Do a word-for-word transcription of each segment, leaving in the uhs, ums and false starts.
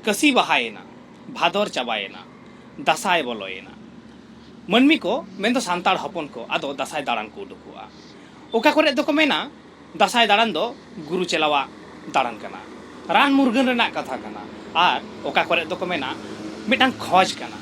ᱠᱟᱹᱥᱤ ᱵᱟᱦᱟᱭᱮᱱᱟ, ᱵᱷᱟᱫᱚᱨ ᱪᱟᱵᱟᱭᱮᱱᱟ, ᱫᱟᱸᱥᱟᱭ ᱵᱚᱞᱚᱭᱮᱱᱟ᱾ ᱢᱟᱹᱱᱢᱤ ᱠᱚ, ᱢᱮᱱᱫᱚ ᱥᱟᱱᱛᱟᱲ ᱦᱚᱯᱚᱱ ᱠᱚ, ᱟᱫᱚ ᱫᱟᱸᱥᱟᱭ ᱫᱟᱬᱟᱱ ᱠᱚ ᱩᱰᱩᱠᱚᱜᱼᱟ᱾ ᱚᱠᱟ ᱠᱚᱨᱮ ᱫᱚᱠᱚ ᱢᱮᱱᱟ, ᱫᱟᱸᱥᱟᱭ ᱫᱟᱬᱟᱱ ᱫᱚ ᱜᱩᱨᱩ ᱪᱮᱞᱟᱣᱟᱜ ᱫᱟᱬᱟᱱ ᱠᱟᱱᱟ, ᱨᱟᱱ ᱢᱩᱨᱜᱟᱹᱱ ᱨᱮᱱᱟᱜ ᱠᱟᱛᱷᱟ ᱠᱟᱱᱟ, ᱟᱨ ᱚᱠᱟ ᱠᱚᱨᱮ ᱫᱚᱠᱚ ᱢᱮᱱᱟ, ᱢᱤᱫᱴᱟᱝ ᱠᱷᱚᱡᱽ ᱠᱟᱱᱟ,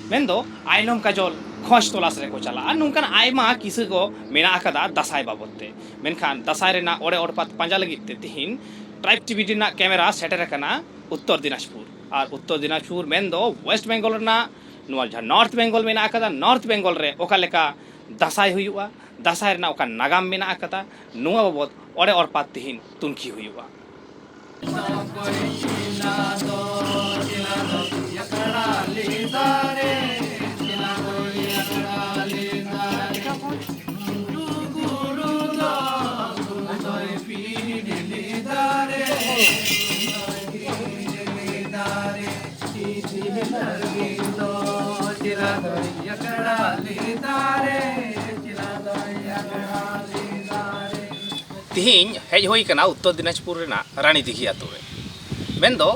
ᱢᱮᱱᱫᱚ ᱟᱭᱱᱚᱢ ᱠᱟᱡᱚᱞ ᱠᱷᱚᱡᱽ ᱛᱚᱞᱟᱥ ᱨᱮᱠᱚ ᱪᱟᱞᱟᱜᱼᱟ᱾ ᱱᱚᱝᱠᱟᱱ ᱟᱭᱢᱟ ᱠᱤᱥᱟᱹ ᱠᱚ ᱢᱮᱱᱟᱜ ᱟᱠᱟᱫᱟ ᱫᱟᱸᱥᱟᱭ ᱵᱟᱵᱚᱫ ᱛᱮ᱾ ᱢᱮᱱᱠᱷᱟᱱ ᱫᱟᱸᱥᱟᱭ ᱨᱮᱱᱟᱜ ᱚᱲᱮ ᱚᱲᱯᱟᱛ ᱯᱟᱸᱡᱟ ᱞᱟᱹᱜᱤᱫ ᱛᱮ ᱛᱤᱦᱤᱧ ᱴᱨᱟᱭᱤᱵᱽ ᱴᱤᱵᱷᱤ ᱨᱮᱱᱟᱜ ᱠᱮᱢᱮᱨᱟ ᱥᱮᱴᱮᱨ ᱟᱠᱟᱱᱟ ᱩᱛᱛᱚᱨ ᱫᱤᱱᱟᱡᱽᱯᱩᱨ᱾ ᱟᱨ ᱩᱛᱛᱚᱨ ᱫᱤᱱᱟᱡᱽᱯᱩᱨ ᱢᱮᱱᱫᱚ ᱳᱭᱮᱥᱴ ᱵᱮᱝᱜᱚᱞ ᱨᱮᱱᱟᱜ, ᱱᱚᱣᱟ ᱡᱟᱦᱟᱸ ᱱᱚᱨᱛᱷ ᱵᱮᱝᱜᱚᱞ ᱢᱮᱱᱟᱜ ᱟᱠᱟᱫᱟ, ᱱᱚᱨᱛᱷ ᱵᱮᱝᱜᱚᱞ ᱨᱮ ᱚᱠᱟ ᱞᱮᱠᱟ ᱫᱟᱸᱥᱟᱭ ᱦᱩᱭᱩᱜᱼᱟ, ᱫᱟᱸᱥᱟᱭ ᱨᱮᱱᱟᱜ ᱚᱠᱟ ᱱᱟᱜᱟᱢ ᱢᱮᱱᱟᱜ ᱟᱠᱟᱫᱟ, ᱱᱚᱣᱟ ᱵᱟᱵᱚᱫ ᱚᱲᱮ ᱚᱨᱯᱟᱛ ᱛᱤᱦᱤᱧ ᱛᱩᱱᱠᱷᱤ ᱦᱩᱭᱩᱜᱼᱟ᱾ ᱛᱤᱦᱤᱧ ᱦᱮᱡ ᱦᱩᱭ ᱟᱠᱟᱱᱟ ᱩᱛᱛᱚᱨ ᱫᱤᱱᱟᱡᱽᱯᱩᱨ ᱨᱮᱱᱟᱜ ᱨᱟᱱᱤ ᱫᱤᱜᱷᱤ ᱟᱛᱳ ᱨᱮ᱾ ᱢᱮᱱᱫᱚ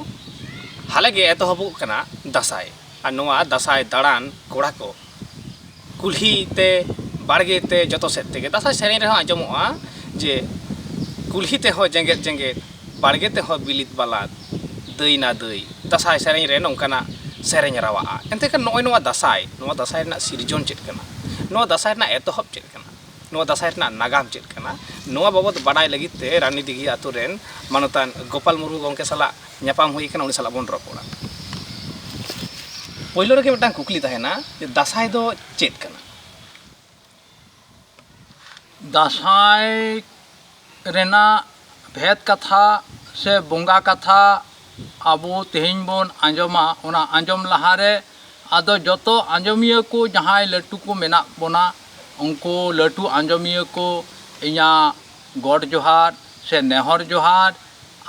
ᱦᱟᱞᱮ ᱜᱮ ᱮᱛᱚᱦᱚᱵᱚᱜ ᱠᱟᱱᱟ ᱫᱟᱸᱥᱟᱭ᱾ ᱟᱨ ᱱᱚᱣᱟ ᱫᱟᱸᱥᱟᱭ ᱫᱟᱬᱟᱱ ᱠᱚᱲᱟ ᱠᱚ ᱠᱩᱞᱦᱤ ᱛᱮ, ᱵᱟᱲᱜᱮ ᱛᱮ, ᱡᱚᱛᱚ ᱥᱮᱫ ᱛᱮᱜᱮ᱾ ᱫᱟᱸᱥᱟᱭ ᱥᱮᱨᱮᱧ ᱨᱮᱦᱚᱸ ᱟᱸᱡᱚᱢᱚᱜᱼᱟ ᱡᱮ, "ᱠᱩᱞᱦᱤ ᱛᱮᱦᱚᱸ ᱡᱮᱜᱮᱫ ᱡᱮᱜᱮᱫ, ᱵᱟᱲᱜᱮ ᱛᱮᱦᱚᱸ ᱵᱤᱞᱤᱫ ᱵᱟᱞᱟᱫ, ᱫᱟᱹᱭ ᱱᱟ ᱫᱟᱹᱭ᱾" ᱫᱟᱸᱥᱟᱭ ᱥᱮᱨᱮᱧ ᱨᱮ ᱱᱚᱝᱠᱟᱱᱟᱜ ᱥᱮᱨᱮᱧ ᱨᱟᱣᱟᱜᱼᱟ᱾ ᱮᱱᱛᱮ ᱠᱷᱟᱱ ᱱᱚᱜᱼᱚᱭ ᱱᱚᱣᱟ ᱫᱟᱸᱥᱟᱭ, ᱱᱚᱣᱟ ᱫᱟᱸᱥᱟᱭ ᱨᱮᱱᱟᱜ ᱥᱤᱨᱡᱚᱱ ᱪᱮᱫ ᱠᱟᱱᱟ? ᱱᱚᱣᱟ ᱫᱟᱸᱥᱟᱭ ᱨᱮᱱᱟᱜ ᱮᱛᱚᱦᱚᱵ ᱪᱮᱫ ᱠᱟᱱᱟ? ᱱᱚᱣᱟ ᱫᱟᱸᱥᱟᱭ ᱨᱮᱱᱟᱜ ᱱᱟᱜᱟᱢ ᱪᱮᱫ ᱠᱟᱱᱟ? ᱱᱚᱣᱟ ᱵᱟᱵᱚᱫ ᱵᱟᱰᱟᱭ ᱞᱟᱹᱜᱤᱫ ᱛᱮ ᱨᱟᱱᱤ ᱫᱤᱜᱷᱤ ᱟᱛᱳ ᱨᱮᱱ ᱢᱟᱱᱚᱛᱟᱱ ᱜᱳᱯᱟᱞ ᱢᱩᱨᱢᱩ ᱜᱚᱢᱠᱮ ᱥᱟᱞᱟᱜ ᱧᱟᱯᱟᱢ ᱦᱩᱭ ᱟᱠᱟᱱᱟ, ᱩᱱᱤ ᱥᱟᱞᱟᱜ ᱵᱚᱱ ᱨᱚᱯᱚᱲᱟ᱾ ᱯᱳᱭᱞᱳ ᱨᱮᱜᱮ ᱢᱤᱫᱴᱟᱝ ᱠᱩᱠᱞᱤ ᱛᱟᱦᱮᱱᱟ ᱡᱮ, ᱫᱟᱸᱥᱟᱭ ᱫᱚ ᱪᱮᱫ ᱠᱟᱱᱟ? ᱫᱟᱸᱥᱟᱭ ᱨᱮᱱᱟᱜ ᱵᱷᱮᱫ ᱠᱟᱛᱷᱟ ᱥᱮ ᱵᱚᱸᱜᱟ ᱠᱟᱛᱷᱟ ᱟᱵᱚ ᱛᱮᱦᱮᱧ ᱵᱚᱱ ᱟᱸᱡᱚᱢᱟ, ᱚᱱᱟ ᱟᱸᱡᱚᱢ ᱞᱟᱦᱟᱨᱮ ᱟᱫᱚ ᱡᱚᱛᱚ ᱟᱸᱡᱚᱢᱤᱭᱟᱹ ᱠᱚ ᱡᱟᱦᱟᱸᱭ ᱞᱟᱹᱴᱩ ᱠᱚ ᱢᱮᱱᱟᱜ ᱵᱚᱱᱟ, ᱩᱱᱠᱩ ᱞᱟᱹᱴᱩ ᱟᱸᱡᱚᱢᱤᱭᱟᱹ ᱠᱚ ᱤᱧᱟᱹᱜ ᱜᱚᱰ ᱡᱚᱦᱟᱨ ᱥᱮ ᱱᱮᱦᱚᱨ ᱡᱚᱦᱟᱨ,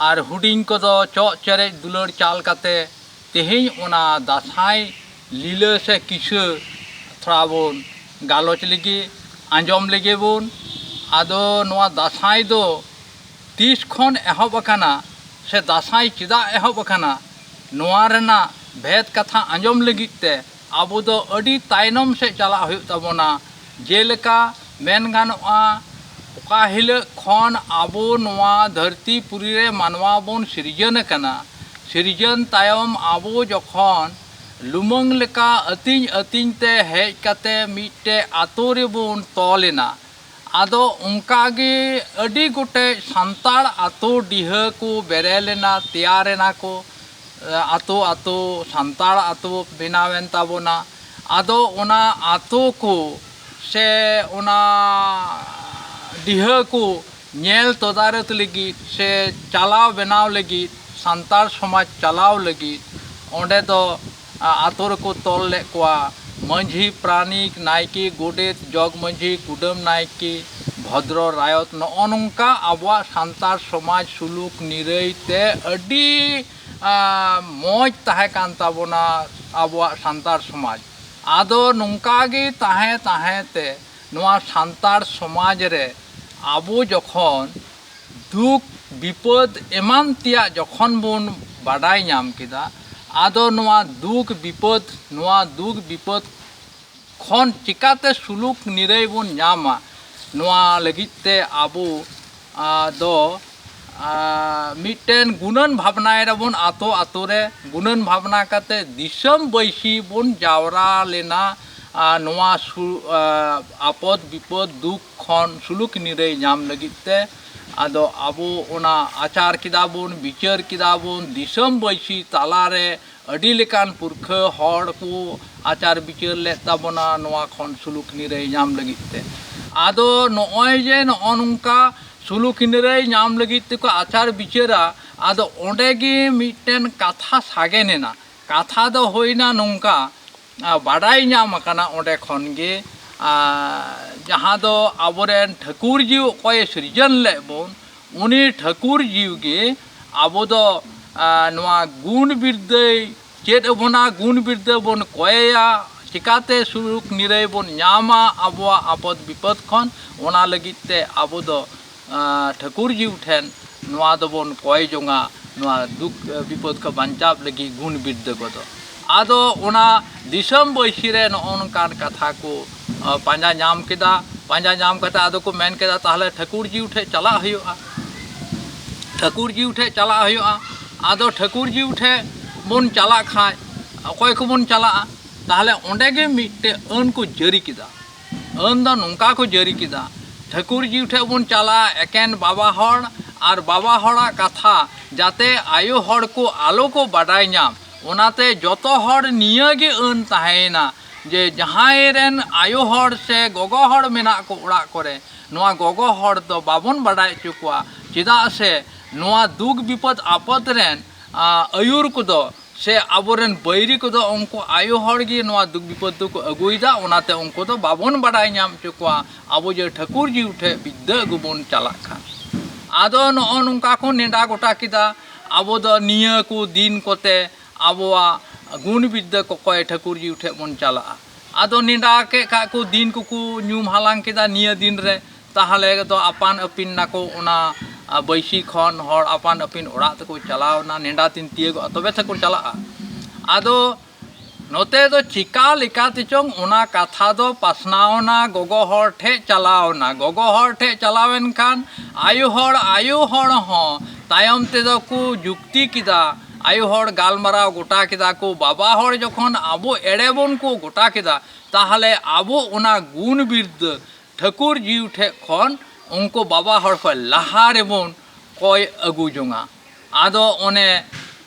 ᱟᱨ ᱦᱩᱰᱤᱧ ᱠᱚᱫᱚ ᱪᱚᱜ ᱪᱮᱨᱮᱡ ᱫᱩᱞᱟᱹᱲ ᱪᱟᱞ ᱠᱟᱛᱮ ᱛᱮᱦᱮᱧ ᱚᱱᱟ ᱫᱟᱸᱥᱟᱭ ᱞᱤᱞᱟᱹ ᱥᱮ ᱠᱤᱥᱟᱹ ᱛᱷᱚᱲᱟ ᱵᱚᱱ ᱜᱟᱞᱚᱪ ᱞᱮᱜᱮ, ᱟᱸᱡᱚᱢ ᱞᱮᱜᱮ ᱵᱚᱱ᱾ ᱟᱫᱚ ᱱᱚᱣᱟ ᱫᱟᱸᱥᱟᱭ ᱫᱚ ᱛᱤᱥ ᱠᱷᱚᱱ ᱮᱦᱚᱵ ᱟᱠᱟᱱᱟ ᱥᱮ ᱫᱟᱸᱥᱟᱭ ᱪᱮᱫᱟᱜ ᱮᱦᱚᱵ ᱟᱠᱟᱱᱟ, ᱱᱚᱣᱟ ᱨᱮᱱᱟᱜ ᱵᱷᱮᱫ ᱠᱟᱛᱷᱟ ᱟᱸᱡᱚᱢ ᱞᱟᱹᱜᱤᱫ ᱛᱮ ᱟᱵᱚ ᱫᱚ ᱟᱹᱰᱤ ᱛᱟᱭᱱᱚᱢ ᱥᱮᱫ ᱪᱟᱞᱟᱜ ᱦᱩᱭᱩᱜ ᱛᱟᱵᱚᱱᱟ᱾ ᱡᱮᱞᱮᱠᱟ ᱢᱮᱱ ᱜᱟᱱᱚᱜᱼᱟ, ᱚᱠᱟ ᱦᱤᱞᱳᱜ ᱠᱷᱚᱱ ᱟᱵᱚ ᱱᱚᱣᱟ ᱫᱷᱟᱹᱨᱛᱤ ᱯᱩᱨᱤ ᱨᱮ ᱢᱟᱱᱣᱟ ᱵᱚᱱ ᱥᱤᱨᱡᱟᱹᱱ ᱟᱠᱟᱱᱟ, ᱥᱤᱨᱡᱟᱹᱱ ᱛᱟᱭᱚᱢ ᱟᱵᱚ ᱡᱚᱠᱷᱚᱱ ᱞᱩᱢᱟᱹᱝ ᱞᱮᱠᱟ ᱟᱹᱛᱤᱧ ᱟᱹᱛᱤᱧ ᱛᱮ ᱦᱮᱡ ᱠᱟᱛᱮ ᱢᱤᱫᱴᱮᱡ ᱟᱛᱳ ᱨᱮᱵᱚᱱ ᱛᱚᱞ ᱮᱱᱟ᱾ ᱟᱫᱚ ᱚᱱᱠᱟ ᱜᱮ ᱟᱹᱰᱤ ᱜᱚᱴᱮᱡ ᱥᱟᱱᱛᱟᱲ ᱟᱛᱳ ᱰᱤᱦᱟᱹ ᱠᱚ ᱵᱮᱨᱮᱞ ᱮᱱᱟ, ᱛᱮᱭᱟᱨ ᱮᱱᱟ ᱠᱚ, ᱟᱛᱳ ᱟᱛᱳ ᱥᱟᱱᱛᱟᱲ ᱟᱛᱳ ᱵᱮᱱᱟᱣ ᱮᱱ ᱛᱟᱵᱚᱱᱟ᱾ ᱟᱫᱚ ᱚᱱᱟ ᱟᱛᱳ ᱠᱚ ᱥᱮ ᱚᱱᱟ ᱰᱤᱦᱟᱹ ᱠᱚ ᱧᱮᱞ ᱛᱚᱫᱟᱨᱚᱛ ᱞᱟᱹᱜᱤᱫ ᱥᱮ ᱪᱟᱞᱟᱣ ᱵᱮᱱᱟᱣ ᱞᱟᱹᱜᱤᱫ, ᱥᱟᱱᱛᱟᱲ ᱥᱚᱢᱟᱡᱽ ᱪᱟᱞᱟᱣ ᱞᱟᱹᱜᱤᱫ ᱚᱸᱰᱮ ᱫᱚ, ᱟ, ᱟᱛᱳ ᱨᱮᱠᱚ ᱛᱚᱞ ᱞᱮᱫ ᱠᱚᱣᱟ᱾ ᱢᱟᱹᱡᱷᱤ, ᱯᱟᱨᱟᱱᱤᱠ, ᱱᱟᱭᱠᱮ, ᱜᱚᱰᱮᱛ, ᱡᱚᱜᱽ ᱢᱟᱹᱡᱷᱤ, ᱠᱩᱰᱟᱹᱢ ᱱᱟᱭᱠᱮ, ᱵᱷᱚᱫᱽᱨᱚ ᱨᱟᱭᱚᱛ, ᱱᱚᱜᱼᱚ ᱱᱚᱝᱠᱟ ᱟᱵᱚᱣᱟᱜ ᱥᱟᱱᱛᱟᱲ ᱥᱚᱢᱟᱡᱽ ᱥᱩᱞᱩᱠ ᱱᱤᱨᱟᱹᱭ ᱛᱮ ᱟᱹᱰᱤ, ᱟ, ᱢᱚᱡᱽ ᱛᱟᱦᱮᱸ ᱠᱟᱱ ᱛᱟᱵᱚᱱᱟ ᱟᱵᱚᱣᱟᱜ ᱥᱟᱱᱛᱟᱲ ᱥᱚᱢᱟᱡᱽ᱾ ᱟᱫᱚ ᱱᱚᱝᱠᱟ ᱜᱮ ᱛᱟᱦᱮᱸ ᱛᱟᱦᱮᱸ ᱛᱮ ᱱᱚᱣᱟ ᱥᱟᱱᱛᱟᱲ ᱥᱚᱢᱟᱡᱽ ᱨᱮ ᱟᱵᱚ ᱡᱚᱠᱷᱚᱱ ᱫᱩᱠ ᱵᱤᱯᱚᱫ ᱮᱢᱟᱱ ᱛᱮᱭᱟᱜ ᱡᱚᱠᱷᱚᱱ ᱵᱚᱱ ᱵᱟᱰᱟᱭ ᱧᱟᱢ ᱠᱮᱫᱟ, ᱟᱫᱚ ᱱᱚᱣᱟ ᱫᱩᱠ ᱵᱤᱯᱚᱫ, ᱱᱚᱣᱟ ᱫᱩᱠ ᱵᱤᱯᱚᱫ ᱠᱷᱚᱱ ᱪᱤᱠᱟᱛᱮ ᱥᱩᱞᱩᱠ ᱱᱤᱨᱟᱹᱭ ᱵᱚᱱ ᱧᱟᱢᱟ, ᱱᱚᱣᱟ ᱞᱟᱹᱜᱤᱫ ᱛᱮ ᱟᱵᱚ, ᱟ, ᱫᱚ, ᱟ, ᱢᱤᱫᱴᱮᱱ ᱜᱩᱱᱟᱹᱱ ᱵᱷᱟᱵᱽᱱᱟᱭ ᱫᱟᱵᱚᱱ᱾ ᱟᱛᱳ ᱟᱛᱳ ᱨᱮ ᱜᱩᱱᱟᱹᱱ ᱵᱷᱟᱵᱽᱱᱟ ᱠᱟᱛᱮ ᱫᱤᱥᱚᱢ ᱵᱟᱹᱭᱥᱤ ᱵᱚᱱ ᱡᱟᱣᱨᱟ ᱞᱮᱱᱟ, ᱟ, ᱱᱚᱣᱟ ᱥᱩ-, ᱟ, ᱟᱯᱚᱫ ᱵᱤᱯᱚᱫ ᱫᱩᱠ ᱠᱷᱚᱱ ᱥᱩᱞᱩᱠ ᱱᱤᱨᱟᱹᱭ ᱧᱟᱢ ᱞᱟᱹᱜᱤᱫ ᱛᱮ᱾ ᱟᱫᱚ ᱟᱵᱚ ᱚᱱᱟ ᱟᱪᱟᱨ ᱠᱮᱫᱟ ᱵᱚᱱ, ᱵᱤᱪᱟᱹᱨ ᱠᱮᱫᱟ ᱵᱚᱱ, ᱫᱤᱥᱚᱢ ᱵᱟᱹᱭᱥᱤ ᱛᱟᱞᱟᱨᱮ ᱟᱹᱰᱤ ᱞᱮᱠᱟᱱ ᱯᱩᱨᱠᱷᱟᱹ ᱦᱚᱲ ᱠᱚ ᱟᱪᱟᱨ ᱵᱤᱪᱟᱹᱨ ᱞᱮᱫ ᱛᱟᱵᱚᱱᱟ, ᱱᱚᱣᱟ ᱠᱷᱚᱱ ᱥᱩᱞᱩᱠ ᱱᱤᱨᱟᱹᱭ ᱧᱟᱢ ᱞᱟᱹᱜᱤᱫ ᱛᱮ᱾ ᱟᱫᱚ ᱱᱚᱜᱼᱚᱭ ᱡᱮ ᱱᱚᱜᱼᱚ ᱱᱚᱝᱠᱟ ᱥᱩᱞᱩᱠ ᱱᱤᱨᱟᱹᱭ ᱧᱟᱢ ᱞᱟᱹᱜᱤᱫ ᱛᱮᱠᱚ ᱟᱪᱟᱨ ᱵᱤᱪᱟᱹᱨᱟ, ᱟᱫᱚ ᱚᱸᱰᱮ ᱜᱮ ᱢᱤᱫᱴᱮᱱ ᱠᱟᱛᱷᱟ ᱥᱟᱜᱮᱱ ᱮᱱᱟ᱾ ᱠᱟᱛᱷᱟ ᱫᱚ ᱦᱩᱭᱱᱟ ᱱᱚᱝᱠᱟ, ᱟ, ᱵᱟᱰᱟᱭ ᱧᱟᱢ ᱟᱠᱟᱱᱟ ᱚᱸᱰᱮ ᱠᱷᱚᱱ ᱜᱮ, ᱟ, ᱡᱟᱦᱟᱸ ᱫᱚ ᱟᱵᱚᱨᱮᱱ ᱴᱷᱟᱹᱠᱩᱨ ᱡᱤᱣᱤ ᱚᱠᱚᱭᱮ ᱥᱤᱨᱡᱚᱱ ᱞᱮᱫ ᱵᱚᱱ, ᱩᱱᱤ ᱴᱷᱟᱹᱠᱩᱨ ᱡᱤᱣᱤ ᱜᱮ ᱟᱵᱚ ᱫᱚ, ᱟ, ᱱᱚᱣᱟ ᱜᱩᱱ ᱵᱤᱨᱫᱟᱹᱭ ᱪᱮᱫ ᱟᱵᱚᱱᱟ, ᱜᱩᱱ ᱵᱤᱨᱫᱟᱹ ᱵᱚᱱ ᱠᱚᱭᱮᱭᱟ, ᱪᱤᱠᱟᱛᱮ ᱥᱩᱞᱩᱠ ᱱᱤᱨᱟᱹᱭ ᱵᱚᱱ ᱧᱟᱢᱟ ᱟᱵᱚᱣᱟᱜ ᱟᱯᱚᱫ ᱵᱤᱯᱚᱫ ᱠᱷᱚᱱ, ᱚᱱᱟ ᱞᱟᱹᱜᱤᱫ ᱛᱮ ᱟᱵᱚ ᱫᱚ, ᱟ, ᱴᱷᱟᱹᱠᱩᱨ ᱡᱤᱣᱤ ᱴᱷᱮᱱ ᱱᱚᱣᱟ ᱫᱚᱵᱚᱱ ᱠᱚᱭ ᱡᱚᱝᱟ᱾ ᱱᱚᱣᱟ ᱫᱩᱠ ᱵᱤᱯᱚᱫ ᱠᱷᱚᱱ ᱵᱟᱧᱪᱟᱣ ᱞᱟᱹᱜᱤᱫ ᱜᱩᱱ ᱵᱤᱨᱫᱟᱹ ᱠᱚᱫᱚ᱾ ᱟᱫᱚ ᱚᱱᱟ ᱫᱤᱥᱚᱢ ᱵᱟᱹᱭᱥᱤ ᱨᱮ ᱱᱚᱜᱼᱚ ᱱᱚᱝᱠᱟᱱ ᱠᱟᱛᱷᱟ ᱠᱚ ᱯᱟᱸᱡᱟ ᱧᱟᱢ ᱠᱮᱫᱟ᱾ ᱯᱟᱸᱡᱟ ᱧᱟᱢ ᱠᱟᱛᱮ ᱟᱫᱚ ᱠᱚ ᱢᱮᱱ ᱠᱮᱫᱟ, ᱛᱟᱦᱚᱞᱮ ᱴᱷᱟᱹᱠᱩᱨ ᱡᱤᱣᱤ ᱴᱷᱮᱡ ᱪᱟᱞᱟᱜ ᱦᱩᱭᱩᱜᱼᱟ᱾ ᱴᱷᱟᱹᱠᱩᱨ ᱡᱤᱣᱤ ᱴᱷᱮᱡ ᱪᱟᱞᱟᱜ ᱦᱩᱭᱩᱜᱼᱟ᱾ ᱟᱫᱚ ᱴᱷᱟᱹᱠᱩᱨ ᱡᱤᱣᱤ ᱴᱷᱮᱡ ᱵᱚᱱ ᱪᱟᱞᱟᱜ ᱠᱷᱟᱡ ᱚᱠᱚᱭ ᱠᱚᱵᱚᱱ ᱪᱟᱞᱟᱜᱼᱟ? ᱛᱟᱦᱚᱞᱮ ᱚᱸᱰᱮ ᱜᱮ ᱢᱤᱫᱴᱮᱡ ᱟᱹᱱ ᱠᱚ ᱡᱟᱹᱨᱤ ᱠᱮᱫᱟ᱾ ᱟᱹᱱ ᱫᱚ ᱱᱚᱝᱠᱟ ᱠᱚ ᱡᱟᱹᱨᱤ ᱠᱮᱫᱟ, ᱴᱷᱟᱹᱠᱩᱨ ᱡᱤᱣᱤ ᱴᱷᱮᱡ ᱵᱚᱱ ᱪᱟᱞᱟᱜᱼᱟ ᱮᱠᱮᱱ ᱵᱟᱵᱟ ᱦᱚᱲ, ᱟᱨ ᱵᱟᱵᱟ ᱦᱚᱲᱟᱜ ᱠᱟᱛᱷᱟ ᱡᱟᱛᱮ ᱟᱭᱳ ᱦᱚᱲ ᱠᱚ ᱟᱞᱚ ᱠᱚ ᱵᱟᱰᱟᱭ ᱧᱟᱢ, ᱚᱱᱟᱛᱮ ᱡᱚᱛᱚ ᱦᱚᱲ ᱱᱤᱭᱟᱹ ᱜᱮ ᱟᱹᱱ ᱛᱟᱦᱮᱸᱭᱮᱱᱟ ᱡᱮ ᱡᱟᱦᱟᱸᱭ ᱨᱮᱱ ᱟᱭᱳ ᱦᱚᱲ ᱥᱮ ᱜᱚᱜᱚ ᱦᱚᱲ ᱢᱮᱱᱟᱜ ᱠᱚ ᱚᱲᱟᱜ ᱠᱚᱨᱮ, ᱱᱚᱣᱟ ᱜᱚᱜᱚ ᱦᱚᱲ ᱫᱚ ᱵᱟᱵᱚᱱ ᱵᱟᱰᱟᱭ ᱦᱚᱪᱚ ᱠᱚᱣᱟ᱾ ᱪᱮᱫᱟᱜ ᱥᱮ ᱱᱚᱣᱟ ᱫᱩᱠ ᱵᱤᱯᱚᱫ ᱟᱯᱚᱫ ᱨᱮᱱ ᱟᱹᱭᱩᱨ ᱠᱚᱫᱚ ᱥᱮ ᱟᱵᱚᱨᱮᱱ ᱵᱟᱹᱭᱨᱤ ᱠᱚᱫᱚ ᱩᱱᱠᱩ ᱟᱭᱳ ᱦᱚᱲ ᱜᱮ ᱱᱚᱣᱟ ᱫᱩᱠ ᱵᱤᱯᱚᱫ ᱫᱚᱠᱚ ᱟᱹᱜᱩᱭᱮᱫᱟ᱾ ᱚᱱᱟᱛᱮ ᱩᱱᱠᱩ ᱫᱚ ᱵᱟᱵᱚᱱ ᱵᱟᱰᱟᱭ ᱧᱟᱢ ᱦᱚᱪᱚ ᱠᱚᱣᱟ ᱟᱵᱚ ᱡᱮ ᱴᱷᱟᱹᱠᱩᱨ ᱡᱤᱣᱤ ᱴᱷᱮᱡ ᱵᱤᱫᱽᱫᱟᱹ ᱟᱹᱜᱩ ᱵᱚᱱ ᱪᱟᱞᱟᱜ ᱠᱷᱟᱱ᱾ ᱟᱫᱚ ᱱᱚᱜᱼᱚ ᱱᱚᱝᱠᱟ ᱠᱚ ᱱᱮᱰᱟ ᱜᱚᱴᱟ ᱠᱮᱫᱟ, ᱟᱵᱚ ᱫᱚ ᱱᱤᱭᱟᱹ ᱠᱚ ᱫᱤᱱ ᱠᱚᱛᱮ ᱟᱵᱚᱣᱟᱜ ᱜᱩᱱ ᱵᱤᱨᱫᱟᱹ ᱠᱚᱠᱚᱭ ᱴᱷᱟᱹᱠᱩᱨ ᱡᱤᱣᱤ ᱴᱷᱮᱡ ᱵᱚᱱ ᱪᱟᱞᱟᱜᱼᱟ᱾ ᱟᱫᱚ ᱱᱮᱰᱟ ᱠᱮᱫ ᱠᱷᱟᱡ ᱠᱚ, ᱫᱤᱱ ᱠᱚᱠᱚ ᱧᱩᱢ ᱦᱟᱞᱟᱝ ᱠᱮᱫᱟ ᱱᱤᱭᱟᱹ ᱫᱤᱱ ᱨᱮ, ᱛᱟᱦᱚᱞᱮ ᱫᱚ ᱟᱯᱟᱱ ᱟᱹᱯᱤᱱ ᱱᱟᱠᱚ ᱚᱱᱟ ᱵᱟᱹᱭᱥᱤ ᱠᱷᱚᱱ ᱦᱚᱲ ᱟᱯᱟᱱ ᱟᱹᱯᱤᱱ ᱚᱲᱟᱜ ᱛᱮᱠᱚ ᱪᱟᱞᱟᱣ ᱮᱱᱟ, ᱱᱮᱰᱟ ᱫᱤᱱ ᱛᱤᱭᱟᱹᱜᱚᱜᱼᱟ ᱛᱚᱵᱮ ᱛᱮᱠᱚ ᱪᱟᱞᱟᱜᱼᱟ᱾ ᱟᱫᱚ ᱱᱚᱛᱮ ᱫᱚ ᱪᱤᱠᱟ ᱞᱮᱠᱟ ᱛᱮᱪᱚᱝ ᱚᱱᱟ ᱠᱟᱛᱷᱟ ᱫᱚ ᱯᱟᱥᱱᱟᱣ ᱮᱱᱟ, ᱜᱚᱜᱚ ᱦᱚᱲ ᱴᱷᱮᱡ ᱪᱟᱞᱟᱣ ᱮᱱᱟ᱾ ᱜᱚᱜᱚ ᱦᱚᱲ ᱴᱷᱮᱡ ᱪᱟᱞᱟᱣ ᱮᱱ ᱠᱷᱟᱱ ᱟᱭᱳ ᱦᱚᱲ, ᱟᱭᱳ ᱦᱚᱲ ᱦᱚᱸ ᱛᱟᱭᱚᱢ ᱛᱮᱫᱚ ᱠᱚ ᱡᱩᱠᱛᱤ ᱠᱮᱫᱟ, ᱟᱭᱳ ᱦᱚᱲ ᱜᱟᱞᱢᱟᱨᱟᱣ ᱜᱚᱴᱟ ᱠᱮᱫᱟ ᱠᱚ, ᱵᱟᱵᱟ ᱦᱚᱲ ᱡᱚᱠᱷᱚᱱ ᱟᱵᱚ ᱮᱲᱮ ᱵᱚᱱ ᱠᱚ ᱜᱚᱴᱟ ᱠᱮᱫᱟ, ᱛᱟᱦᱚᱞᱮ ᱟᱵᱚ ᱚᱱᱟ ᱜᱩᱱ ᱵᱤᱨᱫᱟᱹ ᱴᱷᱟᱹᱠᱩᱨ ᱡᱤᱣᱤ ᱴᱷᱮᱡ ᱠᱷᱚᱱ ᱩᱱᱠᱩ ᱵᱟᱵᱟ ᱦᱚᱲ ᱠᱷᱚᱡ ᱞᱟᱦᱟ ᱨᱮᱵᱚᱱ ᱠᱚᱭ ᱟᱹᱜᱩ ᱡᱚᱝᱟ᱾ ᱟᱫᱚ ᱚᱱᱮ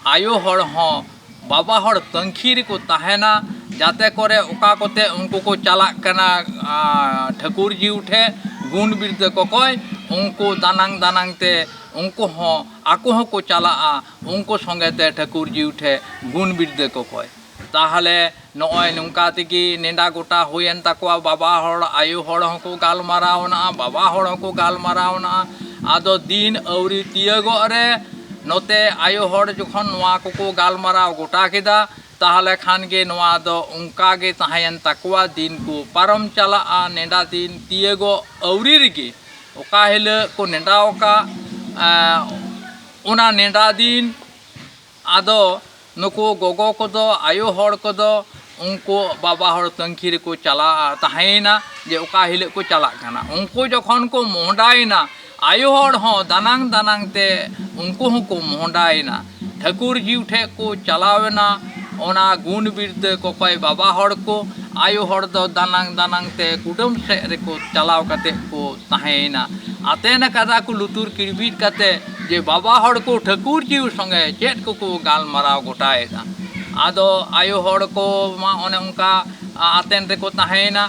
ᱟᱭᱳ ᱦᱚᱲ ᱦᱚᱸ ᱵᱟᱵᱟ ᱦᱚᱲ ᱛᱟᱹᱝᱠᱷᱤ ᱨᱮᱠᱚ ᱛᱟᱦᱮᱱᱟ, ᱡᱟᱛᱮ ᱠᱚᱨᱮ ᱚᱠᱟ ᱠᱚᱛᱮ ᱩᱱᱠᱩ ᱠᱚ ᱪᱟᱞᱟᱜ ᱠᱟᱱᱟ, ᱟᱨ ᱴᱷᱟᱹᱠᱩᱨ ᱡᱤᱣᱤ ᱴᱷᱮᱡ ᱜᱩᱱ ᱵᱤᱨᱫᱟᱹ ᱠᱚᱠᱚᱭ, ᱩᱱᱠᱩ ᱫᱟᱱᱟᱝ ᱫᱟᱱᱟᱝ ᱛᱮ ᱩᱱᱠᱩ ᱦᱚᱸ ᱟᱠᱚ ᱦᱚᱸᱠᱚ ᱪᱟᱞᱟᱜᱼᱟ, ᱩᱱᱠᱩ ᱥᱚᱸᱜᱮ ᱛᱮ ᱴᱷᱟᱹᱠᱩᱨ ᱡᱤᱣᱤ ᱴᱷᱮᱡ ᱜᱩᱱ ᱵᱤᱨᱫᱟᱹ ᱠᱚᱠᱚᱭ᱾ ᱛᱟᱦᱚᱞᱮ ᱱᱚᱜᱼᱚᱭ ᱱᱚᱝᱠᱟ ᱛᱮᱜᱮ ᱱᱮᱰᱟ ᱜᱚᱴᱟ ᱦᱩᱭᱮᱱ ᱛᱟᱠᱚᱣᱟ᱾ ᱵᱟᱵᱟ ᱦᱚᱲ, ᱟᱭᱳ ᱦᱚᱲ ᱦᱚᱸᱠᱚ ᱜᱟᱞᱢᱟᱨᱟᱣ ᱮᱱᱟ, ᱵᱟᱵᱟ ᱦᱚᱲ ᱦᱚᱸᱠᱚ ᱜᱟᱞᱢᱟᱨᱟᱣ ᱮᱱᱟ᱾ ᱟᱫᱚ ᱫᱤᱱ ᱟᱹᱣᱨᱤ ᱛᱤᱭᱟᱹᱜᱚᱜ ᱨᱮ ᱱᱚᱛᱮ ᱟᱭᱳ ᱦᱚᱲ ᱡᱚᱠᱷᱚᱱ ᱱᱚᱣᱟ ᱠᱚᱠᱚ ᱜᱟᱞᱢᱟᱨᱟᱣ ᱜᱚᱴᱟ ᱠᱮᱫᱟ, ᱛᱟᱦᱚᱞᱮ ᱠᱷᱟᱱ ᱜᱮ ᱱᱚᱣᱟ ᱫᱚ ᱚᱱᱠᱟ ᱜᱮ ᱛᱟᱦᱮᱸᱭᱮᱱ ᱛᱟᱠᱚᱣᱟ᱾ ᱫᱤᱱ ᱠᱚ ᱯᱟᱨᱚᱢ ᱪᱟᱞᱟᱜᱼᱟ, ᱱᱮᱰᱟ ᱫᱤᱱ ᱛᱤᱭᱟᱹᱜᱚᱜ ᱟᱹᱣᱨᱤ ᱨᱮᱜᱮ ᱚᱠᱟ ᱦᱤᱞᱳᱜ ᱠᱚ ᱱᱮᱰᱟᱣ ᱟᱠᱟᱫ, ᱮᱸ, ᱚᱱᱟ ᱱᱮᱰᱟ ᱫᱤᱱ ᱟᱫᱚ ᱱᱩᱠᱩ ᱜᱚᱜᱚ ᱠᱚᱫᱚ, ᱟᱭᱳ ᱦᱚᱲ ᱠᱚᱫᱚ ᱩᱱᱠᱩ ᱵᱟᱵᱟ ᱦᱚᱲ ᱛᱟᱹᱝᱠᱷᱤ ᱨᱮᱠᱚ ᱪᱟᱞᱟᱜᱼᱟ, ᱛᱟᱦᱮᱸᱭᱮᱱᱟ ᱡᱮ ᱚᱠᱟ ᱦᱤᱞᱳᱜ ᱠᱚ ᱪᱟᱞᱟᱜ ᱠᱟᱱᱟ᱾ ᱩᱱᱠᱩ ᱡᱚᱠᱷᱚᱱ ᱠᱚ ᱢᱚᱦᱰᱟᱭᱮᱱᱟ, ᱟᱭᱳ ᱦᱚᱲ ᱦᱚᱸ ᱫᱟᱱᱟᱝ ᱫᱟᱱᱟᱝ ᱛᱮ ᱩᱱᱠᱩ ᱦᱚᱸᱠᱚ ᱢᱚᱦᱰᱟᱭᱮᱱᱟ᱾ ᱴᱷᱟᱹᱠᱩᱨ ᱡᱤᱣ ᱴᱷᱮᱡ ᱠᱚ ᱪᱟᱞᱟᱣᱮᱱᱟ, ᱚᱱᱟ ᱜᱩᱱ ᱵᱤᱨᱫᱟᱹ ᱠᱚᱠᱚᱭ ᱵᱟᱵᱟ ᱦᱚᱲ ᱠᱚ, ᱟᱭᱳ ᱦᱚᱲ ᱫᱚ ᱫᱟᱱᱟᱝ ᱫᱟᱱᱟᱝ ᱛᱮ ᱠᱩᱰᱟᱹᱢ ᱥᱮᱫ ᱨᱮᱠᱚ ᱪᱟᱞᱟᱣ ᱠᱟᱛᱮ ᱠᱚ ᱛᱟᱦᱮᱸᱭᱮᱱᱟ᱾ ᱟᱛᱮᱱ ᱟᱠᱟᱫᱟ ᱠᱚ ᱞᱩᱛᱩᱨ ᱠᱤᱲᱵᱤᱫ ᱠᱟᱛᱮ ᱡᱮ ᱵᱟᱵᱟ ᱦᱚᱲ ᱠᱚ ᱴᱷᱟᱹᱠᱩᱨ ᱡᱤᱣ ᱥᱚᱸᱜᱮ ᱪᱮᱫ ᱠᱚᱠᱚ ᱜᱟᱞᱢᱟᱨᱟᱣ ᱜᱚᱴᱟᱭᱮᱫᱟ᱾ ᱟᱫᱚ ᱟᱭᱳ ᱦᱚᱲ ᱠᱚ ᱢᱟ ᱚᱱᱮ ᱚᱱᱠᱟ ᱟᱛᱮᱱ ᱨᱮᱠᱚ ᱛᱟᱦᱮᱸᱭᱮᱱᱟ᱾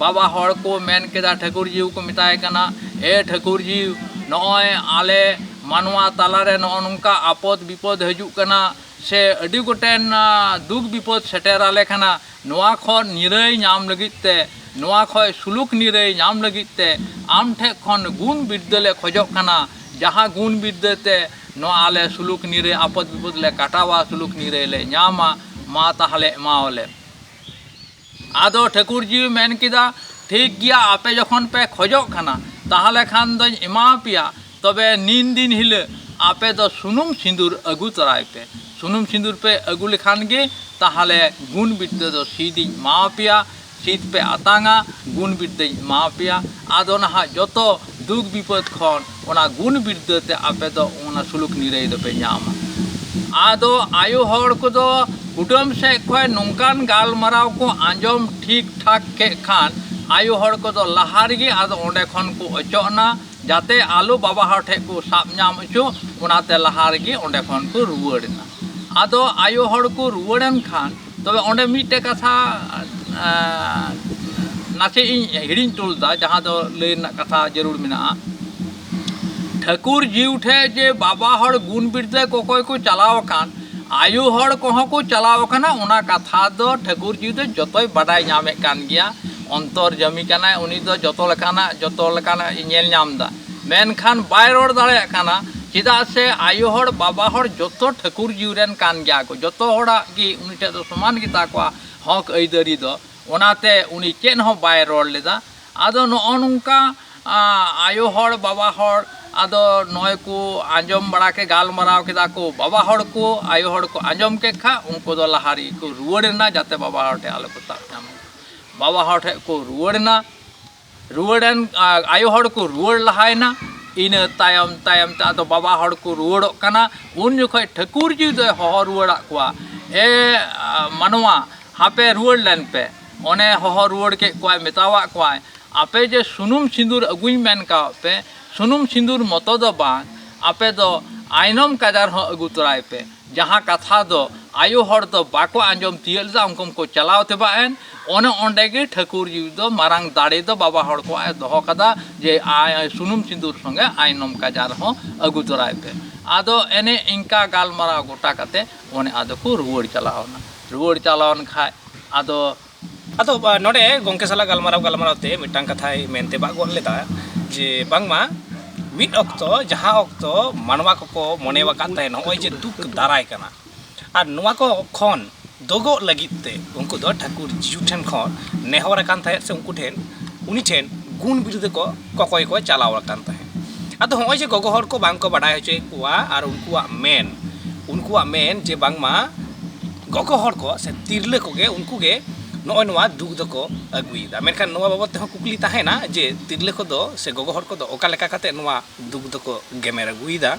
ᱵᱟᱵᱟ ᱦᱚᱲ ᱠᱚ ᱢᱮᱱ ᱠᱮᱫᱟ, ᱴᱷᱟᱹᱠᱩᱨ ᱡᱤᱣ ᱠᱚ ᱢᱮᱛᱟᱭ ᱠᱟᱱᱟ, "ᱮ ᱴᱷᱟᱹᱠᱩᱨ ᱡᱤᱣ, ᱱᱚᱜᱼᱚᱭ ᱟᱞᱮ ᱢᱟᱱᱣᱟ ᱛᱟᱞᱟᱨᱮ ᱱᱚᱜᱼᱚ ᱱᱚᱝᱠᱟ ᱟᱯᱚᱫ ᱵᱤᱯᱚᱫ ᱦᱤᱡᱩᱜ ᱠᱟᱱᱟ, ᱥᱮ ᱟᱹᱰᱤ ᱜᱚᱴᱮᱱ, ᱟ, ᱫᱩᱠ ᱵᱤᱯᱚᱫ ᱥᱮᱴᱮᱨ ᱟᱞᱮ ᱠᱟᱱᱟ, ᱱᱚᱣᱟ ᱠᱷᱚᱱ ᱱᱤᱨᱟᱹᱭ ᱧᱟᱢ ᱞᱟᱹᱜᱤᱫ ᱛᱮ, ᱱᱚᱣᱟ ᱠᱷᱚᱱ ᱥᱩᱞᱩᱠ ᱱᱤᱨᱟᱹᱭ ᱧᱟᱢ ᱞᱟᱹᱜᱤᱫ ᱛᱮ ᱟᱢ ᱴᱷᱮᱱ ᱠᱷᱚᱱ ᱜᱩᱱ ᱵᱤᱨᱫᱟᱹ ᱞᱮ ᱠᱷᱚᱡᱚᱜ ᱠᱟᱱᱟ, ᱡᱟᱦᱟᱸ ᱜᱩᱱ ᱵᱤᱨᱫᱟᱹ ᱛᱮ ᱱᱚᱣᱟ ᱟᱞᱮ ᱥᱩᱞᱩᱠ ᱱᱤᱨᱟᱹᱭ ᱟᱯᱚᱫ ᱵᱤᱯᱚᱫ ᱞᱮ ᱠᱟᱴᱟᱣᱟ, ᱥᱩᱞᱩᱠ ᱱᱤᱨᱟᱹᱭ ᱞᱮ ᱧᱟᱢᱟ, ᱢᱟ ᱛᱟᱦᱞᱮ ᱮᱢᱟᱣᱟᱞᱮ᱾" ᱟᱫᱚ ᱴᱷᱟᱹᱠᱩᱨ ᱡᱤᱣᱤ ᱢᱮᱱ ᱠᱮᱫᱟ, "ᱴᱷᱤᱠ ᱜᱮᱭᱟ, ᱟᱯᱮ ᱡᱚᱠᱷᱚᱱ ᱯᱮ ᱠᱷᱚᱡᱚᱜ ᱠᱟᱱᱟ, ᱛᱟᱦᱞᱮ ᱠᱷᱟᱱ ᱫᱚᱧ ᱮᱢᱟ ᱯᱮᱭᱟ, ᱛᱚᱵᱮ ᱱᱤᱱ ᱫᱤᱱ ᱦᱤᱞᱳᱜ ᱟᱯᱮ ᱫᱚ ᱥᱩᱱᱩᱢ ᱥᱤᱸᱫᱩᱨ ᱟᱹᱜᱩ ᱛᱚᱨᱟᱭ ᱯᱮ᱾ ᱥᱩᱱᱩᱢ ᱥᱤᱸᱫᱩᱨ ᱯᱮ ᱟᱹᱜᱩ ᱞᱮᱠᱷᱟᱱ ᱜᱮ ᱛᱟᱦᱞᱮ ᱜᱩᱱ ᱵᱤᱨᱫᱟᱹ ᱫᱚ ᱥᱤᱫᱤᱧ ᱮᱢᱟ ᱯᱮᱭᱟ, ᱥᱤᱫ ᱯᱮ ᱟᱛᱟᱝᱟ, ᱜᱩᱱ ᱵᱤᱨᱫᱟᱹᱧ ᱮᱢᱟ ᱯᱮᱭᱟ᱾ ᱟᱫᱚ ᱱᱟᱦᱟᱜ ᱡᱚᱛᱚ ᱫᱩᱠ ᱵᱤᱯᱚᱫ ᱠᱷᱚᱱ ᱚᱱᱟ ᱜᱩᱱ ᱵᱤᱨᱫᱟᱹ ᱛᱮ ᱟᱯᱮ ᱫᱚ ᱚᱱᱟ ᱥᱩᱞᱩᱠ ᱱᱤᱨᱟᱹᱭ ᱫᱚᱯᱮ ᱧᱟᱢᱟ᱾" ᱟᱫᱚ ᱟᱭᱳ ᱦᱚᱲ ᱠᱚᱫᱚ ᱠᱩᱰᱟᱹᱢ ᱥᱮᱫ ᱠᱷᱚᱱ ᱱᱚᱝᱠᱟᱱ ᱜᱟᱞᱢᱟᱨᱟᱣ ᱠᱚ ᱟᱸᱡᱚᱢ ᱴᱷᱤᱠ ᱴᱷᱟᱠ ᱠᱮᱫ ᱠᱷᱟᱱ, ᱟᱭᱳ ᱦᱚᱲ ᱠᱚᱫᱚ ᱞᱟᱦᱟ ᱨᱮᱜᱮ ᱟᱫᱚ ᱚᱸᱰᱮ ᱠᱷᱚᱱ ᱠᱚ ᱚᱪᱚᱜ ᱮᱱᱟ, ᱡᱟᱛᱮ ᱟᱞᱚ ᱵᱟᱵᱟ ᱦᱚᱲ ᱴᱷᱮᱱ ᱠᱚ ᱥᱟᱵ ᱧᱟᱢ ᱦᱚᱪᱚ, ᱚᱱᱟᱛᱮ ᱞᱟᱦᱟ ᱨᱮᱜᱮ ᱚᱸᱰᱮ ᱠᱷᱚᱱ ᱠᱚ ᱨᱩᱣᱟᱹᱲ ᱮᱱᱟ᱾ ᱟᱫᱚ ᱟᱭᱳ ᱦᱚᱲ ᱠᱚ ᱨᱩᱣᱟᱹᱲ ᱮᱱ ᱠᱷᱟᱱ, ᱛᱚᱵᱮ ᱚᱸᱰᱮ ᱢᱤᱫᱴᱮᱡ ᱠᱟᱛᱷᱟ, ᱟᱸ, ᱱᱟᱥᱮ ᱤᱧ ᱦᱤᱲᱤᱧ ᱦᱚᱴᱚ ᱞᱮᱫᱟ, ᱡᱟᱦᱟᱸ ᱫᱚ ᱞᱟᱹᱭ ᱨᱮᱱᱟᱜ ᱠᱟᱛᱷᱟ ᱡᱟᱹᱨᱩᱲ ᱢᱮᱱᱟᱜᱼᱟ᱾ ᱴᱷᱟᱹᱠᱩᱨ ᱡᱤᱣ ᱴᱷᱮᱡ ᱡᱮ ᱵᱟᱵᱟ ᱦᱚᱲ ᱜᱩᱱ ᱵᱤᱨᱫᱟᱹ ᱠᱚᱠᱚᱭ ᱠᱚ ᱪᱟᱞᱟᱣ ᱟᱠᱟᱱ, ᱟᱭᱳ ᱦᱚᱲ ᱠᱚᱦᱚᱸ ᱠᱚ ᱪᱟᱞᱟᱣ ᱟᱠᱟᱱᱟ, ᱚᱱᱟ ᱠᱟᱛᱷᱟ ᱫᱚ ᱴᱷᱟᱹᱠᱩᱨ ᱡᱤᱣ ᱫᱚ ᱡᱚᱛᱚᱭ ᱵᱟᱰᱟᱭ ᱧᱟᱢᱮᱫ ᱠᱟᱱ ᱜᱮᱭᱟ᱾ ᱚᱱᱛᱚᱨ ᱡᱟᱹᱢᱤ ᱠᱟᱱᱟᱭ, ᱩᱱᱤ ᱫᱚ ᱡᱚᱛᱚ ᱞᱮᱠᱟᱱᱟᱜ, ᱡᱚᱛᱚ ᱞᱮᱠᱟᱱᱟᱜ ᱮ ᱧᱮᱞ ᱧᱟᱢ ᱮᱫᱟ, ᱢᱮᱱᱠᱷᱟᱱ ᱵᱟᱭ ᱨᱚᱲ ᱫᱟᱲᱮᱭᱟᱜ ᱠᱟᱱᱟ᱾ ᱪᱮᱫᱟᱜ ᱥᱮ ᱟᱭᱳ ᱦᱚᱲ, ᱵᱟᱵᱟ ᱦᱚᱲ ᱡᱚᱛᱚ ᱴᱷᱟᱹᱠᱩᱨ ᱡᱤᱣ ᱨᱮᱱ ᱠᱟᱱ ᱜᱮᱭᱟ ᱠᱚ, ᱡᱚᱛᱚ ᱦᱚᱲᱟᱜ ᱜᱮ ᱩᱱᱤ ᱴᱷᱮᱡ ᱫᱚ ᱥᱚᱢᱟᱱ ᱜᱮᱛᱟ ᱠᱚᱣᱟ ᱦᱚᱠ ᱟᱹᱭᱫᱟᱹᱨᱤ ᱫᱚ᱾ ᱚᱱᱟᱛᱮ ᱩᱱᱤ ᱪᱮᱫ ᱦᱚᱸ ᱵᱟᱭ ᱨᱚᱲ ᱞᱮᱫᱟ᱾ ᱟᱫᱚ ᱱᱚᱜᱼᱚ ᱱᱚᱝᱠᱟ, ᱟ, ᱟᱭᱳ ᱦᱚᱲ, ᱵᱟᱵᱟ ᱦᱚᱲ, ᱟᱫᱚ ᱱᱚᱜᱼᱚᱭ ᱠᱚ ᱟᱸᱡᱚᱢ ᱵᱟᱲᱟ ᱠᱮᱫᱟ, ᱜᱟᱞᱢᱟᱨᱟᱣ ᱠᱮᱫᱟ ᱠᱚ, ᱵᱟᱵᱟ ᱦᱚᱲ ᱠᱚ, ᱟᱭᱳ ᱦᱚᱲ ᱠᱚ ᱟᱸᱡᱚᱢ ᱠᱮᱫ ᱠᱷᱟᱱ ᱩᱱᱠᱩ ᱫᱚ ᱞᱟᱦᱟ ᱨᱮᱜᱮ ᱠᱚ ᱨᱩᱣᱟᱹᱲ ᱮᱱᱟ, ᱡᱟᱛᱮ ᱵᱟᱵᱟ ᱦᱚᱲ ᱴᱷᱮᱱ ᱟᱞᱚ ᱠᱚ ᱛᱟᱵ ᱧᱟᱢ᱾ ᱵᱟᱵᱟ ᱦᱚᱲ ᱴᱷᱮᱱ ᱠᱚ ᱨᱩᱣᱟᱹᱲ ᱮᱱᱟ᱾ ᱨᱩᱣᱟᱹᱲ ᱮᱱ, ᱟ, ᱟᱭᱳ ᱦᱚᱲ ᱠᱚ ᱨᱩᱣᱟᱹᱲ ᱞᱟᱦᱟᱭᱮᱱᱟ᱾ ᱤᱱᱟᱹ ᱛᱟᱭᱚᱢ, ᱛᱟᱭᱚᱢ ᱛᱮ ᱟᱫᱚ ᱵᱟᱵᱟ ᱦᱚᱲ ᱠᱚ ᱨᱩᱣᱟᱹᱲᱚᱜ ᱠᱟᱱᱟ᱾ ᱩᱱ ᱡᱚᱠᱷᱚᱡ ᱴᱷᱟᱹᱠᱩᱨ ᱡᱤᱣᱤ ᱫᱚᱭ ᱦᱚᱦᱚ ᱨᱩᱣᱟᱹᱲᱟᱫ ᱠᱚᱣᱟ, "ᱮ, ᱟ, ᱢᱟᱱᱣᱟ, ᱦᱟᱯᱮ ᱨᱩᱣᱟᱹᱲ ᱞᱮᱱ ᱯᱮ᱾" ᱚᱱᱮ ᱦᱚᱦᱚ ᱨᱩᱣᱟᱹᱲ ᱠᱮᱫ ᱠᱚᱣᱟᱭ, ᱢᱮᱛᱟᱣᱟᱫ ᱠᱚᱣᱟᱭ, "ᱟᱯᱮ ᱡᱮ ᱥᱩᱱᱩᱢ ᱥᱤᱸᱫᱩᱨ ᱟᱹᱜᱩᱧ ᱢᱮᱱ ᱠᱟᱣᱟᱫ ᱯᱮ, ᱥᱩᱱᱩᱢ ᱥᱤᱸᱫᱩᱨ ᱢᱚᱛᱚ ᱫᱚ ᱵᱟᱝ, ᱟᱯᱮ ᱫᱚ ᱟᱭᱱᱚᱢ ᱠᱟᱡᱟᱨ ᱦᱚᱸ ᱟᱹᱜᱩ ᱛᱚᱨᱟᱭ ᱯᱮ᱾" ᱡᱟᱦᱟᱸ ᱠᱟᱛᱷᱟ ᱫᱚ ᱟᱭᱳ ᱦᱚᱲ ᱫᱚ ᱵᱟᱠᱚ ᱟᱸᱡᱚᱢ ᱛᱤᱭᱟᱹᱜ ᱞᱮᱫᱟ, ᱩᱱᱠᱩ ᱠᱚ ᱪᱟᱞᱟᱣ ᱛᱮᱵᱟᱜ ᱮᱱ᱾ ᱚᱱᱮ ᱚᱸᱰᱮ ᱜᱮ ᱴᱷᱟᱹᱠᱩᱨ ᱡᱤᱣᱤ ᱫᱚ ᱢᱟᱨᱟᱝ ᱫᱟᱲᱮ ᱫᱚ ᱵᱟᱵᱟ ᱦᱚᱲ ᱠᱚᱣᱟᱜ ᱮ ᱫᱚᱦᱚ ᱠᱟᱫᱟ, ᱡᱮ ᱟᱭ-, ᱥᱩᱱᱩᱢ ᱥᱤᱸᱫᱩᱨ ᱥᱚᱸᱜᱮ ᱟᱭᱱᱚᱢ ᱠᱟᱡᱟᱨ ᱦᱚᱸ ᱟᱹᱜᱩ ᱛᱚᱨᱟᱭ ᱯᱮ᱾ ᱟᱫᱚ ᱮᱱᱮ ᱤᱱᱠᱟ ᱜᱟᱞᱢᱟᱨᱟᱣ ᱜᱚᱴᱟ ᱠᱟᱛᱮ ᱚᱱᱮ ᱟᱫᱚ ᱠᱚ ᱨᱩᱣᱟᱹᱲ ᱪᱟᱞᱟᱣ ᱮᱱᱟ᱾ ᱨᱩᱣᱟᱹᱲ ᱪᱟᱞᱟᱣ ᱮᱱ ᱠᱷᱟᱡ ᱟᱫᱚ ᱟᱫᱚ, ᱟ, ᱱᱚᱰᱮ ᱜᱚᱢᱠᱮ ᱥᱟᱞᱟᱜ ᱜᱟᱞᱢᱟᱨᱟᱣ ᱜᱟᱞᱢᱟᱨᱟᱣ ᱛᱮ ᱢᱤᱫᱴᱟᱝ ᱠᱟᱛᱷᱟᱭ ᱢᱮᱱ ᱛᱮᱵᱟᱜ ᱜᱚᱫ ᱞᱮᱫᱟ ᱡᱮ ᱵᱟᱝᱢᱟ ᱢᱤᱫ ᱚᱠᱛᱚ, ᱡᱟᱦᱟᱸ ᱚᱠᱛᱚ ᱢᱟᱱᱣᱟ ᱠᱚᱠᱚ ᱢᱚᱱᱮ ᱟᱠᱟᱫ ᱛᱟᱦᱮᱸ ᱱᱚᱜᱼᱚᱭ ᱡᱮ ᱫᱩᱠ ᱫᱟᱨᱟᱭ ᱠᱟᱱᱟ, ᱟᱨ ᱱᱚᱣᱟ ᱠᱚ ᱠᱷᱚᱱ ᱫᱚᱜᱚᱜ ᱞᱟᱹᱜᱤᱫ ᱛᱮ ᱩᱱᱠᱩ ᱫᱚ ᱴᱷᱟᱹᱠᱩᱨ ᱡᱤᱭᱩ ᱴᱷᱮᱱ ᱠᱷᱚᱱ ᱱᱮᱦᱚᱨ ᱟᱠᱟᱱ ᱛᱟᱦᱮᱸᱫ ᱥᱮ ᱩᱱᱠᱩ ᱴᱷᱮᱱ, ᱩᱱᱤ ᱴᱷᱮᱱ ᱜᱩᱱ ᱵᱤᱨᱫᱟᱹ ᱠᱚ ᱠᱚᱠᱚᱭ ᱠᱚ ᱪᱟᱞᱟᱣ ᱟᱠᱟᱱ ᱛᱟᱦᱮᱸᱫ᱾ ᱟᱫᱚ ᱦᱚᱸᱜᱼᱚᱭ ᱡᱮ ᱜᱚᱜᱚ ᱦᱚᱲ ᱠᱚ ᱵᱟᱝ ᱠᱚ ᱵᱟᱰᱟᱭ ᱦᱚᱪᱚᱭᱮᱫ ᱠᱚᱣᱟ ᱟᱨ ᱩᱱᱠᱩᱣᱟᱜ ᱢᱮᱱ, ᱩᱱᱠᱩᱣᱟᱜ ᱢᱮᱱ ᱡᱮ ᱵᱟᱝᱢᱟ ᱜᱚᱜᱚ ᱦᱚᱲ ᱠᱚ ᱥᱮ ᱛᱤᱨᱞᱟᱹ ᱠᱚᱜᱮ ᱩᱱᱠᱩ ᱜᱮ ᱱᱚᱜᱼᱚᱭ ᱱᱚᱣᱟ ᱫᱩᱠ ᱫᱚᱠᱚ ᱟᱹᱜᱩᱭᱮᱫᱟ᱾ ᱢᱮᱱᱠᱷᱟᱱ ᱱᱚᱣᱟ ᱵᱟᱵᱚᱫ ᱛᱮᱦᱚᱸ ᱠᱩᱠᱞᱤ ᱛᱟᱦᱮᱱᱟ ᱡᱮ ᱛᱤᱨᱞᱟᱹ ᱠᱚᱫᱚ ᱥᱮ ᱜᱚᱜᱚ ᱦᱚᱲ ᱠᱚᱫᱚ ᱚᱠᱟ ᱞᱮᱠᱟ ᱠᱟᱛᱮ ᱱᱚᱣᱟ ᱫᱩᱠ ᱫᱚᱠᱚ ᱜᱮᱢᱮᱨ ᱟᱹᱜᱩᱭᱮᱫᱟ,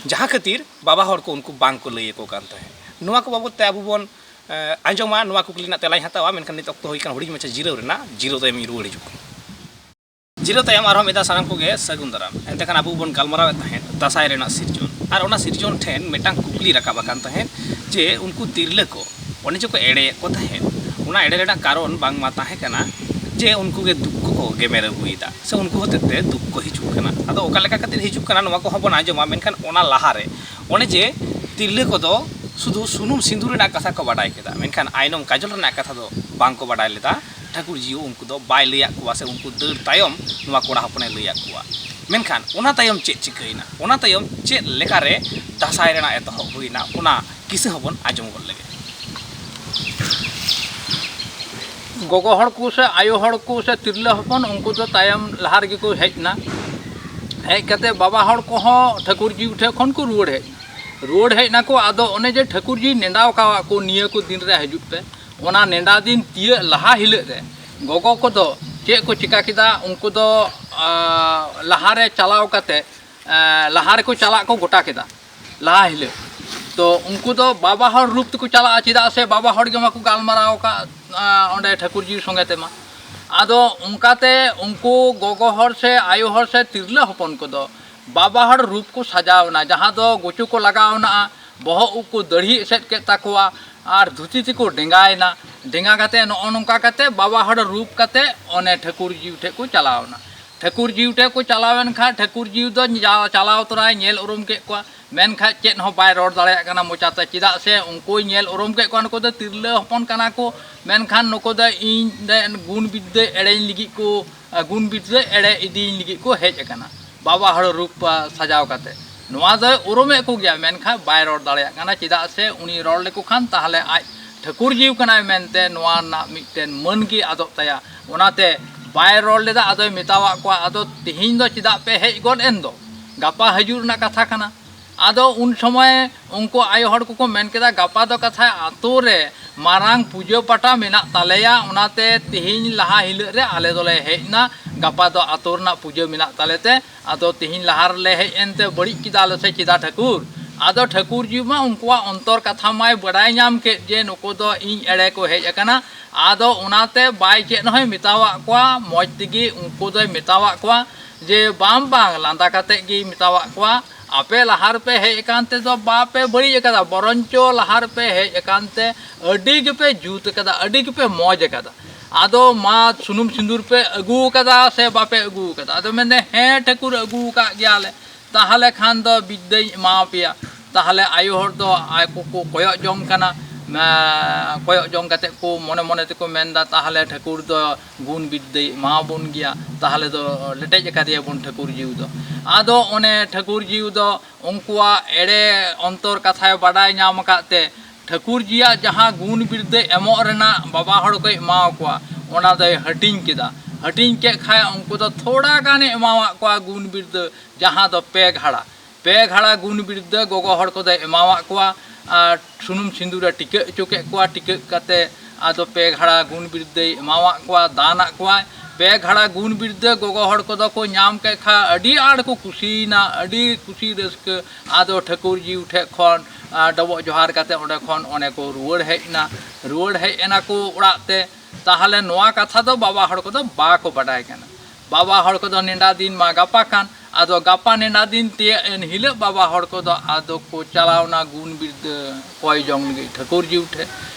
ᱡᱟᱦᱟᱸ ᱠᱷᱟᱹᱛᱤᱨ ᱵᱟᱵᱟ ᱦᱚᱲ ᱠᱚ ᱩᱱᱠᱩ ᱵᱟᱝ ᱠᱚ ᱞᱟᱹᱭ ᱟᱠᱚ ᱠᱟᱱ ᱛᱟᱦᱮᱸᱫ᱾ ᱱᱚᱣᱟ ᱠᱚ ᱵᱟᱵᱚᱫ ᱛᱮ ᱟᱵᱚ ᱵᱚᱱ, ᱮ, ᱟᱸᱡᱚᱢᱟ, ᱱᱚᱣᱟ ᱠᱩᱠᱞᱤ ᱨᱮᱱᱟᱜ ᱛᱮᱞᱟᱧ ᱦᱟᱛᱟᱣᱟ᱾ ᱢᱮᱱᱠᱷᱟᱱ ᱱᱤᱛ ᱚᱠᱛᱚ ᱦᱩᱭ ᱠᱟᱱᱟ ᱦᱩᱰᱤᱧ ᱢᱟᱪᱷᱟ ᱡᱤᱨᱟᱹᱣ ᱨᱮᱱᱟᱜ, ᱡᱤᱨᱟᱹᱣ ᱛᱟᱭᱚᱢ ᱤᱧ ᱨᱩᱣᱟᱹᱲ ᱦᱤᱡᱩᱜ ᱠᱟᱱᱟ᱾ ᱡᱤᱨᱟᱹᱣ ᱛᱟᱭᱚᱢ ᱟᱨᱦᱚᱸ ᱢᱤᱫ ᱫᱷᱟᱣ ᱥᱟᱱᱟᱢ ᱠᱚᱜᱮ ᱥᱟᱹᱜᱩᱱ ᱫᱟᱨᱟᱢ᱾ ᱮᱱᱛᱮ ᱠᱷᱟᱱ ᱟᱵᱚ ᱵᱚᱱ ᱜᱟᱞᱢᱟᱨᱟᱣᱮᱫ ᱛᱟᱦᱮᱸᱫ ᱫᱟᱸᱥᱟᱭ ᱨᱮᱱᱟᱜ ᱥᱤᱨᱡᱚᱱ, ᱟᱨ ᱚᱱᱟ ᱥᱤᱨᱡᱚᱱ ᱴᱷᱮᱱ ᱢᱤᱫᱴᱟᱝ ᱠᱩᱠᱞᱤ ᱨᱟᱠᱟᱵ ᱟᱠᱟᱱ ᱛᱟᱦᱮᱸᱫ ᱡᱮ ᱩᱱᱠᱩ ᱛᱤᱨᱞᱟᱹ ᱠᱚ ᱚᱱᱮ ᱡᱮᱠᱚ ᱮᱲᱮᱭᱮᱫ ᱠᱚ ᱛᱟᱦᱮᱸᱫ, ᱚᱱᱟ ᱮᱲᱮ ᱨᱮᱱᱟᱜ ᱠᱟᱨᱚᱱ ᱵᱟᱝᱢᱟ ᱛᱟᱦᱮᱸ ᱠᱟᱱᱟ ᱡᱮ ᱩᱱᱠᱩ ᱜᱮ ᱫᱩᱠ ᱠᱚᱠᱚ ᱜᱮᱢᱮᱨ ᱟᱹᱜᱩᱭᱮᱫᱟ ᱥᱮ ᱩᱱᱠᱩ ᱦᱚᱛᱮᱡ ᱛᱮ ᱫᱩᱠ ᱠᱚ ᱦᱤᱡᱩᱜ ᱠᱟᱱᱟ᱾ ᱟᱫᱚ ᱚᱠᱟ ᱞᱮᱠᱟ ᱠᱟᱛᱮ ᱦᱤᱡᱩᱜ ᱠᱟᱱᱟ ᱱᱚᱣᱟ ᱠᱚᱦᱚᱸ ᱵᱚᱱ ᱟᱸᱡᱚᱢᱟ, ᱢᱮᱱᱠᱷᱟᱱ ᱚᱱᱟ ᱞᱟᱦᱟᱨᱮ ᱚᱱᱮ ᱡᱮ ᱛᱤᱨᱞᱟᱹ ᱠᱚᱫᱚ ᱥᱩᱫᱷᱩ ᱥᱩᱱᱩᱢ ᱥᱤᱸᱫᱩᱨ ᱨᱮᱱᱟᱜ ᱠᱟᱛᱷᱟ ᱠᱚ ᱵᱟᱰᱟᱭ ᱠᱮᱫᱟ, ᱢᱮᱱᱠᱷᱟᱱ ᱟᱭᱱᱚᱢ ᱠᱟᱡᱚᱞ ᱨᱮᱱᱟᱜ ᱠᱟᱛᱷᱟ ᱫᱚ ᱵᱟᱝ ᱠᱚ ᱵᱟᱰᱟᱭ ᱞᱮᱫᱟ᱾ ᱴᱷᱟᱹᱠᱩᱨ ᱡᱤᱭᱩ ᱩᱱᱠᱩ ᱫᱚ ᱵᱟᱭ ᱞᱟᱹᱭᱟᱫ ᱠᱚᱣᱟ ᱥᱮ ᱩᱱᱠᱩ ᱫᱟᱹᱲ ᱛᱟᱭᱚᱢ ᱱᱚᱣᱟ ᱠᱚᱲᱟ ᱦᱚᱯᱚᱱᱮ ᱞᱟᱹᱭᱟᱫ ᱠᱚᱣᱟ᱾ ᱢᱮᱱᱠᱷᱟᱱ ᱚᱱᱟ ᱛᱟᱭᱚᱢ ᱪᱮᱫ ᱪᱤᱠᱟᱹᱭᱮᱱᱟ, ᱚᱱᱟ ᱛᱟᱭᱚᱢ ᱪᱮᱫ ᱞᱮᱠᱟᱨᱮ ᱫᱟᱸᱥᱟᱭ ᱨᱮᱱᱟᱜ ᱮᱛᱚᱦᱚᱵ ᱦᱩᱭᱱᱟ, ᱚᱱᱟ ᱠᱤᱥᱟᱹ ᱦᱚᱸᱵᱚᱱ ᱟᱸᱡᱚᱢ ᱜᱚᱫ ᱞᱮᱜᱮ᱾ ᱜᱚᱜᱚ ᱦᱚᱲ ᱠᱚ ᱥᱮ ᱟᱭᱳ ᱦᱚᱲ ᱠᱚ ᱥᱮ ᱛᱤᱨᱞᱟᱹ ᱦᱚᱯᱚᱱ, ᱩᱱᱠᱩ ᱫᱚ ᱛᱟᱭᱚᱢ ᱞᱟᱦᱟ ᱨᱮᱜᱮ ᱠᱚ ᱦᱮᱡ ᱮᱱᱟ᱾ ᱦᱮᱡ ᱠᱟᱛᱮ ᱵᱟᱵᱟ ᱦᱚᱲ ᱠᱚᱦᱚᱸ ᱴᱷᱟᱹᱠᱩᱨ ᱡᱤᱣᱤ ᱴᱷᱮᱱ ᱠᱷᱚᱱ ᱠᱚ ᱨᱩᱣᱟᱹᱲ ᱦᱮᱡ ᱮᱱᱟ᱾ ᱨᱩᱣᱟᱹᱲ ᱦᱮᱡ ᱱᱟᱠᱚ, ᱟᱫᱚ ᱚᱱᱮ ᱡᱮ ᱴᱷᱟᱹᱠᱩᱨ ᱡᱤᱣᱤ ᱱᱮᱰᱟᱣ ᱠᱟᱣᱟᱫ ᱠᱚ ᱱᱤᱭᱟᱹ ᱠᱚ ᱫᱤᱱ ᱨᱮ ᱦᱤᱡᱩᱜ ᱯᱮ, ᱚᱱᱟ ᱱᱮᱰᱟ ᱫᱤᱱ ᱛᱤᱭᱟᱹᱜ ᱞᱟᱦᱟ ᱦᱤᱞᱳᱜ ᱨᱮ ᱜᱚᱜᱚ ᱠᱚᱫᱚ ᱪᱮᱫ ᱠᱚ ᱪᱤᱠᱟ ᱠᱮᱫᱟ? ᱩᱱᱠᱩ ᱫᱚ ᱞᱟᱦᱟᱨᱮ ᱪᱟᱞᱟᱣ ᱠᱟᱛᱮ, ᱞᱟᱦᱟ ᱨᱮᱠᱚ ᱪᱟᱞᱟᱜ ᱠᱚ ᱜᱚᱴᱟ ᱠᱮᱫᱟ ᱞᱟᱦᱟ ᱦᱤᱞᱳᱜ᱾ ᱛᱚ ᱩᱱᱠᱩ ᱫᱚ ᱵᱟᱵᱟ ᱦᱚᱲ ᱨᱩᱯ ᱛᱮᱠᱚ ᱪᱟᱞᱟᱜᱼᱟ, ᱪᱮᱫᱟᱜ ᱥᱮ ᱵᱟᱵᱟ ᱦᱚᱲ ᱜᱮ ᱢᱟᱠᱚ ᱜᱟᱞᱢᱟᱨᱟᱣ ᱟᱠᱟᱫ ᱚᱸᱰᱮ ᱴᱷᱟᱹᱠᱩᱨ ᱡᱤᱣᱤ ᱥᱚᱸᱜᱮ ᱛᱮᱢᱟ᱾ ᱟᱫᱚ ᱚᱱᱠᱟᱛᱮ ᱩᱱᱠᱩ ᱜᱚᱜᱚ ᱦᱚᱲ ᱥᱮ ᱟᱭᱳ ᱦᱚᱲ ᱥᱮ ᱛᱤᱨᱞᱟᱹ ᱦᱚᱯᱚᱱ ᱠᱚᱫᱚ ᱵᱟᱵᱟ ᱦᱚᱲ ᱨᱩᱯ ᱠᱚ ᱥᱟᱡᱟᱣ ᱮᱱᱟ, ᱡᱟᱦᱟᱸ ᱫᱚ ᱜᱩᱪᱩ ᱠᱚ ᱞᱟᱜᱟᱣ ᱮᱱᱟ, ᱵᱚᱦᱚᱜ ᱩᱵ ᱠᱚ ᱫᱟᱹᱲᱦᱤ ᱮᱥᱮᱫ ᱠᱮᱫ ᱛᱟᱠᱚᱣᱟ ᱟᱨ ᱫᱷᱩᱛᱤ ᱛᱮᱠᱚ ᱰᱮᱸᱜᱟᱭᱮᱱᱟ᱾ ᱰᱮᱸᱜᱟ ᱠᱟᱛᱮ ᱱᱚᱜᱼᱚ ᱱᱚᱝᱠᱟ ᱠᱟᱛᱮ ᱵᱟᱵᱟ ᱦᱚᱲ ᱨᱩᱯ ᱠᱟᱛᱮ ᱚᱱᱮ ᱴᱷᱟᱹᱠᱩᱨ ᱡᱤᱣᱤ ᱴᱷᱮᱡ ᱠᱚ ᱪᱟᱞᱟᱣ ᱮᱱᱟ᱾ ᱴᱷᱟᱹᱠᱩᱨ ᱡᱤᱣᱤ ᱴᱷᱮᱡ ᱠᱚ ᱪᱟᱞᱟᱣ ᱮᱱ ᱠᱷᱟᱱ ᱴᱷᱟᱹᱠᱩᱨ ᱡᱤᱣᱤ ᱫᱚ ᱡᱟ-, ᱪᱟᱞᱟᱣ ᱛᱚᱨᱟᱭ ᱧᱮᱞ ᱩᱨᱩᱢ ᱠᱮᱫ ᱠᱚᱣᱟ, ᱢᱮᱱᱠᱷᱟᱱ ᱪᱮᱫ ᱦᱚᱸ ᱵᱟᱭ ᱨᱚᱲ ᱫᱟᱲᱮᱭᱟᱜ ᱠᱟᱱᱟ ᱢᱚᱪᱟᱛᱮ, ᱪᱮᱫᱟᱜ ᱥᱮ ᱩᱱᱠᱩᱭ ᱧᱮᱞ ᱩᱨᱩᱢ ᱠᱮᱫ ᱠᱚᱣᱟ, ᱱᱩᱠᱩ ᱫᱚ ᱛᱤᱨᱞᱟᱹ ᱦᱚᱯᱚᱱ ᱠᱟᱱᱟ ᱠᱚ, ᱢᱮᱱᱠᱷᱟᱱ ᱱᱩᱠᱩ ᱫᱚ ᱤᱧ ᱨᱮᱱ ᱜᱩᱱ ᱵᱤᱫᱽᱫᱟᱹ ᱮᱲᱮᱧ ᱞᱟᱹᱜᱤᱫ ᱠᱚ, ᱜᱩᱱ ᱵᱤᱫᱽᱫᱟᱹ ᱮᱲᱮ ᱤᱫᱤᱭᱤᱧ ᱞᱟᱹᱜᱤᱫ ᱠᱚ ᱦᱮᱡ ᱟᱠᱟᱱᱟ ᱵᱟᱵᱟ ᱦᱚᱲ ᱨᱩᱯ, ᱟ, ᱥᱟᱡᱟᱣ ᱠᱟᱛᱮ᱾ ᱱᱚᱣᱟ ᱫᱚᱭ ᱩᱨᱩᱢᱮᱫ ᱠᱚᱜᱮᱭᱟ, ᱢᱮᱱᱠᱷᱟᱱ ᱵᱟᱭ ᱨᱚᱲ ᱫᱟᱲᱮᱭᱟᱜ ᱠᱟᱱᱟ, ᱪᱮᱫᱟᱜ ᱥᱮ ᱩᱱᱤ ᱨᱚᱲ ᱞᱮᱠᱚ ᱠᱷᱟᱱ ᱛᱟᱦᱚᱞᱮ ᱟᱡ ᱴᱷᱟᱹᱠᱩᱨ ᱡᱤᱣᱤ ᱠᱟᱱᱟᱭ ᱢᱮᱱᱛᱮ ᱱᱚᱣᱟ ᱨᱮᱱᱟᱜ ᱢᱤᱫᱴᱮᱱ ᱢᱟᱹᱱ ᱜᱮ ᱟᱫᱚᱜ ᱛᱟᱭᱟ᱾ ᱚᱱᱟᱛᱮ ᱵᱟᱭ ᱨᱚᱲ ᱞᱮᱫᱟ᱾ ᱟᱫᱚᱭ ᱢᱮᱛᱟᱣᱟᱫ ᱠᱚᱣᱟ, "ᱟᱫᱚ ᱛᱮᱦᱮᱧ ᱫᱚ ᱪᱮᱫᱟᱜ ᱯᱮ ᱦᱮᱡ ᱜᱚᱫ ᱮᱱ ᱫᱚ? ᱜᱟᱯᱟ ᱦᱤᱡᱩᱜ ᱨᱮᱱᱟᱜ ᱠᱟᱛᱷᱟ ᱠᱟᱱᱟ᱾" ᱟᱫᱚ ᱩᱱ ᱥᱚᱢᱚᱭ ᱩᱱᱠᱩ ᱟᱭᱳ ᱦᱚᱲ ᱠᱚᱠᱚ ᱢᱮᱱ ᱠᱮᱫᱟ, "ᱜᱟᱯᱟ ᱫᱚ ᱠᱟᱛᱷᱟᱭ ᱟᱛᱳ ᱨᱮ ᱢᱟᱨᱟᱝ ᱯᱩᱡᱟᱹ ᱯᱟᱴᱟ ᱢᱮᱱᱟᱜ ᱛᱟᱞᱮᱭᱟ, ᱚᱱᱟᱛᱮ ᱛᱮᱦᱮᱧ ᱞᱟᱦᱟ ᱦᱤᱞᱳᱜ ᱨᱮ ᱟᱞᱮ ᱫᱚᱞᱮ ᱦᱮᱡ ᱮᱱᱟ, ᱜᱟᱯᱟ ᱫᱚ ᱟᱛᱳ ᱨᱮᱱᱟᱜ ᱯᱩᱡᱟᱹ ᱢᱮᱱᱟᱜ ᱛᱟᱞᱮ ᱛᱮ, ᱟᱫᱚ ᱛᱮᱦᱮᱧ ᱞᱟᱦᱟ ᱨᱮᱞᱮ ᱦᱮᱡ ᱮᱱᱛᱮ ᱵᱟᱹᱲᱤᱡ ᱠᱮᱫᱟ ᱞᱮ ᱥᱮ ᱪᱮᱫᱟ ᱴᱷᱟᱹᱠᱩᱨ?" ᱟᱫᱚ ᱴᱷᱟᱹᱠᱩᱨ ᱡᱤᱣᱤ ᱢᱟ ᱩᱱᱠᱩᱣᱟᱜ ᱚᱱᱛᱚᱨ ᱠᱟᱛᱷᱟ ᱢᱟᱭ ᱵᱟᱰᱟᱭ ᱧᱟᱢ ᱠᱮᱫ ᱡᱮ ᱱᱩᱠᱩ ᱫᱚ ᱤᱧ ᱮᱲᱮ ᱠᱚ ᱦᱮᱡ ᱟᱠᱟᱱᱟ, ᱟᱫᱚ ᱚᱱᱟᱛᱮ ᱵᱟᱭ ᱪᱮᱫ ᱦᱚᱸᱭ ᱢᱮᱛᱟᱣᱟᱫ ᱠᱚᱣᱟ, ᱢᱚᱡᱽ ᱛᱮᱜᱮ ᱩᱱᱠᱩ ᱫᱚᱭ ᱢᱮᱛᱟᱣᱟᱫ ᱠᱚᱣᱟ ᱡᱮ, "ᱵᱟᱝ, ᱵᱟᱝ, ᱞᱟᱸᱫᱟ ᱠᱟᱛᱮᱫ ᱜᱮᱭ ᱢᱮᱛᱟᱣᱟᱫ ᱠᱚᱣᱟ, ᱟᱯᱮ ᱞᱟᱦᱟ ᱨᱮᱯᱮ ᱦᱮᱡ ᱟᱠᱟᱱ ᱛᱮᱫᱚ ᱵᱟᱯᱮ ᱵᱟᱹᱲᱤᱡ ᱟᱠᱟᱫᱟ, ᱵᱚᱨᱚᱱᱪᱚ ᱞᱟᱦᱟ ᱨᱮᱯᱮ ᱦᱮᱡ ᱟᱠᱟᱱ ᱛᱮ ᱟᱹᱰᱤ ᱜᱮᱯᱮ ᱡᱩᱛ ᱟᱠᱟᱫᱟ, ᱟᱹᱰᱤ ᱜᱮᱯᱮ ᱢᱚᱡᱽ ᱟᱠᱟᱫᱟ᱾ ᱟᱫᱚ ᱢᱟ ᱥᱩᱱᱩᱢ ᱥᱤᱸᱫᱩᱨ ᱯᱮ ᱟᱹᱜᱩ ᱟᱠᱟᱫᱟ ᱥᱮ ᱵᱟᱯᱮ ᱟᱹᱜᱩ ᱟᱠᱟᱫᱟ?" ᱟᱫᱚ ᱢᱮᱱᱫᱟ, "ᱦᱮᱸ ᱴᱷᱟᱹᱠᱩᱨ, ᱟᱹᱜᱩ ᱟᱠᱟᱫ ᱜᱮᱭᱟᱞᱮ, ᱛᱟᱦᱚᱞᱮ ᱠᱷᱟᱱ ᱫᱚ ᱵᱤᱫᱽᱫᱟᱹᱧ ᱮᱢᱟ ᱯᱮᱭᱟ᱾" ᱛᱟᱦᱚᱞᱮ ᱟᱭᱳ ᱦᱚᱲ ᱫᱚ ᱟᱠᱚ ᱠᱚ ᱠᱚᱭᱚᱜ ᱡᱚᱝ ᱠᱟᱱᱟ, ᱢᱟ-, ᱠᱚᱭᱚᱜ ᱡᱚᱝ ᱠᱟᱛᱮ ᱠᱚ ᱢᱚᱱᱮ ᱢᱚᱱᱮ ᱛᱮᱠᱚ ᱢᱮᱱᱫᱟ, "ᱛᱟᱦᱚᱞᱮ ᱴᱷᱟᱹᱠᱩᱨ ᱫᱚ ᱜᱩᱱ ᱵᱤᱫᱽᱫᱟᱹᱭ ᱮᱢᱟ ᱵᱚᱱ ᱜᱮᱭᱟ, ᱛᱟᱦᱚᱞᱮ ᱫᱚ ᱞᱮᱴᱮᱡ ᱟᱠᱟᱫᱮᱭᱟ ᱵᱚᱱ ᱴᱷᱟᱹᱠᱩᱨ ᱡᱤᱣᱤ ᱫᱚ᱾" ᱟᱫᱚ ᱚᱱᱮ ᱴᱷᱟᱹᱠᱩᱨ ᱡᱤᱣᱤ ᱫᱚ ᱩᱱᱠᱩᱣᱟᱜ ᱮᱲᱮ ᱚᱱᱛᱚᱨ ᱠᱟᱛᱷᱟᱭ ᱵᱟᱰᱟᱭ ᱧᱟᱢ ᱟᱠᱟᱫ ᱛᱮ ᱴᱷᱟᱹᱠᱩᱨ ᱡᱤᱭᱟᱜ ᱡᱟᱦᱟᱸ ᱜᱩᱱ ᱵᱤᱨᱫᱟᱹ ᱮᱢᱚᱜ ᱨᱮᱱᱟᱜ ᱵᱟᱵᱟ ᱦᱚᱲ ᱠᱚᱭ ᱮᱢᱟᱣ ᱠᱚᱣᱟ, ᱚᱱᱟ ᱫᱚᱭ ᱦᱟᱹᱴᱤᱧ ᱠᱮᱫᱟ᱾ ᱦᱟᱹᱴᱤᱧ ᱠᱮᱫ ᱠᱷᱟᱡ ᱩᱱᱠᱩ ᱫᱚ ᱛᱷᱚᱲᱟ ᱜᱟᱱᱮ ᱮᱢᱟᱣᱟᱫ ᱠᱚᱣᱟ ᱜᱩᱱ ᱵᱤᱨᱫᱟᱹ, ᱡᱟᱦᱟᱸ ᱫᱚ ᱯᱮ ᱜᱷᱟᱲᱟ᱾ ᱯᱮ ᱜᱷᱟᱲᱟ ᱜᱩᱱ ᱵᱤᱨᱫᱟᱹ ᱜᱚᱜᱚ ᱦᱚᱲ ᱠᱚᱫᱚᱭ ᱮᱢᱟᱣᱟᱫ ᱠᱚᱣᱟ᱾ ᱟᱨ ᱥᱩᱱᱩᱢ ᱥᱤᱸᱫᱩᱨᱮ ᱴᱤᱠᱟᱹᱜ ᱦᱚᱪᱚ ᱠᱮᱫ ᱠᱚᱣᱟ᱾ ᱴᱤᱠᱟᱹᱜ ᱠᱟᱛᱮ ᱟᱫᱚ ᱯᱮ ᱜᱷᱟᱲᱟ ᱜᱩᱱ ᱵᱤᱨᱫᱟᱹᱭ ᱮᱢᱟᱣᱟᱫ ᱠᱚᱣᱟ, ᱫᱟᱱᱟᱜ ᱠᱚᱣᱟᱭ᱾ ᱯᱮ ᱜᱷᱟᱲᱟ ᱜᱩᱱ ᱵᱤᱨᱫᱟᱹ ᱜᱚᱜᱚ ᱦᱚᱲ ᱠᱚᱫᱚ ᱠᱚ ᱧᱟᱢ ᱠᱮᱫ ᱠᱷᱟᱱ ᱟᱹᱰᱤ ᱟᱸᱴ ᱠᱚ ᱠᱩᱥᱤᱭᱮᱱᱟ, ᱟᱹᱰᱤ ᱠᱩᱥᱤ ᱨᱟᱹᱥᱠᱟᱹ᱾ ᱟᱫᱚ ᱴᱷᱟᱹᱠᱩᱨ ᱡᱤᱣᱤ ᱴᱷᱮᱡ ᱠᱷᱚᱱ, ᱟᱨ, ᱰᱚᱵᱚᱜ ᱡᱚᱦᱟᱨ ᱠᱟᱛᱮ ᱚᱸᱰᱮ ᱠᱷᱚᱱ ᱚᱱᱮ ᱠᱚ ᱨᱩᱣᱟᱹᱲ ᱦᱮᱡ ᱮᱱᱟ᱾ ᱨᱩᱣᱟᱹᱲ ᱦᱮᱡ ᱮᱱᱟ ᱠᱚ ᱚᱲᱟᱜ ᱛᱮ᱾ ᱛᱟᱦᱚᱞᱮ ᱱᱚᱣᱟ ᱠᱟᱛᱷᱟ ᱫᱚ ᱵᱟᱵᱟ ᱦᱚᱲ ᱠᱚᱫᱚ ᱵᱟᱠᱚ ᱵᱟᱰᱟᱭ ᱠᱟᱱᱟ᱾ ᱵᱟᱵᱟ ᱦᱚᱲ ᱠᱚᱫᱚ ᱱᱮᱰᱟ ᱫᱤᱱ ᱢᱟ ᱜᱟᱯᱟ ᱠᱟᱱ, ᱟᱫᱚ ᱜᱟᱯᱟ ᱱᱮᱰᱟ ᱫᱤᱱ ᱛᱤᱭᱟᱹᱜ ᱮᱱ ᱦᱤᱞᱳᱜ ᱵᱟᱵᱟ ᱦᱚᱲ ᱠᱚᱫᱚ ᱟᱫᱚ ᱠᱚ ᱪᱟᱞᱟᱣᱱᱟ ᱜᱩᱱ ᱵᱤᱨᱫᱟᱹ ᱠᱚᱭ ᱡᱚᱝ ᱞᱟᱹᱜᱤᱫ ᱴᱷᱟᱹᱠᱩᱨ ᱡᱤᱣᱤ ᱴᱷᱮᱡ᱾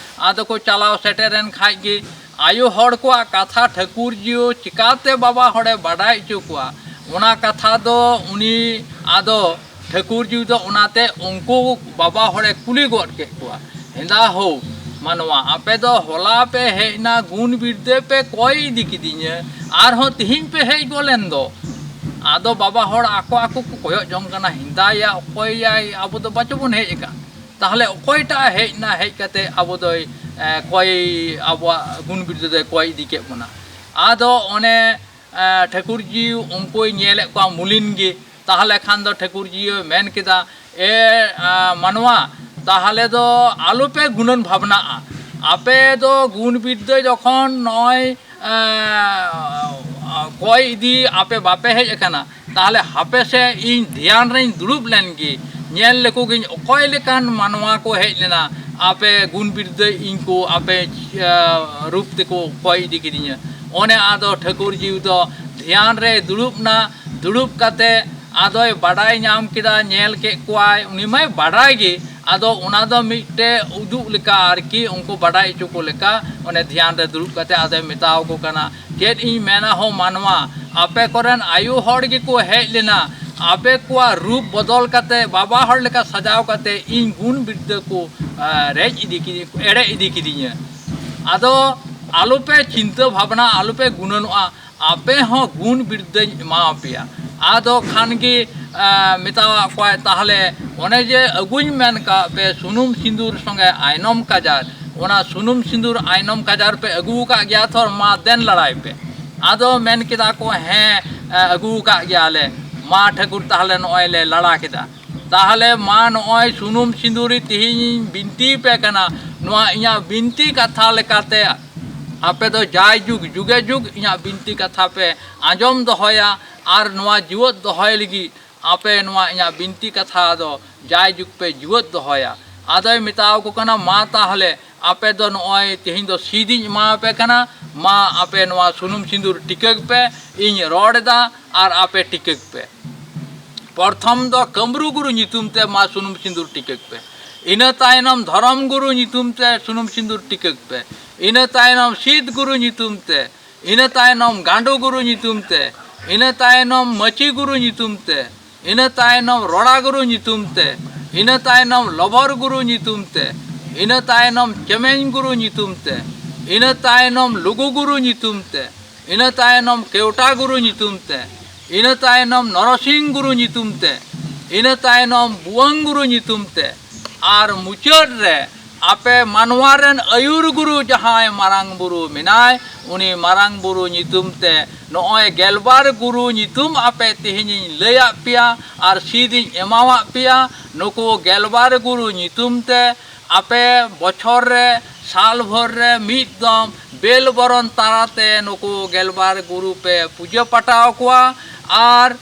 ᱟᱫᱚ ᱠᱚ ᱪᱟᱞᱟᱣ ᱥᱮᱴᱮᱨᱮᱱ ᱠᱷᱟᱡ ᱜᱮ ᱟᱭᱳ ᱦᱚᱲ ᱠᱚᱣᱟᱜ ᱠᱟᱛᱷᱟ ᱴᱷᱟᱹᱠᱩᱨ ᱡᱤᱣᱤ ᱪᱤᱠᱟᱛᱮ ᱵᱟᱵᱟ ᱦᱚᱲᱮ ᱵᱟᱰᱟᱭ ᱦᱚᱪᱚ ᱠᱚᱣᱟ, ᱚᱱᱟ ᱠᱟᱛᱷᱟ ᱫᱚ ᱩᱱᱤ ᱟᱫᱚ ᱴᱷᱟᱹᱠᱩᱨ ᱡᱤᱣᱤ ᱫᱚ ᱚᱱᱟᱛᱮ ᱩᱱᱠᱩ ᱵᱟᱵᱟ ᱦᱚᱲᱮ ᱠᱩᱞᱤ ᱜᱚᱫ ᱠᱮᱫ ᱠᱚᱣᱟ, "ᱦᱮᱸᱫᱟ ᱦᱳ ᱢᱟᱱᱣᱟ, ᱟᱯᱮ ᱫᱚ ᱦᱚᱞᱟ ᱯᱮ ᱦᱮᱡ ᱮᱱᱟ, ᱜᱩᱱ ᱵᱤᱨᱫᱟᱹ ᱯᱮ ᱠᱚᱭ ᱤᱫᱤ ᱠᱤᱫᱤᱧᱟ, ᱟᱨᱦᱚᱸ ᱛᱤᱦᱤᱧ ᱯᱮ ᱦᱮᱡ ᱜᱚᱫ ᱞᱮᱱ ᱫᱚ?" ᱟᱫᱚ ᱵᱟᱵᱟ ᱦᱚᱲ ᱟᱠᱚ ᱟᱠᱚ ᱠᱚ ᱠᱚᱭᱚᱜ ᱡᱚᱝ ᱠᱟᱱᱟ, "ᱦᱮᱸᱫᱟᱭᱟ, ᱚᱠᱚᱭᱟᱭ? ᱟᱵᱚ ᱫᱚ ᱵᱟᱪᱚ ᱵᱚᱱ ᱦᱮᱡ ᱟᱠᱟᱱ, ᱛᱟᱦᱚᱞᱮ ᱚᱠᱚᱭᱴᱟᱜ ᱦᱮᱡ ᱮᱱᱟ? ᱦᱮᱡ ᱠᱟᱛᱮ ᱟᱵᱚ ᱫᱚᱭ, ᱮ, ᱠᱚᱭ, ᱟᱵᱚᱣᱟᱜ ᱜᱩᱱ ᱵᱤᱨᱫᱟᱹ ᱫᱚᱭ ᱠᱚᱭ ᱤᱫᱤ ᱠᱮᱫ ᱵᱚᱱᱟ?" ᱟᱫᱚ ᱚᱱᱮ, ᱮ, ᱴᱷᱟᱹᱠᱩᱨ ᱡᱤᱣᱤ ᱩᱱᱠᱩᱭ ᱧᱮᱞᱮᱫ ᱠᱚᱣᱟ ᱢᱩᱞᱤᱱ ᱜᱮ᱾ ᱛᱟᱦᱚᱞᱮ ᱠᱷᱟᱱ ᱫᱚ ᱴᱷᱟᱹᱠᱩᱨ ᱡᱤᱣᱤ ᱢᱮᱱ ᱠᱮᱫᱟ, "ᱮ, ᱟ, ᱢᱟᱱᱣᱟ, ᱛᱟᱦᱚᱞᱮ ᱫᱚ ᱟᱞᱚᱯᱮ ᱜᱩᱱᱟᱹᱱ ᱵᱷᱟᱵᱽᱱᱟᱜᱼᱟ᱾ ᱟᱯᱮ ᱫᱚ ᱜᱩᱱ ᱵᱤᱨᱫᱟᱹ ᱡᱚᱠᱷᱚᱱ ᱱᱚᱜᱼᱚᱭ, ᱮ, ᱠᱚᱭ ᱤᱫᱤ ᱟᱯᱮ ᱵᱟᱯᱮ ᱦᱮᱡ ᱟᱠᱟᱱᱟ, ᱛᱟᱦᱚᱞᱮ ᱦᱟᱯᱮ ᱥᱮ ᱤᱧ ᱫᱷᱮᱭᱟᱱ ᱨᱮᱧ ᱫᱩᱲᱩᱵ ᱞᱮᱱ ᱜᱮ, ᱧᱮᱞ ᱞᱮᱠᱚ ᱜᱤᱧ ᱚᱠᱚᱭ ᱞᱮᱠᱟᱱ ᱢᱟᱱᱣᱟ ᱠᱚ ᱦᱮᱡ ᱞᱮᱱᱟ, ᱟᱯᱮ ᱜᱩᱱ ᱵᱤᱨᱫᱟᱹ ᱤᱧ ᱠᱚ ᱟᱯᱮ, ᱮ, ᱨᱩᱯ ᱛᱮᱠᱚ ᱠᱚᱭ ᱤᱫᱤ ᱠᱤᱫᱤᱧᱟ᱾" ᱚᱱᱮ ᱟᱫᱚ ᱴᱷᱟᱹᱠᱩᱨ ᱡᱤᱣᱤ ᱫᱚ ᱫᱷᱮᱭᱟᱱ ᱨᱮᱭ ᱫᱩᱲᱩᱵ ᱮᱱᱟ᱾ ᱫᱩᱲᱩᱵ ᱠᱟᱛᱮ ᱟᱫᱚᱭ ᱵᱟᱰᱟᱭ ᱧᱟᱢ ᱠᱮᱫᱟ, ᱧᱮᱞ ᱠᱮᱫ ᱠᱚᱣᱟᱭ, ᱩᱱᱤ ᱢᱟᱭ ᱵᱟᱰᱟᱭ ᱜᱮ᱾ ᱟᱫᱚ ᱚᱱᱟ ᱫᱚ ᱢᱤᱫᱴᱮᱡ ᱩᱫᱩᱜ ᱞᱮᱠᱟ ᱟᱨᱠᱤ, ᱩᱱᱠᱩ ᱵᱟᱰᱟᱭ ᱦᱚᱪᱚ ᱠᱚ ᱞᱮᱠᱟ, ᱚᱱᱮ ᱫᱷᱮᱭᱟᱱ ᱨᱮ ᱫᱩᱲᱩᱵ ᱠᱟᱛᱮ ᱟᱫᱚᱭ ᱢᱮᱛᱟᱣ ᱠᱚ ᱠᱟᱱᱟ, "ᱪᱮᱫ ᱤᱧ ᱢᱮᱱᱟ ᱦᱳ ᱢᱟᱱᱣᱟ, ᱟᱯᱮ ᱠᱚᱨᱮᱱ ᱟᱭᱳ ᱦᱚᱲ ᱜᱮᱠᱚ ᱦᱮᱡ ᱞᱮᱱᱟ, ᱟᱯᱮ ᱠᱚᱣᱟᱜ ᱨᱩᱯ ᱵᱚᱫᱚᱞ ᱠᱟᱛᱮ, ᱵᱟᱵᱟ ᱦᱚᱲ ᱞᱮᱠᱟ ᱥᱟᱡᱟᱣ ᱠᱟᱛᱮ ᱤᱧ ᱜᱩᱱ ᱵᱤᱨᱫᱟᱹ ᱠᱚ, ᱟ, ᱨᱮᱡ ᱤᱫᱤ ᱠᱤᱫᱤᱧ, ᱮᱲᱮ ᱤᱫᱤ ᱠᱤᱫᱤᱧᱟ᱾ ᱟᱫᱚ ᱟᱞᱚᱯᱮ ᱪᱤᱱᱛᱟᱹ ᱵᱷᱟᱵᱽᱱᱟ, ᱟᱞᱚᱯᱮ ᱜᱩᱱᱟᱹᱱᱚᱜᱼᱟ, ᱟᱯᱮ ᱦᱚᱸ ᱜᱩᱱ ᱵᱤᱨᱫᱟᱹᱧ ᱮᱢᱟ ᱯᱮᱭᱟ᱾" ᱟᱫᱚ ᱠᱷᱟᱱ ᱜᱮ, ᱮᱸ, ᱢᱮᱛᱟᱣᱟᱜ ᱠᱚᱣᱟᱭ, "ᱛᱟᱦᱚᱞᱮ ᱚᱱᱮ ᱡᱮ ᱟᱹᱜᱩᱧ ᱢᱮᱱ ᱠᱟᱜ ᱯᱮ ᱥᱩᱱᱩᱢ ᱥᱤᱸᱫᱩᱨ ᱥᱚᱸᱜᱮ ᱟᱭᱱᱚᱢ ᱠᱟᱡᱟᱨ, ᱚᱱᱟ ᱥᱩᱱᱩᱢ ᱥᱤᱸᱫᱩᱨ ᱟᱭᱱᱚᱢ ᱠᱟᱡᱟᱨ ᱯᱮ ᱟᱹᱜᱩ ᱟᱠᱟᱫ ᱜᱮᱭᱟ ᱛᱷᱚᱨ, ᱢᱟ ᱫᱮᱱ ᱞᱟᱲᱟᱭ ᱯᱮ᱾" ᱟᱫᱚ ᱢᱮᱱ ᱠᱮᱫᱟ ᱠᱚ, "ᱦᱮᱸ, ᱟᱹᱜᱩ ᱟᱠᱟᱫ ᱜᱮᱭᱟᱞᱮ᱾ ᱢᱟ ᱴᱷᱟᱹᱠᱩᱨ, ᱛᱟᱦᱞᱮ ᱱᱚᱜᱼᱚᱭ ᱞᱮ ᱞᱟᱲᱟ ᱠᱮᱫᱟ᱾ ᱛᱟᱦᱞᱮ ᱢᱟ ᱱᱚᱜᱼᱚᱭ ᱥᱩᱱᱩᱢ ᱥᱤᱸᱫᱩᱨ ᱛᱮᱦᱮᱧ ᱤᱧ ᱵᱤᱱᱛᱤ ᱯᱮ ᱠᱟᱱᱟ, ᱱᱚᱣᱟ ᱤᱧᱟᱹᱜ ᱵᱤᱱᱛᱤ ᱠᱟᱛᱷᱟ ᱞᱮᱠᱟᱛᱮ ᱟᱯᱮ ᱫᱚ ᱡᱟᱭ ᱡᱩᱜᱽ ᱡᱩᱜᱮ ᱡᱩᱜᱽ ᱤᱧᱟᱹᱜ ᱵᱤᱱᱛᱤ ᱠᱟᱛᱷᱟ ᱯᱮ ᱟᱸᱡᱚᱢ ᱫᱚᱦᱚᱭᱟ ᱟᱨ ᱱᱚᱣᱟ ᱡᱤᱣᱮᱫ ᱫᱚᱦᱚᱭ ᱞᱟᱹᱜᱤᱫ ᱟᱯᱮ ᱱᱚᱣᱟ ᱤᱧᱟᱹᱜ ᱵᱤᱱᱛᱤ ᱠᱟᱛᱷᱟ ᱫᱚ ᱡᱟᱭ ᱡᱩᱜᱽ ᱯᱮ ᱡᱤᱣᱮᱫ ᱫᱚᱦᱚᱭᱟ᱾" ᱟᱫᱚᱭ ᱢᱮᱛᱟᱣ ᱠᱚ ᱠᱟᱱᱟ, ᱢᱟ ᱛᱟᱦᱞᱮ ᱟᱯᱮ ᱫᱚ ᱱᱚᱜᱼᱚᱭ ᱛᱮᱦᱮᱧ ᱫᱚ ᱥᱤᱫ ᱤᱧ ᱮᱢᱟᱣᱟᱯᱮ ᱠᱟᱱᱟ, ᱢᱟ ᱟᱯᱮ ᱱᱚᱣᱟ ᱥᱩᱱᱩᱢ ᱥᱤᱸᱫᱩᱨ ᱴᱤᱠᱟᱹᱜ ᱯᱮ, ᱤᱧ ᱨᱚᱲ ᱮᱫᱟ ᱟᱨ ᱟᱯᱮ ᱴᱤᱠᱟᱹᱜ ᱯᱮ᱾ ᱯᱨᱚᱛᱷᱚᱢ ᱫᱚ ᱠᱟᱹᱢᱨᱩ ᱜᱩᱨᱩ ᱧᱩᱛᱩᱢ ᱛᱮ ᱢᱟ ᱥᱩᱱᱩᱢ ᱥᱤᱸᱫᱩᱨ ᱴᱤᱠᱟᱹᱜ ᱯᱮ, ᱤᱱᱟᱹ ᱛᱟᱭᱱᱚᱢ ᱫᱷᱚᱨᱚᱢ ᱜᱩᱨᱩ ᱧᱩᱛᱩᱢ ᱛᱮ ᱥᱩᱱᱩᱢ ᱥᱤᱸᱫᱩᱨ ᱴᱤᱠᱟᱹᱜ ᱯᱮ, ᱤᱱᱟᱹ ᱛᱟᱭᱱᱚᱢ ᱥᱤᱫ ᱜᱩᱨᱩ ᱧᱩᱛᱩᱢ ᱛᱮ, ᱤᱱᱟᱹ ᱛᱟᱭᱱᱚᱢ ᱜᱟᱸᱰᱚ ᱜᱩᱨᱩ ᱧᱩᱛᱩᱢ ᱛᱮ, ᱤᱱᱟᱹ ᱛᱟᱭᱱᱚᱢ ᱢᱟᱹᱪᱤ ᱜᱩᱨᱩ ᱧᱩᱛᱩᱢ ᱛᱮ, ᱤᱱᱟᱹ ᱛᱟᱭᱱᱚᱢ ᱨᱚᱲᱟ ᱜᱩᱨᱩ ᱧᱩᱛᱩᱢ ᱛᱮ, ᱤᱱᱟᱹ ᱛᱟᱭᱱᱚᱢ ᱞᱚᱵᱚᱨ ᱜᱩᱨᱩ ᱧᱩᱛᱩᱢ ᱛᱮ, ᱤᱱᱟᱹ ᱛᱟᱭᱱᱚᱢ ᱪᱮᱢᱮᱧ ᱜᱩᱨᱩ ᱧᱩᱛᱩᱢ ᱛᱮ, ᱤᱱᱟᱹ ᱛᱟᱭᱱᱚᱢ ᱞᱩᱜᱩ ᱜᱩᱨᱩ ᱧᱩᱛᱩᱢ ᱛᱮ, ᱤᱱᱟᱹ ᱛᱟᱭᱱᱚᱢ ᱠᱮᱣᱴᱟ ᱜᱩᱨᱩ ᱧᱩᱛᱩᱢ ᱛᱮ, ᱤᱱᱟᱹ ᱛᱟᱭᱱᱚᱢ ᱱᱚᱨᱚᱥᱤᱝ ᱜᱩᱨᱩ ᱧᱩᱛᱩᱢ ᱛᱮ, ᱤᱱᱟᱹ ᱛᱟᱭᱱᱚᱢ ᱵᱩᱣᱟᱹᱝ ᱜᱩᱨᱩ ᱧᱩᱛᱩᱢ ᱛᱮ, ᱟᱨ ᱢᱩᱪᱟᱹᱫ ᱨᱮ ᱟᱯᱮ ᱢᱟᱱᱣᱟ ᱨᱮᱱ ᱟᱹᱭᱩᱨ ᱜᱩᱨᱩ ᱡᱟᱦᱟᱸᱭ ᱢᱟᱨᱟᱝ ᱵᱩᱨᱩ ᱢᱮᱱᱟᱭ, ᱩᱱᱤ ᱢᱟᱨᱟᱝ ᱵᱩᱨᱩ ᱧᱩᱛᱩᱢ ᱛᱮ ᱱᱚᱜᱼᱚᱭ ᱜᱮᱞᱵᱟᱨ ᱜᱩᱨᱩ ᱧᱩᱛᱩᱢ ᱟᱯᱮ ᱛᱮᱦᱮᱧᱤᱧ ᱞᱟᱹᱭᱟᱫ ᱯᱮᱭᱟ ᱟᱨ ᱥᱤᱫᱤᱧ ᱮᱢᱟᱣᱟᱫ ᱯᱮᱭᱟ᱾ ᱱᱩᱠᱩ ᱜᱮᱞᱵᱟᱨ ᱜᱩᱨᱩ ᱧᱩᱛᱩᱢ ᱛᱮ ᱟᱯᱮ ᱵᱚᱪᱷᱚᱨ ᱨᱮ, ᱥᱟᱞ ᱵᱷᱳᱨ ᱨᱮ ᱢᱤᱫ ᱫᱚᱢ ᱵᱮᱞ ᱵᱚᱨᱚᱱ ᱛᱟᱞᱟᱛᱮ ᱱᱩᱠᱩ ᱜᱮᱞᱵᱟᱨ ᱜᱩᱨᱩ ᱯᱮ ᱯᱩᱡᱟᱹ ᱯᱟᱴᱟᱣ ᱠᱚᱣᱟ᱾ ᱟᱨ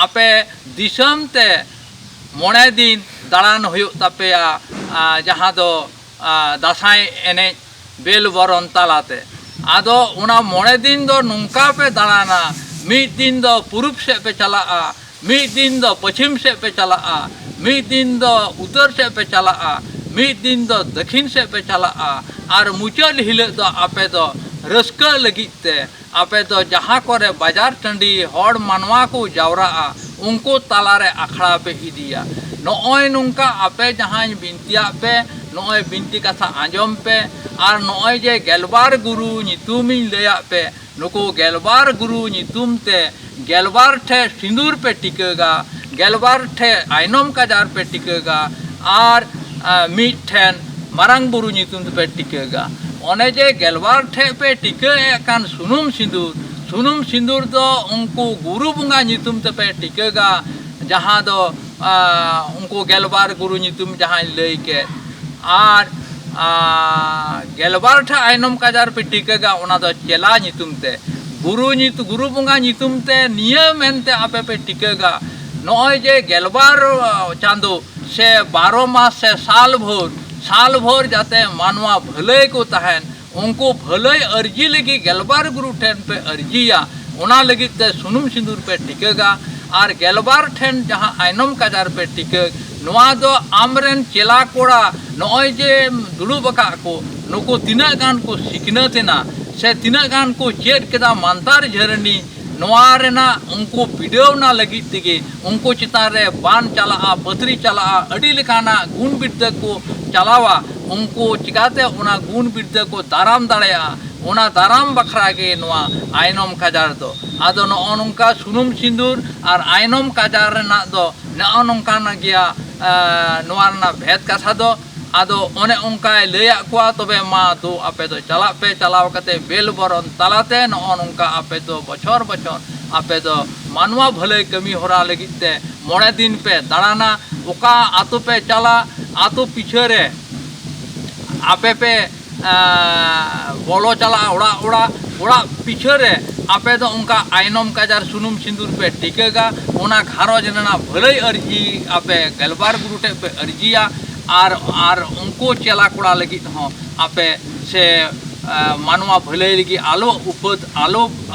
ᱟᱯᱮ ᱫᱤᱥᱚᱢ ᱛᱮ ᱢᱚᱬᱮ ᱫᱤᱱ ᱫᱟᱬᱟᱱ ᱦᱩᱭᱩᱜ ᱛᱟᱯᱮᱭᱟ, ᱟ, ᱡᱟᱦᱟᱸ ᱫᱚ, ᱟ, ᱫᱟᱸᱥᱟᱭ ᱮᱱᱮᱡ ᱵᱮᱞ ᱵᱚᱨᱚᱱ ᱛᱟᱞᱟᱛᱮ᱾ ᱟᱫᱚ ᱚᱱᱟ ᱢᱚᱬᱮ ᱫᱤᱱ ᱫᱚ ᱱᱚᱝᱠᱟ ᱯᱮ ᱫᱟᱬᱟᱱᱟ, ᱢᱤᱫ ᱫᱤᱱ ᱫᱚ ᱯᱩᱨᱩᱵ ᱥᱮᱫ ᱯᱮ ᱪᱟᱞᱟᱜᱼᱟ, ᱢᱤᱫ ᱫᱤᱱ ᱫᱚ ᱯᱚᱪᱷᱤᱢ ᱥᱮᱫ ᱯᱮ ᱪᱟᱞᱟᱜᱼᱟ, ᱢᱤᱫ ᱫᱤᱱ ᱫᱚ ᱩᱛᱛᱚᱨ ᱥᱮᱫ ᱯᱮ ᱪᱟᱞᱟᱜᱼᱟ, ᱢᱤᱫ ᱫᱤᱱ ᱫᱚ ᱫᱚᱠᱷᱤᱱ ᱥᱮᱫ ᱯᱮ ᱪᱟᱞᱟᱜᱼᱟ, ᱟᱨ ᱢᱩᱪᱟᱹᱫ ᱦᱤᱞᱳᱜ ᱫᱚ ᱟᱯᱮ ᱫᱚ ᱨᱟᱹᱥᱠᱟᱹ ᱞᱟᱹᱜᱤᱫ ᱛᱮ ᱟᱯᱮ ᱫᱚ ᱡᱟᱦᱟᱸ ᱠᱚᱨᱮ ᱵᱟᱡᱟᱨ ᱴᱟᱺᱰᱤ ᱦᱚᱲ ᱢᱟᱱᱣᱟ ᱠᱚ ᱡᱟᱣᱨᱟᱜᱼᱟ, ᱩᱱᱠᱩ ᱛᱟᱞᱟᱨᱮ ᱟᱠᱷᱲᱟ ᱯᱮ ᱤᱫᱤᱭᱟ᱾ ᱱᱚᱜᱼᱚᱭ ᱱᱚᱝᱠᱟ ᱟᱯᱮ ᱡᱟᱦᱟᱸᱧ ᱵᱤᱱᱛᱤᱭᱟᱫ ᱯᱮ, ᱱᱚᱜᱼᱚᱭ ᱵᱤᱱᱛᱤ ᱠᱟᱛᱷᱟ ᱟᱸᱡᱚᱢ ᱯᱮ᱾ ᱟᱨ ᱱᱚᱜᱼᱚᱭ ᱡᱮ ᱜᱮᱞᱵᱟᱨ ᱜᱩᱨᱩ ᱧᱩᱛᱩᱢᱤᱧ ᱞᱟᱹᱭᱟᱫ ᱯᱮ, ᱱᱩᱠᱩ ᱜᱮᱞᱵᱟᱨ ᱜᱩᱨᱩ ᱧᱩᱛᱩᱢ ᱛᱮ ᱜᱮᱞᱵᱟᱨ ᱴᱷᱮᱡ ᱥᱤᱸᱫᱩᱨ ᱯᱮ ᱴᱤᱠᱟᱹᱜᱟ, ᱜᱮᱞᱵᱟᱨ ᱴᱷᱮᱡ ᱟᱭᱱᱚᱢ ᱠᱟᱡᱟᱨ ᱯᱮ ᱴᱤᱠᱟᱹᱜᱟ, ᱟᱨ, ᱟ, ᱢᱤᱫ ᱴᱷᱮᱱ ᱢᱟᱨᱟᱝ ᱵᱩᱨᱩ ᱧᱩᱛᱩᱢ ᱛᱮᱯᱮ ᱴᱤᱠᱟᱹᱜᱟ᱾ ᱚᱱᱮ ᱡᱮ ᱜᱮᱞᱵᱟᱨ ᱴᱷᱮᱡ ᱯᱮ ᱴᱤᱠᱟᱹ ᱮᱫ ᱠᱟᱱ ᱥᱩᱱᱩᱢ ᱥᱤᱸᱫᱩᱨ, ᱥᱩᱱᱩᱢ ᱥᱤᱸᱫᱩᱨ ᱫᱚ ᱩᱱᱠᱩ ᱜᱩᱨᱩ ᱵᱚᱸᱜᱟ ᱧᱩᱛᱩᱢ ᱛᱮᱯᱮ ᱴᱤᱠᱟᱹᱜᱟ, ᱡᱟᱦᱟᱸ ᱫᱚ, ᱟ, ᱩᱱᱠᱩ ᱜᱮᱞᱵᱟᱨ ᱜᱩᱨᱩ ᱧᱩᱛᱩᱢ ᱡᱟᱦᱟᱸᱧ ᱞᱟᱹᱭ ᱠᱮᱫ᱾ ᱟᱨ, ᱟ, ᱜᱮᱞᱵᱟᱨ ᱴᱷᱮᱡ ᱟᱭᱱᱚᱢ ᱠᱟᱡᱟᱨ ᱯᱮ ᱴᱤᱠᱟᱹᱜᱟ, ᱚᱱᱟ ᱫᱚ ᱪᱮᱞᱟ ᱧᱩᱛᱩᱢ ᱛᱮ᱾ ᱜᱩᱨᱩ ᱧᱩᱛᱩ-, ᱜᱩᱨᱩ ᱵᱚᱸᱜᱟ ᱧᱩᱛᱩᱢ ᱛᱮ ᱱᱤᱭᱟᱹ ᱢᱮᱱᱛᱮ ᱟᱯᱮ ᱯᱮ ᱴᱤᱠᱟᱹᱜᱟ, ᱱᱚᱜᱼᱚᱭ ᱡᱮ ᱜᱮᱞᱵᱟᱨ, ᱟ, ᱪᱟᱸᱫᱚ ᱥᱮ ᱵᱟᱨᱚ ᱢᱟᱥ ᱥᱮ ᱥᱟᱞ ᱵᱷᱳᱨ, ᱥᱟᱞ ᱵᱷᱳᱨ ᱡᱟᱛᱮ ᱢᱟᱱᱣᱟ ᱵᱷᱟᱹᱞᱟᱹᱭ ᱠᱚ ᱛᱟᱦᱮᱱ, ᱩᱱᱠᱩ ᱵᱷᱟᱹᱞᱟᱹᱭ ᱟᱹᱨᱡᱤ ᱞᱟᱹᱜᱤᱫ ᱜᱮᱞᱵᱟᱨ ᱜᱩᱨᱩ ᱴᱷᱮᱱ ᱯᱮ ᱟᱹᱨᱡᱤᱭᱟ᱾ ᱚᱱᱟ ᱞᱟᱹᱜᱤᱫ ᱛᱮ ᱥᱩᱱᱩᱢ ᱥᱤᱸᱫᱩᱨ ᱯᱮ ᱴᱤᱠᱟᱹᱜᱟ᱾ ᱟᱨ ᱜᱮᱞᱵᱟᱨ ᱴᱷᱮᱱ ᱡᱟᱦᱟᱸ ᱟᱭᱱᱚᱢ ᱠᱟᱡᱟᱨ ᱯᱮ ᱴᱤᱠᱟᱹᱜ, ᱱᱚᱣᱟ ᱫᱚ ᱟᱢᱨᱮᱱ ᱪᱮᱞᱟ ᱠᱚᱲᱟ ᱱᱚᱜᱼᱚᱭ ᱡᱮ ᱫᱩᱲᱩᱵ ᱟᱠᱟᱫ ᱠᱚ, ᱱᱩᱠᱩ ᱛᱤᱱᱟᱹᱜ ᱜᱟᱱ ᱠᱚ ᱥᱤᱠᱷᱱᱟᱹᱛ ᱮᱱᱟ ᱥᱮ ᱛᱤᱱᱟᱹᱜ ᱜᱟᱱ ᱠᱚ ᱪᱮᱫ ᱠᱮᱫᱟ ᱢᱟᱱᱛᱟᱨ ᱡᱷᱟᱹᱨᱱᱤ, ᱱᱚᱣᱟ ᱨᱮᱱᱟᱜ ᱩᱱᱠᱩ ᱵᱤᱰᱟᱹᱣ ᱚᱱᱟ ᱞᱟᱹᱜᱤᱫ ᱛᱮᱜᱮ ᱩᱱᱠᱩ ᱪᱮᱛᱟᱱ ᱨᱮ ᱵᱟᱱ ᱪᱟᱞᱟᱜᱼᱟ, ᱯᱟᱹᱛᱨᱤ ᱪᱟᱞᱟᱜᱼᱟ, ᱟᱹᱰᱤ ᱞᱮᱠᱟᱱᱟᱜ ᱜᱩᱱ ᱵᱤᱨᱫᱟᱹ ᱠᱚ ᱪᱟᱞᱟᱣᱟ᱾ ᱩᱱᱠᱩ ᱪᱤᱠᱟᱛᱮ ᱚᱱᱟ ᱜᱩᱱ ᱵᱤᱨᱫᱟᱹ ᱠᱚ ᱫᱟᱨᱟᱢ ᱫᱟᱲᱮᱭᱟᱜᱼᱟ, ᱚᱱᱟ ᱫᱟᱨᱟᱢ ᱵᱟᱠᱷᱨᱟ ᱜᱮ ᱱᱚᱣᱟ ᱟᱭᱱᱚᱢ ᱠᱟᱡᱟᱨ ᱫᱚ᱾ ᱟᱫᱚ ᱱᱚᱜᱼᱚ ᱱᱚᱝᱠᱟ ᱥᱩᱱᱩᱢ ᱥᱤᱸᱫᱩᱨ ᱟᱨ ᱟᱭᱱᱚᱢ ᱠᱟᱡᱟᱨ ᱨᱮᱱᱟᱜ ᱫᱚ ᱱᱚᱜᱼᱚ ᱱᱚᱝᱠᱟᱱ ᱜᱮᱭᱟ, ᱮ, ᱱᱚᱣᱟ ᱨᱮᱱᱟᱜ ᱵᱷᱮᱫ ᱠᱟᱛᱷᱟ ᱫᱚ᱾ ᱟᱫᱚ ᱚᱱᱮ ᱚᱱᱠᱟᱭ ᱞᱟᱹᱭᱟᱫ ᱠᱚᱣᱟ, ᱛᱚᱵᱮ ᱢᱟ ᱫᱩ ᱟᱯᱮ ᱫᱚ ᱪᱟᱞᱟᱜ ᱯᱮ, ᱪᱟᱞᱟᱣ ᱠᱟᱛᱮ ᱵᱮᱞ ᱵᱚᱨᱚᱱ ᱛᱟᱞᱟᱛᱮ ᱱᱚᱜᱼᱚ ᱱᱚᱝᱠᱟ ᱟᱯᱮ ᱫᱚ ᱵᱚᱪᱷᱚᱨ ᱵᱚᱪᱷᱚᱨ ᱟᱯᱮ ᱫᱚ ᱢᱟᱱᱣᱟ ᱵᱷᱟᱹᱞᱟᱹᱭ ᱠᱟᱹᱢᱤ ᱦᱚᱨᱟ ᱞᱟᱹᱜᱤᱫ ᱛᱮ ᱢᱚᱬᱮ ᱫᱤᱱ ᱯᱮ ᱫᱟᱬᱟᱱᱟ, ᱚᱠᱟ ᱟᱛᱳ ᱯᱮ ᱪᱟᱞᱟᱜ, ᱟᱛᱳ ᱯᱤᱪᱷᱟᱹ ᱨᱮ ᱟᱯᱮ ᱯᱮ, ᱟᱸ, ᱵᱚᱞᱚ ᱪᱟᱞᱟᱜᱼᱟ ᱚᱲᱟᱜ ᱚᱲᱟᱜ, ᱚᱲᱟᱜ ᱯᱤᱪᱷᱟᱹ ᱨᱮ ᱟᱯᱮ ᱫᱚ ᱚᱱᱠᱟ ᱟᱭᱱᱚᱢ ᱠᱟᱡᱟᱨ ᱥᱩᱱᱩᱢ ᱥᱤᱸᱫᱩᱨ ᱯᱮ ᱴᱤᱠᱟᱹᱜᱟ, ᱚᱱᱟ ᱜᱷᱟᱨᱚᱸᱡᱽ ᱨᱮᱱᱟᱜ ᱵᱷᱟᱹᱞᱟᱹᱭ ᱟᱹᱨᱡᱤ ᱟᱯᱮ ᱜᱮᱞᱵᱟᱨ ᱜᱩᱨᱩ ᱴᱷᱮᱡ ᱯᱮ ᱟᱹᱨᱡᱤᱭᱟ᱾ ᱟᱨ, ᱟᱨ ᱩᱱᱠᱩ ᱪᱮᱞᱟ ᱠᱚᱲᱟ ᱞᱟᱹᱜᱤᱫ ᱦᱚᱸ ᱟᱯᱮ ᱥᱮ, ᱟᱸ, ᱢᱟᱱᱣᱟ ᱵᱷᱟᱹᱞᱟᱹᱭ ᱞᱟᱹᱜᱤᱫ ᱟᱞᱚ ᱩᱯᱟᱹᱫ, ᱟᱞᱚ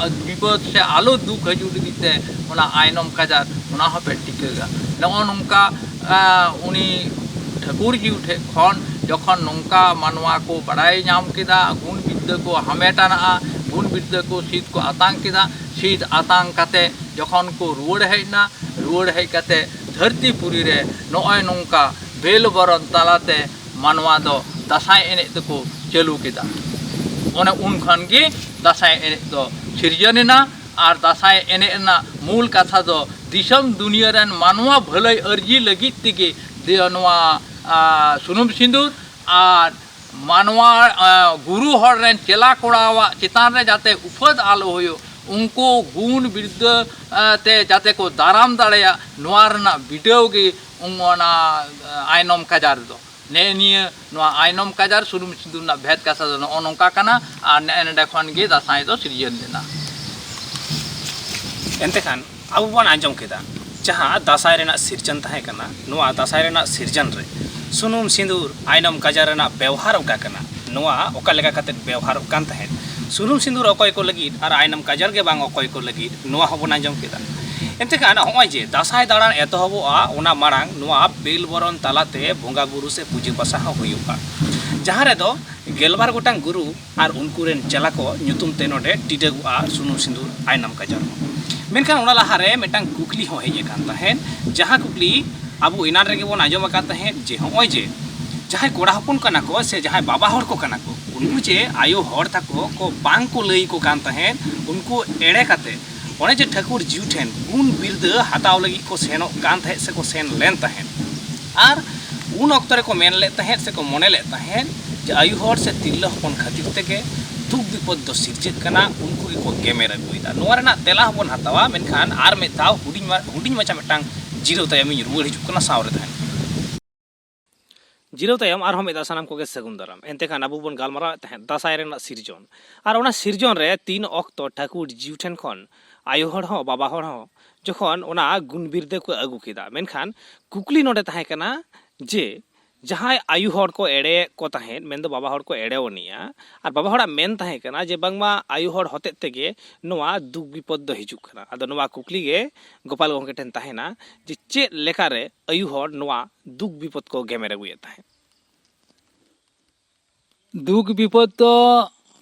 ᱵᱤᱯᱚᱫ ᱥᱮ ᱟᱞᱚ ᱫᱩᱠ ᱦᱤᱡᱩᱜ ᱞᱟᱹᱜᱤᱫ ᱛᱮ ᱚᱱᱟ ᱟᱭᱱᱚᱢ ᱠᱟᱡᱟᱨ ᱚᱱᱟ ᱦᱚᱸᱯᱮ ᱴᱤᱠᱟᱹᱜᱟ᱾ ᱱᱚᱜᱼᱚ ᱱᱚᱝᱠᱟ, ᱟᱸ, ᱩᱱᱤ ᱴᱷᱟᱹᱠᱩᱨ ᱡᱤᱣᱤ ᱴᱷᱮᱡ ᱠᱷᱚᱱ ᱡᱚᱠᱷᱚᱱ ᱱᱚᱝᱠᱟ ᱢᱟᱱᱣᱟ ᱠᱚ ᱵᱟᱲᱟᱭ ᱧᱟᱢ ᱠᱮᱫᱟ, ᱜᱩᱱ ᱵᱤᱫᱽᱫᱟᱹ ᱠᱚ ᱦᱟᱢᱮᱴ ᱟᱱᱟᱜᱼᱟ, ᱜᱩᱱ ᱵᱤᱫᱽᱫᱟᱹ ᱠᱚ ᱥᱤᱫ ᱠᱚ ᱟᱛᱟᱝ ᱠᱮᱫᱟ, ᱥᱤᱫ ᱟᱛᱟᱝ ᱠᱟᱛᱮ ᱡᱚᱠᱷᱚᱱ ᱠᱚ ᱨᱩᱣᱟᱹᱲ ᱦᱮᱡ ᱮᱱᱟ, ᱨᱩᱣᱟᱹᱲ ᱦᱮᱡ ᱠᱟᱛᱮ ᱫᱷᱟᱹᱨᱛᱤ ᱯᱩᱨᱤ ᱨᱮ ᱱᱚᱜᱼᱚᱭ ᱱᱚᱝᱠᱟ ᱵᱮᱞ ᱵᱚᱨᱚᱱ ᱛᱟᱞᱟᱛᱮ ᱢᱟᱱᱣᱟ ᱫᱚ ᱫᱟᱸᱥᱟᱭ ᱮᱱᱮᱡ ᱫᱚᱠᱚ ᱪᱟᱹᱞᱩ ᱠᱮᱫᱟ᱾ ᱚᱱᱮ ᱩᱱ ᱠᱷᱚᱱ ᱜᱮ ᱫᱟᱸᱥᱟᱭ ᱮᱱᱮᱡ ᱫᱚ ᱥᱤᱨᱡᱚᱱ ᱮᱱᱟ᱾ ᱟᱨ ᱫᱟᱸᱥᱟᱭ ᱮᱱᱮᱡ ᱨᱮᱱᱟᱜ ᱢᱩᱞ ᱠᱟᱛᱷᱟ ᱫᱚ ᱫᱤᱥᱚᱢ ᱫᱩᱱᱤᱭᱟᱹ ᱨᱮᱱ ᱢᱟᱱᱣᱟ ᱵᱷᱟᱹᱞᱟᱹᱭ ᱟᱹᱨᱡᱤ ᱞᱟᱹᱜᱤᱫ ᱛᱮᱜᱮ ᱫᱤ-, ᱱᱚᱣᱟ, ᱟ, ᱥᱩᱱᱩᱢ ᱥᱤᱸᱫᱩᱨ ᱟᱨ ᱢᱟᱱᱣᱟ, ᱮ, ᱜᱩᱨᱩ ᱦᱚᱲ ᱨᱮᱱ ᱪᱮᱞᱟ ᱠᱚᱲᱟᱣᱟᱜ ᱪᱮᱛᱟᱱ ᱨᱮ ᱡᱟᱛᱮ ᱩᱯᱟᱹᱫ ᱟᱞᱚ ᱦᱩᱭᱩᱜ, ᱩᱱᱠᱩ ᱜᱩᱱ ᱵᱤᱨᱫᱟᱹ, ᱮ, ᱛᱮ ᱡᱟᱛᱮ ᱠᱚ ᱫᱟᱨᱟᱢ ᱫᱟᱲᱮᱭᱟᱜ, ᱱᱚᱣᱟ ᱨᱮᱱᱟᱜ ᱵᱤᱰᱟᱹᱣ ᱜᱮ ᱚᱱᱟ, ᱮ, ᱟᱭᱱᱚᱢ ᱠᱟᱡᱟᱨ ᱫᱚ᱾ ᱱᱮᱜᱼᱮ ᱱᱤᱭᱟᱹ ᱱᱚᱣᱟ ᱟᱭᱱᱚᱢ ᱠᱟᱡᱟᱨ ᱥᱩᱱᱩᱢ ᱥᱤᱸᱫᱩᱨ ᱨᱮᱱᱟᱜ ᱵᱷᱮᱫ ᱠᱟᱛᱷᱟ ᱫᱚ ᱱᱚᱜᱼᱚ ᱱᱚᱝᱠᱟ ᱠᱟᱱᱟ᱾ ᱟᱨ ᱱᱮᱜᱼᱮ ᱱᱚᱰᱮ ᱠᱷᱚᱱ ᱜᱮ ᱫᱟᱸᱥᱟᱭ ᱫᱚ ᱥᱤᱨᱡᱚᱱ ᱞᱮᱱᱟ᱾ ᱮᱱᱛᱮ ᱠᱷᱟᱱ ᱟᱵᱚ ᱵᱚᱱ ᱟᱸᱡᱚᱢ ᱠᱮᱫᱟ, ᱡᱟᱦᱟᱸ ᱫᱟᱸᱥᱟᱭ ᱨᱮᱱᱟᱜ ᱥᱤᱨᱡᱚᱱ ᱛᱟᱦᱮᱸ ᱠᱟᱱᱟ, ᱱᱚᱣᱟ ᱫᱟᱸᱥᱟᱭ ᱨᱮᱱᱟᱜ ᱥᱤᱨᱡᱚᱱ ᱨᱮ ᱥᱩᱱᱩᱢ ᱥᱤᱸᱫᱩᱨ ᱟᱭᱱᱚᱢ ᱠᱟᱡᱟᱨ ᱨᱮᱱᱟᱜ ᱵᱮᱣᱦᱟᱨ ᱚᱠᱟ ᱠᱟᱱᱟ, ᱱᱚᱣᱟ ᱚᱠᱟ ᱞᱮᱠᱟ ᱠᱟᱛᱮ ᱵᱮᱣᱦᱟᱨᱚᱜ ᱠᱟᱱ ᱛᱟᱦᱮᱸᱫ, ᱥᱩᱱᱩᱢ ᱥᱤᱸᱫᱩᱨ ᱚᱠᱚᱭ ᱠᱚ ᱞᱟᱹᱜᱤᱫ ᱟᱨ ᱟᱭᱱᱚᱢ ᱠᱟᱡᱟᱨ ᱜᱮ ᱵᱟᱝ ᱚᱠᱚᱭ ᱠᱚ ᱞᱟᱹᱜᱤᱫ, ᱱᱚᱣᱟ ᱦᱚᱸᱵᱚᱱ ᱟᱸᱡᱚᱢ ᱠᱮᱫᱟ᱾ ᱮᱱᱛᱮ ᱠᱷᱟᱱ ᱱᱚᱜᱼᱚᱭ ᱡᱮ ᱫᱟᱸᱥᱟᱭ ᱫᱟᱬᱟᱱ ᱮᱛᱚᱦᱚᱵᱚᱜᱼᱟ, ᱚᱱᱟ ᱢᱟᱲᱟᱝ ᱱᱚᱣᱟ ᱵᱮᱞ ᱵᱚᱨᱚᱱ ᱛᱟᱞᱟᱛᱮ ᱵᱚᱸᱜᱟ ᱵᱩᱨᱩ ᱥᱮ ᱯᱩᱡᱟᱹ ᱯᱟᱥᱟ ᱦᱚᱸ ᱦᱩᱭᱩᱜᱼᱟ, ᱡᱟᱦᱟᱸ ᱨᱮᱫᱚ ᱜᱮᱞᱵᱟᱨ ᱜᱚᱴᱟᱝ ᱜᱩᱨᱩ ᱟᱨ ᱩᱱᱠᱩ ᱨᱮᱱ ᱪᱮᱞᱟ ᱠᱚ ᱧᱩᱛᱩᱢ ᱛᱮ ᱱᱚᱰᱮ ᱴᱤᱰᱟᱹᱜᱚᱜᱼᱟ ᱥᱩᱱᱩᱢ ᱥᱤᱸᱫᱩᱨ ᱟᱭᱱᱚᱢ ᱠᱟᱡᱟᱨ ᱦᱚᱸ᱾ ᱢᱮᱱᱠᱷᱟᱱ ᱚᱱᱟ ᱞᱟᱦᱟᱨᱮ ᱢᱤᱫᱴᱟᱝ ᱠᱩᱠᱞᱤ ᱦᱚᱸ ᱦᱮᱡ ᱟᱠᱟᱱ ᱛᱟᱦᱮᱸᱫ, ᱡᱟᱦᱟᱸ ᱠᱩᱠᱞᱤ ᱟᱵᱚ ᱮᱱᱟᱱ ᱨᱮᱜᱮ ᱵᱚᱱ ᱟᱸᱡᱚᱢ ᱟᱠᱟᱫ ᱛᱟᱦᱮᱸᱫ ᱡᱮ ᱱᱚᱜᱼᱚᱭ ᱡᱮ ᱡᱟᱦᱟᱸᱭ ᱠᱚᱲᱟ ᱦᱚᱯᱚᱱ ᱠᱟᱱᱟ ᱠᱚ ᱥᱮ ᱡᱟᱦᱟᱸᱭ ᱵᱟᱵᱟ ᱦᱚᱲ ᱠᱚ ᱠᱟᱱᱟ ᱠᱚ, ᱩᱱᱠᱩ ᱡᱮ ᱟᱭᱳ ᱦᱚᱲ ᱛᱟᱠᱚ ᱠᱚ ᱵᱟᱝ ᱠᱚ ᱞᱟᱹᱭ ᱟᱠᱚ ᱠᱟᱱ ᱛᱟᱦᱮᱸᱫ, ᱩᱱᱠᱩ ᱮᱲᱮ ᱠᱟᱛᱮ ᱚᱱᱮ ᱡᱮ ᱴᱷᱟᱹᱠᱩᱨ ᱡᱤᱣᱤ ᱴᱷᱮᱱ ᱜᱩᱱ ᱵᱤᱨᱫᱟᱹ ᱦᱟᱛᱟᱣ ᱞᱟᱹᱜᱤᱫ ᱠᱚ ᱥᱮᱱᱚᱜ ᱠᱟᱱ ᱛᱟᱦᱮᱸᱫ ᱥᱮᱠᱚ ᱥᱮᱱ ᱞᱮᱱ ᱛᱟᱦᱮᱸᱫ, ᱟᱨ ᱩᱱ ᱚᱠᱛᱚ ᱨᱮᱠᱚ ᱢᱮᱱ ᱞᱮᱫ ᱛᱟᱦᱮᱸᱫ ᱥᱮᱠᱚ ᱢᱚᱱᱮ ᱞᱮᱫ ᱛᱟᱦᱮᱸᱫ ᱡᱮ ᱟᱭᱳ ᱦᱚᱲ ᱥᱮ ᱛᱤᱨᱞᱟᱹ ᱦᱚᱯᱚᱱ ᱠᱷᱟᱹᱛᱤᱨ ᱛᱮᱜᱮ ᱫᱩᱠ ᱵᱤᱯᱚᱫ ᱫᱚ ᱥᱤᱨᱡᱟᱹᱜ ᱠᱟᱱᱟ, ᱩᱱᱠᱩ ᱜᱮᱠᱚ ᱜᱮᱢᱮᱨ ᱟᱹᱜᱩᱭᱮᱫᱟ᱾ ᱱᱚᱣᱟ ᱨᱮᱱᱟᱜ ᱛᱮᱞᱟ ᱦᱚᱸᱵᱚᱱ ᱦᱟᱛᱟᱣᱟ, ᱢᱮᱱᱠᱷᱟᱱ ᱟᱨ ᱢᱤᱫ ᱫᱷᱟᱣ ᱦᱩᱰᱤᱧ ᱢᱟ-, ᱦᱩᱰᱤᱧ ᱢᱟᱪᱷᱟ ᱢᱤᱫᱴᱟᱝ ᱡᱤᱨᱟᱹᱣ ᱛᱟᱭᱚᱢ ᱤᱧ ᱨᱩᱣᱟᱹᱲ ᱦᱤᱡᱩᱜ ᱠᱟᱱᱟ, ᱥᱟᱶ ᱨᱮ ᱛᱟᱦᱮᱱ ᱯᱮ᱾ ᱡᱤᱨᱟᱹᱣ ᱛᱟᱭᱚᱢ ᱟᱨᱦᱚᱸ ᱢᱤᱫ ᱫᱷᱟᱣ ᱥᱟᱱᱟᱢ ᱠᱚᱜᱮ ᱥᱟᱹᱜᱩᱱ ᱫᱟᱨᱟᱢ᱾ ᱮᱱᱛᱮ ᱠᱷᱟᱱ ᱟᱵᱚ ᱵᱚᱱ ᱜᱟᱞᱢᱟᱨᱟᱣᱮᱫ ᱛᱟᱦᱮᱸᱫ ᱫᱟᱸᱥᱟᱭ ᱨᱮᱱᱟᱜ ᱥᱤᱨᱡᱚᱱ, ᱟᱨ ᱚᱱᱟ ᱥᱤᱨᱡᱚᱱ ᱨᱮ ᱛᱤᱱ ᱚᱠᱛᱚ ᱴᱷᱟᱹᱠᱩᱨ ᱡᱤᱣᱤ ᱴᱷᱮᱱ ᱠᱷᱚᱱ ᱟᱭᱳ ᱦᱚᱲ ᱦᱚᱸ ᱵᱟᱵᱟ ᱦᱚᱲ ᱦᱚᱸ ᱡᱚᱠᱷᱚᱱ ᱚᱱᱟ ᱜᱩᱱ ᱵᱤᱨᱫᱟᱹ ᱠᱚ ᱟᱹᱜᱩ ᱠᱮᱫᱟ, ᱢᱮᱱᱠᱷᱟᱱ ᱠᱩᱠᱞᱤ ᱱᱚᱰᱮ ᱛᱟᱦᱮᱸ ᱠᱟᱱᱟ ᱡᱮ ᱡᱟᱦᱟᱸᱭ ᱟᱭᱳ ᱦᱚᱲ ᱠᱚ ᱮᱲᱮᱭᱮᱫ ᱠᱚ ᱛᱟᱦᱮᱸᱫ, ᱢᱮᱱᱫᱚ ᱵᱟᱵᱟ ᱦᱚᱲ ᱠᱚ ᱮᱲᱮᱣᱟᱱᱤᱡᱼᱟ, ᱟᱨ ᱵᱟᱵᱟ ᱦᱚᱲᱟᱜ ᱢᱮᱱ ᱛᱟᱦᱮᱸ ᱠᱟᱱᱟ ᱡᱮ ᱵᱟᱝᱢᱟ ᱟᱭᱳ ᱦᱚᱲ ᱦᱚᱛᱮᱡ ᱛᱮᱜᱮ ᱱᱚᱣᱟ ᱫᱩᱠ ᱵᱤᱯᱚᱫ ᱫᱚ ᱦᱤᱡᱩᱜ ᱠᱟᱱᱟ᱾ ᱟᱫᱚ ᱱᱚᱣᱟ ᱠᱩᱠᱞᱤ ᱜᱮ ᱜᱳᱯᱟᱞ ᱜᱚᱢᱠᱮ ᱴᱷᱮᱱ ᱛᱟᱦᱮᱱᱟ ᱡᱮ ᱪᱮᱫ ᱞᱮᱠᱟᱨᱮ ᱟᱭᱳ ᱦᱚᱲ ᱱᱚᱣᱟ ᱫᱩᱠ ᱵᱤᱯᱚᱫ ᱠᱚ ᱜᱮᱢᱮᱨ ᱟᱹᱜᱩᱭᱮᱫ ᱛᱟᱦᱮᱸᱫ? ᱫᱩᱠ ᱵᱤᱯᱚᱫ ᱫᱚ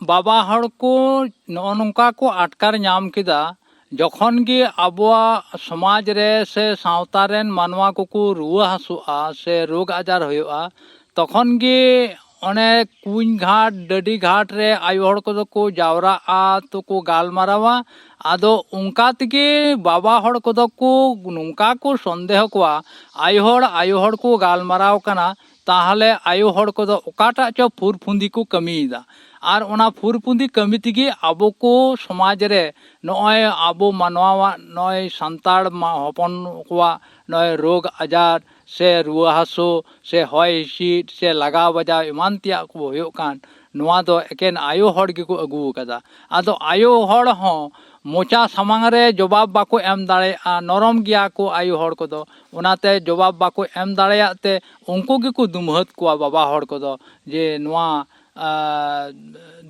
ᱵᱟᱵᱟ ᱦᱚᱲ ᱠᱚ ᱱᱚᱜᱼᱚ ᱱᱚᱝᱠᱟ ᱠᱚ ᱟᱴᱠᱟᱨ ᱧᱟᱢ ᱠᱮᱫᱟ, ᱡᱚᱠᱷᱚᱱ ᱜᱮ ᱟᱵᱚᱣᱟᱜ ᱥᱚᱢᱟᱡᱽ ᱨᱮ ᱥᱮ ᱥᱟᱶᱛᱟ ᱨᱮᱱ ᱢᱟᱱᱣᱟ ᱠᱚᱠᱚ ᱨᱩᱣᱟᱹ ᱦᱟᱹᱥᱩᱜᱼᱟ ᱥᱮ ᱨᱳᱜᱽ ᱟᱡᱟᱨ ᱦᱩᱭᱩᱜᱼᱟ, ᱛᱚᱠᱷᱚᱱ ᱜᱮ ᱚᱱᱮ ᱠᱩᱧ ᱜᱷᱟᱴ, ᱰᱟᱹᱰᱤ ᱜᱷᱟᱴ ᱨᱮ ᱟᱭᱳ ᱦᱚᱲ ᱠᱚᱫᱚ ᱠᱚ ᱡᱟᱣᱨᱟᱜᱼᱟ, ᱛᱚ ᱠᱚ ᱜᱟᱞᱢᱟᱨᱟᱣᱟ᱾ ᱟᱫᱚ ᱚᱱᱠᱟ ᱛᱮᱜᱮ ᱵᱟᱵᱟ ᱦᱚᱲ ᱠᱚᱫᱚ ᱠᱚ ᱱᱚᱝᱠᱟ ᱠᱚ ᱥᱚᱱᱫᱮᱦᱚ ᱠᱚᱣᱟ, ᱟᱭᱳ ᱦᱚᱲ, ᱟᱭᱳ ᱦᱚᱲ ᱠᱚ ᱜᱟᱞᱢᱟᱨᱟᱣ ᱠᱟᱱᱟ, ᱛᱟᱦᱚᱞᱮ ᱟᱭᱳ ᱦᱚᱲ ᱠᱚᱫᱚ ᱚᱠᱟᱴᱟᱜ ᱪᱚ ᱯᱷᱩᱨ ᱯᱷᱩᱸᱫᱤ ᱠᱚ ᱠᱟᱹᱢᱤᱭᱮᱫᱟ᱾ ᱟᱨ ᱚᱱᱟ ᱯᱷᱩᱨ ᱯᱷᱩᱸᱫᱤ ᱠᱟᱹᱢᱤ ᱛᱮᱜᱮ ᱟᱵᱚ ᱠᱚ ᱥᱚᱢᱟᱡᱽ ᱨᱮ ᱱᱚᱜᱼᱚᱭ ᱟᱵᱚ ᱢᱟᱱᱣᱟᱣᱟᱜ, ᱱᱚᱜᱼᱚᱭ ᱥᱟᱱᱛᱟᱲ ᱢᱟ ᱦᱚᱯᱚᱱ ᱠᱚᱣᱟᱜ ᱱᱚᱜᱼᱚᱭ ᱨᱳᱜᱽ ᱟᱡᱟᱨ ᱥᱮ ᱨᱩᱣᱟᱹ ᱦᱟᱹᱥᱩ ᱥᱮ ᱦᱚᱭ ᱦᱤᱸᱥᱤᱫ ᱥᱮ ᱞᱟᱜᱟᱣ ᱵᱟᱡᱟᱣ ᱮᱢᱟᱱ ᱛᱮᱭᱟᱜ ᱠᱚ ᱦᱩᱭᱩᱜ ᱠᱟᱱ, ᱱᱚᱣᱟ ᱫᱚ ᱮᱠᱮᱱ ᱟᱭᱳ ᱦᱚᱲ ᱜᱮᱠᱚ ᱟᱹᱜᱩ ᱟᱠᱟᱫᱟ᱾ ᱟᱫᱚ ᱟᱭᱳ ᱦᱚᱲ ᱦᱚᱸ ᱢᱚᱪᱟ ᱥᱟᱢᱟᱝ ᱨᱮ ᱡᱚᱵᱟᱵ ᱵᱟᱠᱚ ᱮᱢ ᱫᱟᱲᱮᱭᱟᱜᱼᱟ, ᱱᱚᱨᱚᱢ ᱜᱮᱭᱟ ᱠᱚ ᱟᱭᱳ ᱦᱚᱲ ᱠᱚᱫᱚ᱾ ᱚᱱᱟᱛᱮ ᱡᱚᱵᱟᱵ ᱵᱟᱠᱚ ᱮᱢ ᱫᱟᱲᱮᱭᱟᱜ ᱛᱮ ᱩᱱᱠᱩ ᱜᱮᱠᱚ ᱫᱩᱢᱦᱟᱹᱛ ᱠᱚᱣᱟ ᱵᱟᱵᱟ ᱦᱚᱲ ᱠᱚᱫᱚ, ᱡᱮ ᱱᱚᱣᱟ, ᱟ,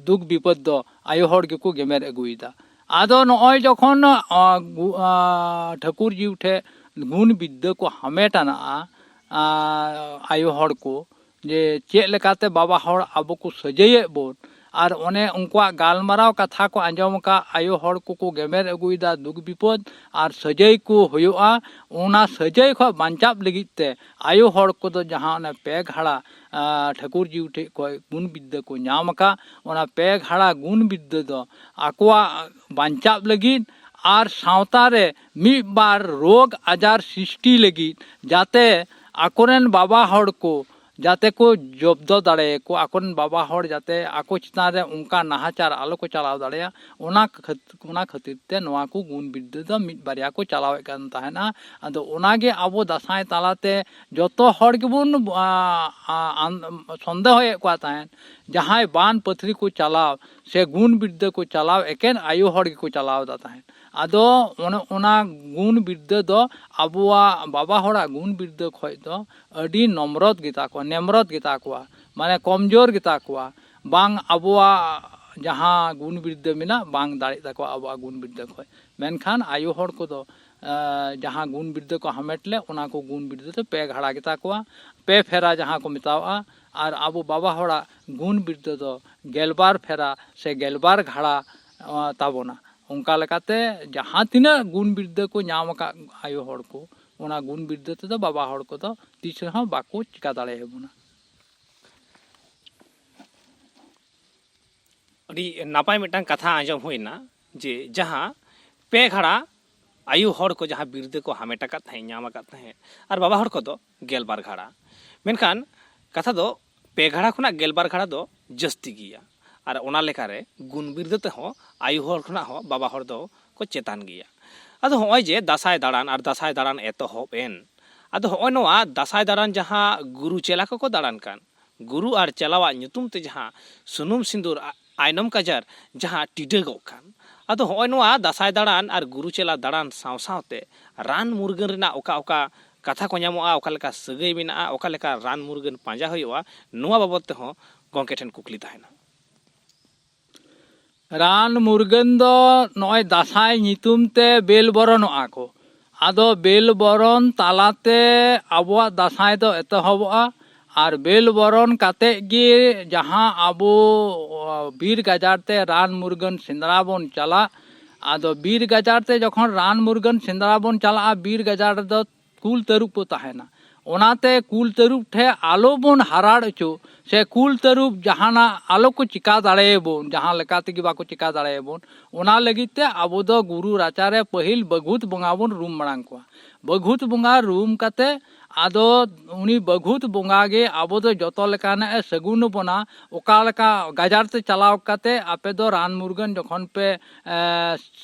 ᱫᱩᱠ ᱵᱤᱯᱚᱫ ᱫᱚ ᱟᱭᱳ ᱦᱚᱲ ᱜᱮᱠᱚ ᱜᱮᱢᱮᱨ ᱟᱹᱜᱩᱭᱮᱫᱟ᱾ ᱟᱫᱚ ᱱᱚᱜᱼᱚᱭ ᱡᱚᱠᱷᱚᱱ, ᱟ, ᱜᱩ-, ᱟ, ᱴᱷᱟᱹᱠᱩᱨ ᱡᱤᱣᱤ ᱴᱷᱮᱱ ᱜᱩᱱ ᱵᱤᱫᱽᱫᱟᱹ ᱠᱚ ᱦᱟᱢᱮᱴ ᱟᱱᱟᱜᱼᱟ, ᱟ, ᱟᱭᱳ ᱦᱚᱲ ᱠᱚ, ᱡᱮ ᱪᱮᱫ ᱞᱮᱠᱟᱛᱮ ᱵᱟᱵᱟ ᱦᱚᱲ ᱟᱵᱚ ᱠᱚ ᱥᱟᱹᱡᱟᱹᱭᱮᱫ ᱵᱚᱱ, ᱟᱨ ᱚᱱᱮ ᱩᱱᱠᱩᱣᱟᱜ ᱜᱟᱞᱢᱟᱨᱟᱣ ᱠᱟᱛᱷᱟ ᱠᱚ ᱟᱸᱡᱚᱢ ᱟᱠᱟᱫ, ᱟᱭᱳ ᱦᱚᱲ ᱠᱚᱠᱚ ᱜᱮᱢᱮᱨ ᱟᱹᱜᱩᱭᱮᱫᱟ ᱫᱩᱠ ᱵᱤᱯᱚᱫ, ᱟᱨ ᱥᱟᱹᱡᱟᱹᱭ ᱠᱚ ᱦᱩᱭᱩᱜᱼᱟ᱾ ᱚᱱᱟ ᱥᱟᱹᱡᱟᱹᱭ ᱠᱷᱚᱱ ᱵᱟᱧᱪᱟᱣ ᱞᱟᱹᱜᱤᱫ ᱛᱮ ᱟᱭᱳ ᱦᱚᱲ ᱠᱚᱫᱚ ᱡᱟᱦᱟᱸ ᱚᱱᱮ ᱯᱮ ᱜᱷᱟᱲᱟ, ᱟ, ᱴᱷᱟᱹᱠᱩᱨ ᱡᱤᱣᱤ ᱴᱷᱮᱱ ᱠᱷᱚᱱ ᱜᱩᱱ ᱵᱤᱫᱽᱫᱟᱹ ᱠᱚ ᱧᱟᱢ ᱟᱠᱟᱫ, ᱚᱱᱟ ᱯᱮ ᱜᱷᱟᱲᱟ ᱜᱩᱱ ᱵᱤᱫᱽᱫᱟᱹ ᱫᱚ ᱟᱠᱚᱣᱟᱜ ᱵᱟᱧᱪᱟᱣ ᱞᱟᱹᱜᱤᱫ ᱟᱨ ᱥᱟᱶᱛᱟ ᱨᱮ ᱢᱤᱫ ᱵᱟᱨ ᱨᱳᱜᱽ ᱟᱡᱟᱨ ᱥᱨᱤᱥᱴᱤ ᱞᱟᱹᱜᱤᱫ, ᱡᱟᱛᱮ ᱟᱠᱚᱨᱮᱱ ᱵᱟᱵᱟ ᱦᱚᱲ ᱠᱚ ᱡᱟᱛᱮ ᱠᱚ ᱡᱚᱵᱫᱚ ᱫᱟᱲᱮᱭᱟᱠᱚ, ᱟᱠᱚᱨᱮᱱ ᱵᱟᱵᱟ ᱦᱚᱲ ᱡᱟᱛᱮ ᱟᱠᱚ ᱪᱮᱛᱟᱱ ᱨᱮ ᱚᱱᱠᱟ ᱱᱟᱦᱟᱪᱟᱨ ᱟᱞᱚ ᱠᱚ ᱪᱟᱞᱟᱣ ᱫᱟᱲᱮᱭᱟᱜ, ᱚᱱᱟ ᱠᱷᱟᱹᱛ-, ᱚᱱᱟ ᱠᱷᱟᱹᱛᱤᱨ ᱛᱮ ᱱᱚᱣᱟ ᱠᱚ ᱜᱩᱱ ᱵᱤᱨᱫᱟᱹ ᱫᱚ ᱢᱤᱫ ᱵᱟᱨᱭᱟ ᱠᱚ ᱪᱟᱞᱟᱣᱮᱫ ᱠᱟᱱ ᱛᱟᱦᱮᱱᱟ᱾ ᱟᱫᱚ ᱚᱱᱟᱜᱮ ᱟᱵᱚ ᱫᱟᱸᱥᱟᱭ ᱛᱟᱞᱟᱛᱮ ᱡᱚᱛᱚ ᱦᱚᱲ ᱜᱮᱵᱚᱱ, ᱟ, ᱟ, ᱟᱱ-, ᱥᱚᱱᱫᱮᱦᱚᱭᱮᱫ ᱠᱚᱣᱟ ᱛᱟᱦᱮᱸᱫ, ᱡᱟᱦᱟᱸᱭ ᱵᱟᱱ ᱯᱟᱹᱛᱷᱨᱤ ᱠᱚ ᱪᱟᱞᱟᱣ ᱥᱮ ᱜᱩᱱ ᱵᱤᱨᱫᱟᱹ ᱠᱚ ᱪᱟᱞᱟᱣ ᱮᱠᱮᱱ ᱟᱭᱳ ᱦᱚᱲ ᱜᱮᱠᱚ ᱪᱟᱞᱟᱣ ᱮᱫᱟ ᱛᱟᱦᱮᱸᱫ᱾ ᱟᱫᱚ ᱚᱱᱮ ᱚᱱᱟ ᱜᱩᱱ ᱵᱤᱨᱫᱟᱹ ᱫᱚ ᱟᱵᱚᱣᱟᱜ ᱵᱟᱵᱟ ᱦᱚᱲᱟᱜ ᱜᱩᱱ ᱵᱤᱨᱫᱟᱹ ᱠᱷᱚᱡ ᱫᱚ ᱟᱹᱰᱤ ᱱᱚᱢᱨᱚᱛ ᱜᱮᱛᱟ ᱠᱚᱣᱟ, ᱱᱮᱢᱨᱚᱛ ᱜᱮᱛᱟ ᱠᱚᱣᱟ, ᱢᱟᱱᱮ ᱠᱚᱢᱡᱳᱨ ᱜᱮᱛᱟ ᱠᱚᱣᱟ᱾ ᱵᱟᱝ ᱟᱵᱚᱣᱟᱜ ᱡᱟᱦᱟᱸ ᱜᱩᱱ ᱵᱤᱨᱫᱟᱹ ᱢᱮᱱᱟᱜ, ᱵᱟᱝ ᱫᱟᱲᱮᱜ ᱛᱟᱠᱚᱣᱟ ᱟᱵᱚᱣᱟᱜ ᱜᱩᱱ ᱵᱤᱨᱫᱟᱹ ᱠᱷᱚᱡ᱾ ᱢᱮᱱᱠᱷᱟᱱ ᱟᱭᱳ ᱦᱚᱲ ᱠᱚᱫᱚ, ᱮ, ᱡᱟᱦᱟᱸ ᱜᱩᱱ ᱵᱤᱨᱫᱟᱹ ᱠᱚ ᱦᱟᱢᱮᱴ ᱞᱮᱫ, ᱚᱱᱟ ᱠᱚ ᱜᱩᱱ ᱵᱤᱨᱫᱟᱹ ᱫᱚ ᱯᱮ ᱜᱷᱟᱲᱟ ᱜᱮᱛᱟ ᱠᱚᱣᱟ, ᱯᱮ ᱯᱷᱮᱨᱟ ᱡᱟᱦᱟᱸ ᱠᱚ ᱢᱮᱛᱟᱣᱟᱜᱼᱟ᱾ ᱟᱨ ᱟᱵᱚ ᱵᱟᱵᱟ ᱦᱚᱲᱟᱜ ᱜᱩᱱ ᱵᱤᱨᱫᱟᱹ ᱫᱚ ᱜᱮᱞᱵᱟᱨ ᱯᱷᱮᱨᱟ ᱥᱮ ᱜᱮᱞᱵᱟᱨ ᱜᱷᱟᱲᱟ, ᱮ, ᱛᱟᱵᱚᱱᱟ᱾ ᱚᱱᱠᱟ ᱞᱮᱠᱟᱛᱮ ᱡᱟᱦᱟᱸ ᱛᱤᱱᱟᱹᱜ ᱜᱩᱱ ᱵᱤᱨᱫᱟᱹ ᱠᱚ ᱧᱟᱢ ᱟᱠᱟᱫ ᱟᱭᱳ ᱦᱚᱲ ᱠᱚ, ᱚᱱᱟ ᱜᱩᱱ ᱵᱤᱨᱫᱟᱹ ᱛᱮᱫᱚ ᱵᱟᱵᱟ ᱦᱚᱲ ᱠᱚᱫᱚ ᱛᱤᱥ ᱨᱮᱦᱚᱸ ᱵᱟᱠᱚ ᱪᱤᱠᱟ ᱫᱟᱲᱮᱭᱟᱵᱚᱱᱟ᱾ ᱟᱹᱰᱤ ᱱᱟᱯᱟᱭ ᱢᱤᱫᱴᱟᱝ ᱠᱟᱛᱷᱟ ᱟᱸᱡᱚᱢ ᱦᱩᱭᱱᱟ, ᱡᱮ ᱡᱟᱦᱟᱸ ᱯᱮ ᱜᱷᱟᱲᱟ ᱟᱭᱳ ᱦᱚᱲ ᱠᱚ ᱡᱟᱦᱟᱸ ᱵᱤᱨᱫᱟᱹ ᱠᱚ ᱦᱟᱢᱮᱴ ᱟᱠᱟᱫ ᱛᱟᱦᱮᱸᱫ, ᱧᱟᱢ ᱟᱠᱟᱫ ᱛᱟᱦᱮᱸᱫ, ᱟᱨ ᱵᱟᱵᱟ ᱦᱚᱲ ᱠᱚᱫᱚ ᱜᱮᱞᱵᱟᱨ ᱜᱷᱟᱲᱟ᱾ ᱢᱮᱱᱠᱷᱟᱱ ᱠᱟᱛᱷᱟ ᱫᱚ ᱯᱮ ᱜᱷᱟᱲᱟ ᱠᱷᱚᱱᱟᱜ ᱜᱮᱞᱵᱟᱨ ᱜᱷᱟᱲᱟ ᱫᱚ ᱡᱟᱹᱥᱛᱤ ᱜᱮᱭᱟ᱾ ᱟᱨ ᱚᱱᱟ ᱞᱮᱠᱟᱨᱮ ᱜᱩᱱ ᱵᱤᱨᱫᱟᱹ ᱛᱮᱦᱚᱸ ᱟᱭᱳ ᱦᱚᱲ ᱠᱷᱚᱱᱟᱜ ᱦᱚᱸ ᱵᱟᱵᱟ ᱦᱚᱲ ᱫᱚ ᱠᱚ ᱪᱮᱛᱟᱱ ᱜᱮᱭᱟ᱾ ᱟᱫᱚ ᱦᱚᱸᱜᱼᱚᱭ ᱡᱮ ᱫᱟᱸᱥᱟᱭ ᱫᱟᱬᱟᱱ ᱟᱨ ᱫᱟᱸᱥᱟᱭ ᱫᱟᱬᱟᱱ ᱮᱛᱚᱦᱚᱵ ᱮᱱ, ᱟᱫᱚ ᱦᱚᱸᱜᱼᱚᱭ ᱱᱚᱣᱟ ᱫᱟᱸᱥᱟᱭ ᱫᱟᱬᱟᱱ ᱡᱟᱦᱟᱸ ᱜᱩᱨᱩ ᱪᱮᱞᱟ ᱠᱚᱠᱚ ᱫᱟᱬᱟᱱ ᱠᱟᱱ, ᱜᱩᱨᱩ ᱟᱨ ᱪᱮᱞᱟᱣᱟᱜ ᱧᱩᱛᱩᱢ ᱛᱮ ᱡᱟᱦᱟᱸ ᱥᱩᱱᱩᱢ ᱥᱤᱸᱫᱩᱨ ᱟ-, ᱟᱭᱱᱚᱢ ᱠᱟᱡᱟᱨ ᱡᱟᱦᱟᱸ ᱴᱤᱰᱟᱹᱜᱚᱜ ᱠᱟᱱ, ᱟᱫᱚ ᱦᱚᱸᱜᱼᱚᱭ ᱱᱚᱣᱟ ᱫᱟᱸᱥᱟᱭ ᱫᱟᱬᱟᱱ ᱟᱨ ᱜᱩᱨᱩ ᱪᱮᱞᱟ ᱫᱟᱬᱟᱱ ᱥᱟᱶ ᱥᱟᱶᱛᱮ ᱨᱟᱱ ᱢᱩᱨᱜᱟᱹᱱ ᱨᱮᱱᱟᱜ ᱚᱠᱟ ᱚᱠᱟ ᱠᱟᱛᱷᱟ ᱠᱚ ᱧᱟᱢᱚᱜᱼᱟ, ᱚᱠᱟ ᱞᱮᱠᱟ ᱥᱟᱹᱜᱟᱹᱭ ᱢᱮᱱᱟᱜᱼᱟ, ᱚᱠᱟ ᱞᱮᱠᱟ ᱨᱟᱱ ᱢᱩᱨᱜᱟᱹᱱ ᱯᱟᱸᱡᱟ ᱦᱩᱭᱩᱜᱼᱟ, ᱱᱚᱣᱟ ᱵᱟᱵᱚᱫ ᱛᱮᱦᱚᱸ ᱜᱚᱢᱠᱮ ᱴᱷᱮᱱ ᱠᱩᱠᱞᱤ ᱛᱟᱦᱮᱱᱟ᱾ ᱨᱟᱱ ᱢᱩᱨᱜᱟᱹᱱ ᱫᱚ ᱱᱚᱜᱼᱚᱭ ᱫᱟᱸᱥᱟᱭ ᱧᱩᱛᱩᱢ ᱛᱮ ᱵᱮᱞ ᱵᱚᱨᱚᱱᱚᱜᱼᱟ ᱠᱚ᱾ ᱟᱫᱚ ᱵᱮᱞ ᱵᱚᱨᱚᱱ ᱛᱟᱞᱟᱛᱮ ᱟᱵᱚᱣᱟᱜ ᱫᱟᱸᱥᱟᱭ ᱫᱚ ᱮᱛᱚᱦᱚᱵᱚᱜᱼᱟ᱾ ᱟᱨ ᱵᱮᱞ ᱵᱚᱨᱚᱱ ᱠᱟᱛᱮᱫ ᱜᱮ ᱡᱟᱦᱟᱸ ᱟᱵᱚ, ᱚ, ᱵᱤᱨ ᱜᱟᱡᱟᱲ ᱛᱮ ᱨᱟᱱ ᱢᱩᱨᱜᱟᱹᱱ ᱥᱮᱸᱫᱽᱨᱟ ᱵᱚᱱ ᱪᱟᱞᱟᱜ, ᱟᱫᱚ ᱵᱤᱨ ᱜᱟᱡᱟᱲ ᱛᱮ ᱡᱚᱠᱷᱚᱱ ᱨᱟᱱ ᱢᱩᱨᱜᱟᱹᱱ ᱥᱮᱸᱫᱽᱨᱟ ᱵᱚᱱ ᱪᱟᱞᱟᱜᱼᱟ, ᱵᱤᱨ ᱜᱟᱡᱟᱲ ᱨᱮᱫᱚ ᱠᱩᱞ ᱛᱟᱹᱨᱩᱵ ᱠᱚ ᱛᱟᱦᱮᱱᱟ᱾ ᱚᱱᱟᱛᱮ ᱠᱩᱞ ᱛᱟᱹᱨᱩᱵ ᱴᱷᱮᱱ ᱟᱞᱚ ᱵᱚᱱ ᱦᱟᱨᱟᱲ ᱦᱚᱪᱚ, ᱥᱮ ᱠᱩᱞ ᱛᱟᱹᱨᱩᱵ ᱡᱟᱦᱟᱱᱟᱜ ᱟᱞᱚ ᱠᱚ ᱪᱤᱠᱟ ᱫᱟᱲᱮᱭᱟᱵᱚᱱ, ᱡᱟᱦᱟᱸ ᱞᱮᱠᱟ ᱛᱮᱜᱮ ᱵᱟᱠᱚ ᱪᱤᱠᱟ ᱫᱟᱲᱮᱭᱟᱵᱚᱱ, ᱚᱱᱟ ᱞᱟᱹᱜᱤᱫ ᱛᱮ ᱟᱵᱚ ᱫᱚ ᱜᱩᱨᱩ ᱨᱟᱪᱟᱨᱮ ᱯᱟᱹᱦᱤᱞ ᱵᱟᱹᱜᱷᱩᱛ ᱵᱚᱸᱜᱟ ᱵᱚᱱ ᱨᱩᱢ ᱢᱟᱲᱟᱝ ᱠᱚᱣᱟ᱾ ᱵᱟᱹᱜᱷᱩᱛ ᱵᱚᱸᱜᱟ ᱨᱩᱢ ᱠᱟᱛᱮ ᱟᱫᱚ ᱩᱱᱤ ᱵᱟᱹᱜᱷᱩᱛ ᱵᱚᱸᱜᱟ ᱜᱮ ᱟᱵᱚ ᱫᱚ ᱡᱚᱛᱚ ᱞᱮᱠᱟᱱᱟᱜ ᱮ ᱥᱟᱹᱜᱩᱱ ᱵᱚᱱᱟ᱾ ᱚᱠᱟ ᱞᱮᱠᱟ ᱜᱟᱡᱟᱲ ᱛᱮ ᱪᱟᱞᱟᱣ ᱠᱟᱛᱮ ᱟᱯᱮ ᱫᱚ ᱨᱟᱱ ᱢᱩᱨᱜᱟᱹᱱ ᱡᱚᱠᱷᱚᱱ ᱯᱮ, ᱮ,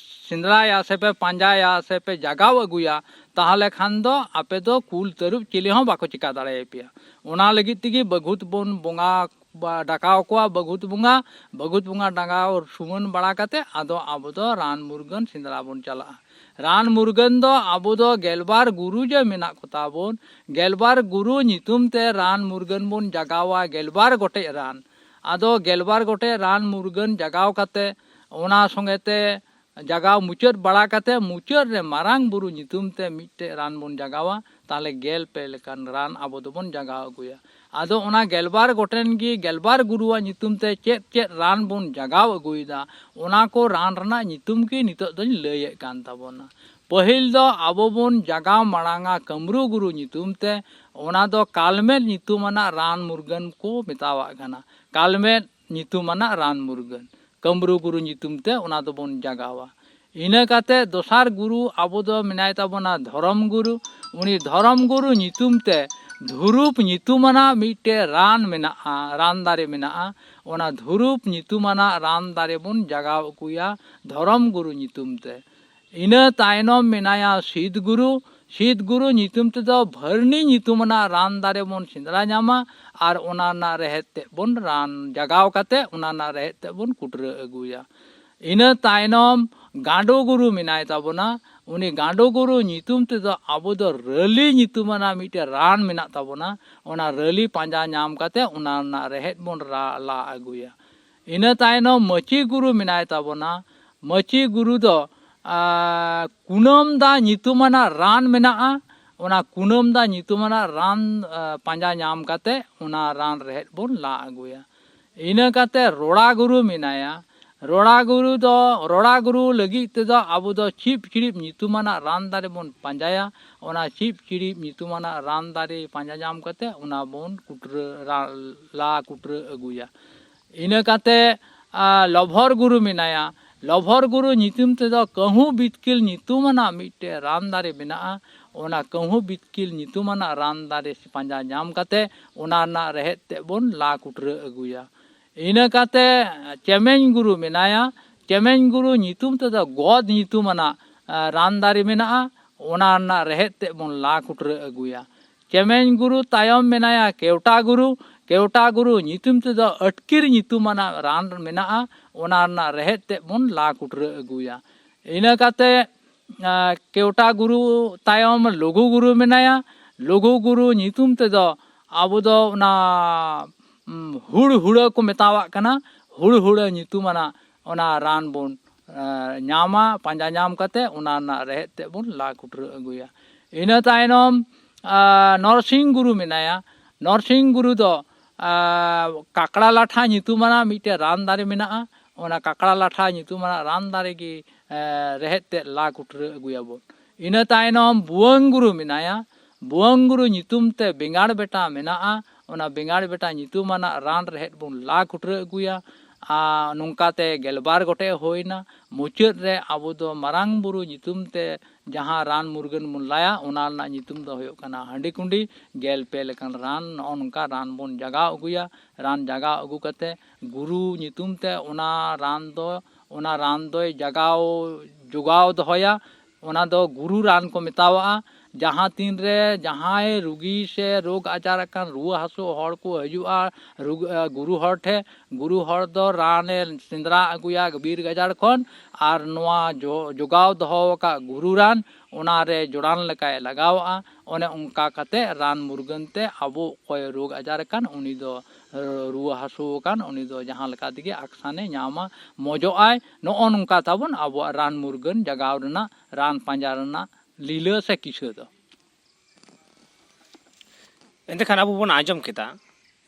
ᱥᱮᱸᱫᱽᱨᱟᱭᱟ ᱥᱮ ᱯᱮ ᱯᱟᱸᱡᱟᱭᱟ ᱥᱮ ᱯᱮ ᱡᱟᱜᱟᱣ ᱟᱹᱜᱩᱭᱟ, ᱛᱟᱦᱚᱞᱮ ᱠᱷᱟᱱ ᱫᱚ ᱟᱯᱮ ᱫᱚ ᱠᱩᱞ ᱛᱟᱹᱨᱩᱵ ᱪᱤᱞᱤ ᱦᱚᱸ ᱵᱟᱠᱚ ᱪᱤᱠᱟ ᱫᱟᱲᱮᱭᱟᱯᱮᱭᱟ᱾ ᱚᱱᱟ ᱞᱟᱹᱜᱤᱫ ᱛᱮᱜᱮ ᱵᱟᱹᱜᱷᱩᱛ ᱵᱚᱱ ᱵᱚᱸᱜᱟ ᱵᱟ-, ᱰᱟᱠᱟᱣ ᱠᱚᱣᱟ ᱵᱟᱹᱜᱷᱩᱛ ᱵᱚᱸᱜᱟ᱾ ᱵᱟᱹᱜᱷᱩᱛ ᱵᱚᱸᱜᱟ ᱰᱟᱠᱟᱣ ᱥᱩᱢᱟᱹᱱ ᱵᱟᱲᱟ ᱠᱟᱛᱮ ᱟᱫᱚ ᱟᱵᱚ ᱫᱚ ᱨᱟᱱ ᱢᱩᱨᱜᱟᱹᱱ ᱥᱮᱸᱫᱽᱨᱟ ᱵᱚᱱ ᱪᱟᱞᱟᱜᱼᱟ᱾ ᱨᱟᱱ ᱢᱩᱨᱜᱟᱹᱱ ᱫᱚ ᱟᱵᱚ ᱫᱚ ᱜᱮᱞᱵᱟᱨ ᱜᱩᱨᱩ ᱡᱮ ᱢᱮᱱᱟᱜ ᱠᱚᱛᱟ ᱵᱚᱱ, ᱜᱮᱞᱵᱟᱨ ᱜᱩᱨᱩ ᱧᱩᱛᱩᱢ ᱛᱮ ᱨᱟᱱ ᱢᱩᱨᱜᱟᱹᱱ ᱵᱚᱱ ᱡᱟᱜᱟᱣᱟ, ᱜᱮᱞᱵᱟᱨ ᱜᱚᱴᱮᱡ ᱨᱟᱱ᱾ ᱟᱫᱚ ᱜᱮᱞᱵᱟᱨ ᱜᱚᱴᱮᱡ ᱨᱟᱱ ᱢᱩᱨᱜᱟᱹᱱ ᱡᱟᱜᱟᱣ ᱠᱟᱛᱮ, ᱚᱱᱟ ᱥᱚᱸᱜᱮ ᱛᱮ ᱡᱟᱜᱟᱣ ᱢᱩᱪᱟᱹᱫ ᱵᱟᱲᱟ ᱠᱟᱛᱮ, ᱢᱩᱪᱟᱹᱫ ᱨᱮ ᱢᱟᱨᱟᱝ ᱵᱩᱨᱩ ᱧᱩᱛᱩᱢ ᱛᱮ ᱢᱤᱫᱴᱮᱡ ᱨᱟᱱ ᱵᱚᱱ ᱡᱟᱜᱟᱣᱟ, ᱛᱟᱦᱚᱞᱮ ᱜᱮᱞ ᱯᱮ ᱞᱮᱠᱟᱱ ᱨᱟᱱ ᱟᱵᱚ ᱫᱚᱵᱚᱱ ᱡᱟᱜᱟᱣ ᱟᱹᱜᱩᱭᱟ᱾ ᱟᱫᱚ ᱚᱱᱟ ᱜᱮᱞᱵᱟᱨ ᱜᱚᱴᱮᱱ ᱜᱮ ᱜᱮᱞᱵᱟᱨ ᱜᱩᱨᱩᱣᱟᱜ ᱧᱩᱛᱩᱢ ᱛᱮ ᱪᱮᱫ ᱪᱮᱫ ᱨᱟᱱ ᱵᱚᱱ ᱡᱟᱜᱟᱣ ᱟᱹᱜᱩᱭᱮᱫᱟ, ᱚᱱᱟ ᱠᱚ ᱨᱟᱱ ᱨᱮᱱᱟᱜ ᱧᱩᱛᱩᱢ ᱜᱮ ᱱᱤᱛᱚᱜ ᱫᱚᱧ ᱞᱟᱹᱭᱮᱫ ᱠᱟᱱ ᱛᱟᱵᱚᱱᱟ᱾ ᱯᱟᱹᱦᱤᱞ ᱫᱚ ᱟᱵᱚ ᱵᱚᱱ ᱡᱟᱜᱟᱣ ᱢᱟᱲᱟᱝᱟ ᱠᱟᱹᱢᱨᱩ ᱜᱩᱨᱩ ᱧᱩᱛᱩᱢ ᱛᱮ, ᱚᱱᱟ ᱫᱚ ᱠᱟᱞᱢᱮᱫ ᱧᱩᱛᱩᱢᱟᱱᱟᱜ ᱨᱟᱱ ᱢᱩᱨᱜᱟᱹᱱ ᱠᱚ ᱢᱮᱛᱟᱣᱟᱜ ᱠᱟᱱᱟ᱾ ᱠᱟᱞᱢᱮᱫ ᱧᱩᱛᱩᱢᱟᱱᱟᱜ ᱨᱟᱱ ᱢᱩᱨᱜᱟᱹᱱ᱾ ᱠᱟᱹᱢᱨᱩ ᱜᱩᱨᱩ ᱧᱩᱛᱩᱢ ᱛᱮ ᱚᱱᱟ ᱫᱚᱵᱚᱱ ᱡᱟᱜᱟᱣᱟ᱾ ᱤᱱᱟᱹ ᱠᱟᱛᱮ ᱫᱚᱥᱟᱨ ᱜᱩᱨᱩ ᱟᱵᱚ ᱫᱚ ᱢᱮᱱᱟᱭ ᱛᱟᱵᱚᱱᱟ ᱫᱷᱚᱨᱚᱢ ᱜᱩᱨᱩ᱾ ᱩᱱᱤ ᱫᱷᱚᱨᱚᱢ ᱜᱩᱨᱩ ᱧᱩᱛᱩᱢ ᱛᱮ ᱫᱷᱩᱨᱩᱯ ᱧᱩᱛᱩᱢᱟᱱᱟᱜ ᱢᱤᱫᱴᱮᱡ ᱨᱟᱱ ᱢᱮᱱᱟᱜᱼᱟ, ᱨᱟᱱ ᱫᱟᱨᱮ ᱢᱮᱱᱟᱜᱼᱟ᱾ ᱚᱱᱟ ᱫᱷᱩᱨᱩᱯ ᱧᱩᱛᱩᱢᱟᱱᱟᱜ ᱨᱟᱱ ᱫᱟᱨᱮ ᱵᱚᱱ ᱡᱟᱜᱟᱣ ᱟᱹᱜᱩᱭᱟ ᱫᱷᱚᱨᱚᱢ ᱜᱩᱨᱩ ᱧᱩᱛᱩᱢ ᱛᱮ᱾ ᱤᱱᱟᱹ ᱛᱟᱭᱱᱚᱢ ᱢᱮᱱᱟᱭᱟ ᱥᱤᱫ ᱜᱩᱨᱩ᱾ ᱥᱤᱫ ᱜᱩᱨᱩ ᱧᱩᱛᱩᱢ ᱛᱮᱫᱚ ᱵᱷᱟᱹᱨᱱᱤ ᱧᱩᱛᱩᱢᱟᱱᱟᱜ ᱨᱟᱱ ᱫᱟᱨᱮ ᱵᱚᱱ ᱥᱮᱸᱫᱽᱨᱟ ᱧᱟᱢᱟ ᱟᱨ ᱚᱱᱟ ᱨᱮᱱᱟᱜ ᱨᱮᱦᱮᱫ ᱛᱮᱫ ᱵᱚᱱ ᱨᱟᱱ ᱡᱟᱜᱟᱣ ᱠᱟᱛᱮ ᱚᱱᱟ ᱨᱮᱱᱟᱜ ᱨᱮᱦᱮᱫ ᱛᱮᱫ ᱵᱚᱱ ᱠᱩᱴᱨᱟᱹ ᱟᱹᱜᱩᱭᱟ᱾ ᱤᱱᱟᱹ ᱛᱟᱭᱱᱚᱢ ᱜᱟᱸᱰᱳ ᱜᱩᱨᱩ ᱢᱮᱱᱟᱭ ᱛᱟᱵᱚᱱᱟ᱾ ᱩᱱᱤ ᱜᱟᱸᱰᱳ ᱜᱩᱨᱩ ᱧᱩᱛᱩᱢ ᱛᱮᱫᱚ ᱟᱵᱚ ᱫᱚ ᱨᱟᱹᱞᱤ ᱧᱩᱛᱩᱢᱟᱱᱟᱜ ᱢᱤᱫᱴᱮᱱ ᱨᱟᱱ ᱢᱮᱱᱟᱜ ᱛᱟᱵᱚᱱᱟ᱾ ᱚᱱᱟ ᱨᱟᱹᱞᱤ ᱯᱟᱸᱡᱟ ᱧᱟᱢ ᱠᱟᱛᱮ ᱚᱱᱟ ᱨᱮᱱᱟᱜ ᱨᱮᱦᱮᱫ ᱵᱚᱱ ᱨᱟ-, ᱞᱟ ᱟᱹᱜᱩᱭᱟ᱾ ᱤᱱᱟᱹ ᱛᱟᱭᱱᱚᱢ ᱢᱟᱹᱪᱤ ᱜᱩᱨᱩ ᱢᱮᱱᱟᱭ ᱛᱟᱵᱚᱱᱟ᱾ ᱢᱟᱹᱪᱤ ᱜᱩᱨᱩ ᱫᱚ, ᱟᱨ ᱠᱩᱱᱟᱹᱢ ᱫᱟ ᱧᱩᱛᱩᱢᱟᱱᱟᱜ ᱨᱟᱱ ᱢᱮᱱᱟᱜᱼᱟ᱾ ᱚᱱᱟ ᱠᱩᱱᱟᱹᱢ ᱫᱟ ᱧᱩᱛᱩᱢᱟᱱᱟᱜ ᱨᱟᱱ, ᱟᱨ ᱯᱟᱸᱡᱟ ᱧᱟᱢ ᱠᱟᱛᱮ ᱚᱱᱟ ᱨᱟᱱ ᱨᱮᱦᱮᱫ ᱵᱚᱱ ᱞᱟ ᱟᱹᱜᱩᱭᱟ᱾ ᱤᱱᱟᱹ ᱠᱟᱛᱮ ᱨᱚᱲᱟ ᱜᱩᱨᱩ ᱢᱮᱱᱟᱭᱟ᱾ ᱨᱚᱲᱟ ᱜᱩᱨᱩ ᱫᱚ, ᱨᱚᱲᱟ ᱜᱩᱨᱩ ᱞᱟᱹᱜᱤᱫ ᱛᱮᱫᱚ ᱟᱵᱚ ᱫᱚ ᱪᱤᱯ ᱪᱤᱲᱤᱯ ᱧᱩᱛᱩᱢᱟᱱᱟᱜ ᱨᱟᱱ ᱫᱟᱨᱮ ᱵᱚᱱ ᱯᱟᱸᱡᱟᱭᱟ᱾ ᱚᱱᱟ ᱪᱤᱯ ᱪᱤᱲᱤᱯ ᱧᱩᱛᱩᱢᱟᱱᱟᱜ ᱨᱟᱱ ᱫᱟᱨᱮ ᱯᱟᱸᱡᱟ ᱧᱟᱢ ᱠᱟᱛᱮ ᱚᱱᱟ ᱵᱚᱱ ᱠᱩᱴᱨᱟᱹ, ᱨᱟ-, ᱞᱟ ᱠᱩᱴᱨᱟᱹ ᱟᱹᱜᱩᱭᱟ᱾ ᱤᱱᱟᱹ ᱠᱟᱛᱮ, ᱟᱨ ᱞᱚᱵᱷᱚᱨ ᱜᱩᱨᱩ ᱢᱮᱱᱟᱭᱟ᱾ ᱞᱚᱵᱷᱚᱨ ᱜᱩᱨᱩ ᱧᱩᱛᱩᱢ ᱛᱮᱫᱚ ᱠᱟᱹᱦᱩ ᱵᱤᱛᱠᱤᱞ ᱧᱩᱛᱩᱢᱟᱱᱟᱜ ᱢᱤᱫᱴᱮᱡ ᱨᱟᱱ ᱫᱟᱨᱮ ᱢᱮᱱᱟᱜᱼᱟ᱾ ᱚᱱᱟ ᱠᱟᱹᱦᱩ ᱵᱤᱛᱠᱤᱞ ᱧᱩᱛᱩᱢᱟᱱᱟᱜ ᱨᱟᱱ ᱫᱟᱨᱮ ᱯᱟᱸᱡᱟ ᱧᱟᱢ ᱠᱟᱛᱮ ᱚᱱᱟ ᱨᱮᱱᱟᱜ ᱨᱮᱦᱮᱫ ᱛᱮᱫ ᱵᱚᱱ ᱞᱟ ᱠᱩᱴᱨᱟᱹ ᱟᱹᱜᱩᱭᱟ᱾ ᱤᱱᱟᱹ ᱠᱟᱛᱮ ᱪᱮᱢᱮᱧ ᱜᱩᱨᱩ ᱢᱮᱱᱟᱭᱟ᱾ ᱪᱮᱢᱮᱧ ᱜᱩᱨᱩ ᱧᱩᱛᱩᱢ ᱛᱮᱫᱚ ᱜᱚᱫ ᱧᱩᱛᱩᱢᱟᱱᱟᱜ, ᱟᱨ ᱨᱟᱱ ᱫᱟᱨᱮ ᱢᱮᱱᱟᱜᱼᱟ᱾ ᱚᱱᱟ ᱨᱮᱱᱟᱜ ᱨᱮᱦᱮᱫ ᱛᱮᱫ ᱵᱚᱱ ᱞᱟ ᱠᱩᱴᱨᱟᱹ ᱟᱹᱜᱩᱭᱟ᱾ ᱪᱮᱢᱮᱧ ᱜᱩᱨᱩ ᱛᱟᱭᱚᱢ ᱢᱮᱱᱟᱭᱟ ᱠᱮᱣᱴᱟ ᱜᱩᱨᱩ᱾ ᱠᱮᱣᱴᱟ ᱜᱩᱨᱩ ᱧᱩᱛᱩᱢ ᱛᱮᱫᱚ ᱟᱹᱴᱠᱤᱨ ᱧᱩᱛᱩᱢᱟᱱᱟᱜ ᱨᱟᱱ ᱢᱮᱱᱟᱜᱼᱟ, ᱚᱱᱟ ᱨᱮᱱᱟᱜ ᱨᱮᱦᱮᱫ ᱛᱮᱫ ᱵᱚᱱ ᱞᱟ ᱠᱩᱴᱨᱟᱹ ᱟᱹᱜᱩᱭᱟ᱾ ᱤᱱᱟᱹ ᱠᱟᱛᱮ, ᱟᱸ, ᱠᱮᱣᱴᱟ ᱜᱩᱨᱩ ᱛᱟᱭᱚᱢ ᱞᱩᱜᱩ ᱜᱩᱨᱩ ᱢᱮᱱᱟᱭᱟ᱾ ᱞᱩᱜᱩ ᱜᱩᱨᱩ ᱧᱩᱛᱩᱢ ᱛᱮᱫᱚ ᱟᱵᱚ ᱫᱚ ᱚᱱᱟ, ᱩᱢ, ᱦᱩᱲ ᱦᱩᱲᱟᱹ ᱠᱚ ᱢᱮᱛᱟᱣᱟᱜ ᱠᱟᱱᱟ᱾ ᱦᱩᱲ ᱦᱩᱲᱟᱹ ᱧᱩᱛᱩᱢᱟᱱᱟᱜ ᱚᱱᱟ ᱨᱟᱱ ᱵᱚᱱ, ᱟᱸ, ᱧᱟᱢᱟ, ᱯᱟᱸᱡᱟ ᱧᱟᱢ ᱠᱟᱛᱮ ᱚᱱᱟ ᱨᱮᱱᱟᱜ ᱨᱮᱦᱮᱫ ᱛᱮᱫ ᱵᱚᱱ ᱞᱟ ᱠᱩᱴᱨᱟᱹ ᱟᱹᱜᱩᱭᱟ᱾ ᱤᱱᱟᱹ ᱛᱟᱭᱱᱚᱢ, ᱟᱸ, ᱱᱚᱨᱥᱤᱝ ᱜᱩᱨᱩ ᱢᱮᱱᱟᱭᱟ᱾ ᱱᱚᱨᱥᱤᱝ ᱜᱩᱨᱩ ᱫᱚ, ᱟᱸ, ᱠᱟᱠᱲᱟ ᱞᱟᱴᱷᱟ ᱧᱩᱛᱩᱢᱟᱱᱟᱜ ᱢᱤᱫᱴᱮᱱ ᱨᱟᱱ ᱫᱟᱨᱮ ᱢᱮᱱᱟᱜᱼᱟ᱾ ᱚᱱᱟ ᱠᱟᱠᱲᱟ ᱞᱟᱴᱷᱟ ᱧᱩᱛᱩᱢᱟᱱᱟᱜ ᱨᱟᱱ ᱫᱟᱨᱮ ᱜᱮ, ᱮᱸ, ᱨᱮᱦᱮᱫ ᱛᱮᱫ ᱞᱟ ᱠᱩᱴᱨᱟᱹ ᱟᱹᱜᱩᱭᱟᱵᱚᱱ᱾ ᱤᱱᱟᱹ ᱛᱟᱭᱱᱚᱢ ᱵᱩᱣᱟᱹᱝ ᱜᱩᱨᱩ ᱢᱮᱱᱟᱭᱟ᱾ ᱵᱩᱣᱟᱹᱝ ᱜᱩᱨᱩ ᱧᱩᱛᱩᱢ ᱛᱮ ᱵᱮᱸᱜᱟᱲ ᱵᱮᱴᱟ ᱢᱮᱱᱟᱜᱼᱟ᱾ ᱚᱱᱟ ᱵᱮᱸᱜᱟᱲ ᱵᱮᱴᱟ ᱧᱩᱛᱩᱢᱟᱱᱟᱜ ᱨᱟᱱ ᱨᱮᱦᱮᱫ ᱵᱚᱱ ᱞᱟ ᱠᱩᱴᱨᱟᱹ ᱟᱹᱜᱩᱭᱟ᱾ ᱟᱨ ᱱᱚᱝᱠᱟᱛᱮ ᱜᱮᱞᱵᱟᱨ ᱜᱚᱴᱮᱡ ᱦᱩᱭᱱᱟ᱾ ᱢᱩᱪᱟᱹᱫ ᱨᱮ ᱟᱵᱚ ᱫᱚ ᱢᱟᱨᱟᱝ ᱵᱩᱨᱩ ᱧᱩᱛᱩᱢ ᱛᱮ ᱡᱟᱦᱟᱸ ᱨᱟᱱ ᱢᱩᱨᱜᱟᱹᱱ ᱵᱚᱱ ᱞᱟᱭᱟ, ᱚᱱᱟ ᱨᱮᱱᱟᱜ ᱧᱩᱛᱩᱢ ᱫᱚ ᱦᱩᱭᱩᱜ ᱠᱟᱱᱟ ᱦᱟᱺᱰᱤ ᱠᱩᱸᱰᱤ᱾ ᱜᱮᱞ ᱯᱮ ᱞᱮᱠᱟᱱ ᱨᱟᱱ, ᱱᱚᱜᱼᱚ ᱱᱚᱝᱠᱟ ᱨᱟᱱ ᱵᱚᱱ ᱡᱟᱜᱟᱣ ᱟᱹᱜᱩᱭᱟ᱾ ᱨᱟᱱ ᱡᱟᱜᱟᱣ ᱟᱹᱜᱩ ᱠᱟᱛᱮ ᱜᱩᱨᱩ ᱧᱩᱛᱩᱢ ᱛᱮ ᱚᱱᱟ ᱨᱟᱱ ᱫᱚ, ᱚᱱᱟ ᱨᱟᱱ ᱫᱚᱭ ᱡᱟᱜᱟᱣ, ᱡᱚᱜᱟᱣ ᱫᱚᱦᱚᱭᱟ᱾ ᱚᱱᱟ ᱫᱚ ᱜᱩᱨᱩ ᱨᱟᱱ ᱠᱚ ᱢᱮᱛᱟᱣᱟᱜᱼᱟ᱾ ᱡᱟᱦᱟᱸ ᱛᱤᱱ ᱨᱮ ᱡᱟᱦᱟᱸᱭ ᱨᱩᱜᱤ ᱥᱮ ᱨᱳᱜᱽ ᱟᱡᱟᱨ ᱟᱠᱟᱱ ᱨᱩᱣᱟᱹ ᱦᱟᱹᱥᱩ ᱦᱚᱲ ᱠᱚ ᱦᱤᱡᱩᱜᱼᱟ ᱨᱩᱜ-, ᱜᱩᱨᱩ ᱦᱚᱲ ᱴᱷᱮᱱ, ᱜᱩᱨᱩ ᱦᱚᱲ ᱫᱚ ᱨᱟᱱᱮ ᱥᱮᱸᱫᱽᱨᱟ ᱟᱹᱜᱩᱭᱟ ᱵᱤᱨ ᱜᱟᱡᱟᱲ ᱠᱷᱚᱱ, ᱟᱨ ᱱᱚᱣᱟ ᱡᱚ-, ᱡᱚᱜᱟᱣ ᱫᱚᱦᱚ ᱟᱠᱟᱫ ᱜᱩᱨᱩ ᱨᱟᱱ ᱚᱱᱟ ᱨᱮ ᱡᱚᱲᱟᱱ ᱞᱮᱠᱟᱭ ᱞᱟᱜᱟᱣᱟᱜᱼᱟ᱾ ᱚᱱᱮ ᱚᱱᱠᱟ ᱠᱟᱛᱮ ᱨᱟᱱ ᱢᱩᱨᱜᱟᱹᱱ ᱛᱮ ᱟᱵᱚ ᱚᱠᱚᱭ ᱨᱳᱜᱽ ᱟᱡᱟᱨ ᱟᱠᱟᱱ, ᱩᱱᱤ ᱫᱚ ᱨᱩᱣᱟᱹ ᱦᱟᱹᱥᱩ ᱟᱠᱟᱱ, ᱩᱱᱤ ᱫᱚ ᱡᱟᱦᱟᱸ ᱞᱮᱠᱟ ᱛᱮᱜᱮ ᱟᱠᱥᱟᱱᱮ ᱧᱟᱢᱟ, ᱢᱚᱡᱚᱜ ᱟᱭ᱾ ᱱᱚᱜᱼᱚ ᱱᱚᱝᱠᱟ ᱛᱟᱵᱚᱱ ᱟᱵᱚᱣᱟᱜ ᱨᱟᱱ ᱢᱩᱨᱜᱟᱹᱱ ᱡᱟᱜᱟᱣ ᱨᱮᱱᱟᱜ, ᱨᱟᱱ ᱯᱟᱸᱡᱟ ᱨᱮᱱᱟᱜ ᱞᱤᱞᱟᱹ ᱥᱮ ᱠᱤᱥᱟᱹ ᱫᱚ᱾ ᱮᱱᱛᱮᱠᱷᱟᱱ ᱟᱵᱚ ᱵᱚᱱ ᱟᱸᱡᱚᱢ ᱠᱮᱫᱟ,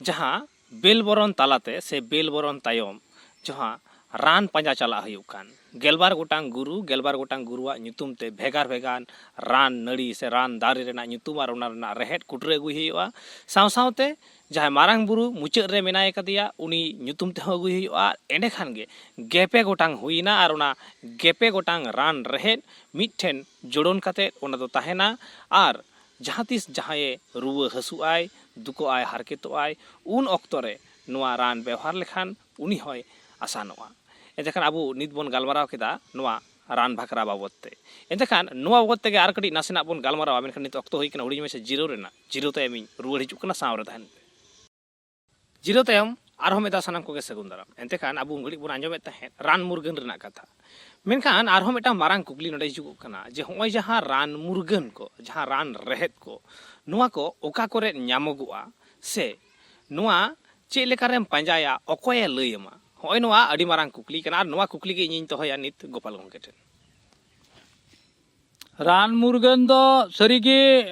ᱡᱟᱦᱟᱸ ᱵᱮᱞ ᱵᱚᱨᱚᱱ ᱛᱟᱞᱟᱛᱮ ᱥᱮ ᱵᱮᱞ ᱵᱚᱨᱚᱱ ᱛᱟᱭᱚᱢ ᱡᱟᱦᱟᱸ ᱨᱟᱱ ᱯᱟᱸᱡᱟ ᱪᱟᱞᱟᱜ ᱦᱩᱭᱩᱜ ᱠᱟᱱ, ᱜᱮᱞᱵᱟᱨ ᱜᱚᱴᱟᱝ ᱜᱩᱨᱩ, ᱜᱮᱞᱵᱟᱨ ᱜᱚᱴᱟᱝ ᱜᱩᱨᱩᱣᱟᱜ ᱧᱩᱛᱩᱢ ᱛᱮ ᱵᱷᱮᱜᱟᱨ ᱵᱷᱮᱜᱟᱨ ᱨᱟᱱ ᱱᱟᱹᱲᱤ ᱥᱮ ᱨᱟᱱ ᱫᱟᱨᱮ ᱨᱮᱱᱟᱜ ᱧᱩᱛᱩᱢ ᱟᱨ ᱚᱱᱟ ᱨᱮᱱᱟᱜ ᱨᱮᱦᱮᱫ ᱠᱩᱴᱨᱟᱹ ᱟᱹᱜᱩᱭ ᱦᱩᱭᱩᱜᱼᱟ᱾ ᱥᱟᱶ ᱥᱟᱶᱛᱮ ᱡᱟᱦᱟᱸᱭ ᱢᱟᱨᱟᱝ ᱵᱩᱨᱩ ᱢᱩᱪᱟᱹᱫ ᱨᱮ ᱢᱮᱱᱟᱭ ᱠᱟᱫᱮᱭᱟ, ᱩᱱᱤ ᱧᱩᱛᱩᱢ ᱛᱮᱦᱚᱸ ᱟᱹᱜᱩᱭ ᱦᱩᱭᱩᱜᱼᱟ᱾ ᱮᱸᱰᱮᱠᱷᱟᱱ ᱜᱮ ᱜᱮᱯᱮ ᱜᱚᱴᱟᱝ ᱦᱩᱭᱱᱟ ᱟᱨ ᱚᱱᱟ ᱜᱮᱯᱮ ᱜᱚᱴᱟᱝ ᱨᱟᱱ ᱨᱮᱦᱮᱫ ᱢᱤᱫᱴᱷᱮᱱ ᱡᱳᱲᱳᱱ ᱠᱟᱛᱮᱫ ᱚᱱᱟ ᱫᱚ ᱛᱟᱦᱮᱱᱟ᱾ ᱟᱨ ᱡᱟᱦᱟᱸ ᱛᱤᱥ ᱡᱟᱦᱟᱸᱭᱮ ᱨᱩᱣᱟᱹ ᱦᱟᱹᱥᱩᱜ ᱟᱭ, ᱫᱩᱠᱚᱜ ᱟᱭ, ᱦᱟᱨᱠᱮᱛᱚᱜ ᱟᱭ, ᱩᱱ ᱚᱠᱛᱚ ᱨᱮ ᱱᱚᱣᱟ ᱨᱟᱱ ᱵᱮᱣᱦᱟᱨ ᱞᱮᱠᱷᱟᱱ ᱩᱱᱤ ᱦᱚᱸᱭ ᱟᱥᱟᱱᱚᱜᱼᱟ᱾ ᱮᱱᱛᱮᱠᱷᱟᱱ ᱟᱵᱚ ᱱᱤᱛ ᱵᱚᱱ ᱜᱟᱞᱢᱟᱨᱟᱣ ᱠᱮᱫᱟ ᱱᱚᱣᱟ ᱨᱟᱱ ᱵᱷᱟᱠᱨᱟ ᱵᱟᱵᱚᱫ ᱛᱮ᱾ ᱮᱱᱛᱮᱠᱷᱟᱱ ᱱᱚᱣᱟ ᱵᱟᱵᱚᱫ ᱛᱮᱜᱮ ᱟᱨ ᱠᱟᱹᱴᱤᱡ ᱱᱟᱥᱮᱱᱟᱜ ᱵᱚᱱ ᱜᱟᱞᱢᱟᱨᱟᱣᱟ, ᱢᱮᱱᱠᱷᱟᱱ ᱱᱤᱛ ᱚᱠᱛᱚ ᱦᱩᱭ ᱠᱟᱱᱟ ᱦᱩᱰᱤᱧ ᱢᱟᱪᱷᱟ ᱡᱤᱨᱟᱹᱣ ᱨᱮᱱᱟᱜ᱾ ᱡᱤᱨᱟᱹᱣ ᱛᱟᱭᱚᱢ ᱤᱧ ᱨᱩᱣᱟᱹᱲ ᱦᱤᱡᱩᱜ ᱠᱟᱱᱟ, ᱥᱟᱶ ᱨᱮ ᱛᱟᱦᱮᱱ ᱯᱮ᱾ ᱡᱤᱨᱟᱹᱣ ᱛᱟᱭᱚᱢ ᱟᱨᱦᱚᱸ ᱢᱤᱫ ᱫᱷᱟᱣ ᱥᱟᱱᱟᱢ ᱠᱚᱜᱮ ᱥᱟᱹᱜᱩᱱ ᱫᱟᱨᱟᱢ᱾ ᱮᱱᱛᱮᱠᱷᱟᱱ ᱟᱵᱚ ᱜᱷᱟᱹᱲᱤᱡ ᱵᱚᱱ ᱟᱸᱡᱚᱢᱮᱫ ᱛᱟᱦᱮᱸᱫ ᱨᱟᱱ ᱢᱩᱨᱜᱟᱹᱱ ᱨᱮᱱᱟᱜ ᱠᱟᱛᱷᱟ, ᱢᱮᱱᱠᱷᱟᱱ ᱟᱨᱦᱚᱸ ᱢᱤᱫᱴᱟᱝ ᱢᱟᱨᱟᱝ ᱠᱩᱠᱞᱤ ᱱᱚᱰᱮ ᱦᱤᱡᱩᱜᱚᱜ ᱠᱟᱱᱟ ᱡᱮ ᱦᱚᱸᱜᱼᱚᱭ ᱡᱟᱦᱟᱸ ᱨᱟᱱ ᱢᱩᱨᱜᱟᱹᱱ ᱠᱚ, ᱡᱟᱦᱟᱸ ᱨᱟᱱ ᱨᱮᱦᱮᱫ ᱠᱚ, ᱱᱚᱣᱟ ᱠᱚ ᱚᱠᱟ ᱠᱚᱨᱮ ᱧᱟᱢᱚᱜᱚᱜᱼᱟ ᱥᱮ ᱱᱚᱣᱟ ᱪᱮᱫ ᱞᱮᱠᱟᱨᱮᱢ ᱯᱟᱸᱡᱟᱭᱟ, ᱚᱠᱚᱭᱮ ᱞᱟᱹᱭ ᱟᱢᱟ? ᱦᱚᱸᱜᱼᱚᱭ ᱱᱚᱣᱟ ᱟᱹᱰᱤ ᱢᱟᱨᱟᱝ ᱠᱩᱠᱞᱤ ᱠᱟᱱᱟ ᱟᱨ ᱱᱚᱣᱟ ᱠᱩᱠᱞᱤ ᱜᱮ ᱤᱧᱤᱧ ᱫᱚᱦᱚᱭᱟ ᱱᱤᱛ ᱜᱳᱯᱟᱞ ᱜᱚᱢᱠᱮ ᱴᱷᱮᱱ᱾ ᱨᱟᱱ ᱢᱩᱨᱜᱟᱹᱱ ᱫᱚ ᱥᱟᱹᱨᱤᱜᱮ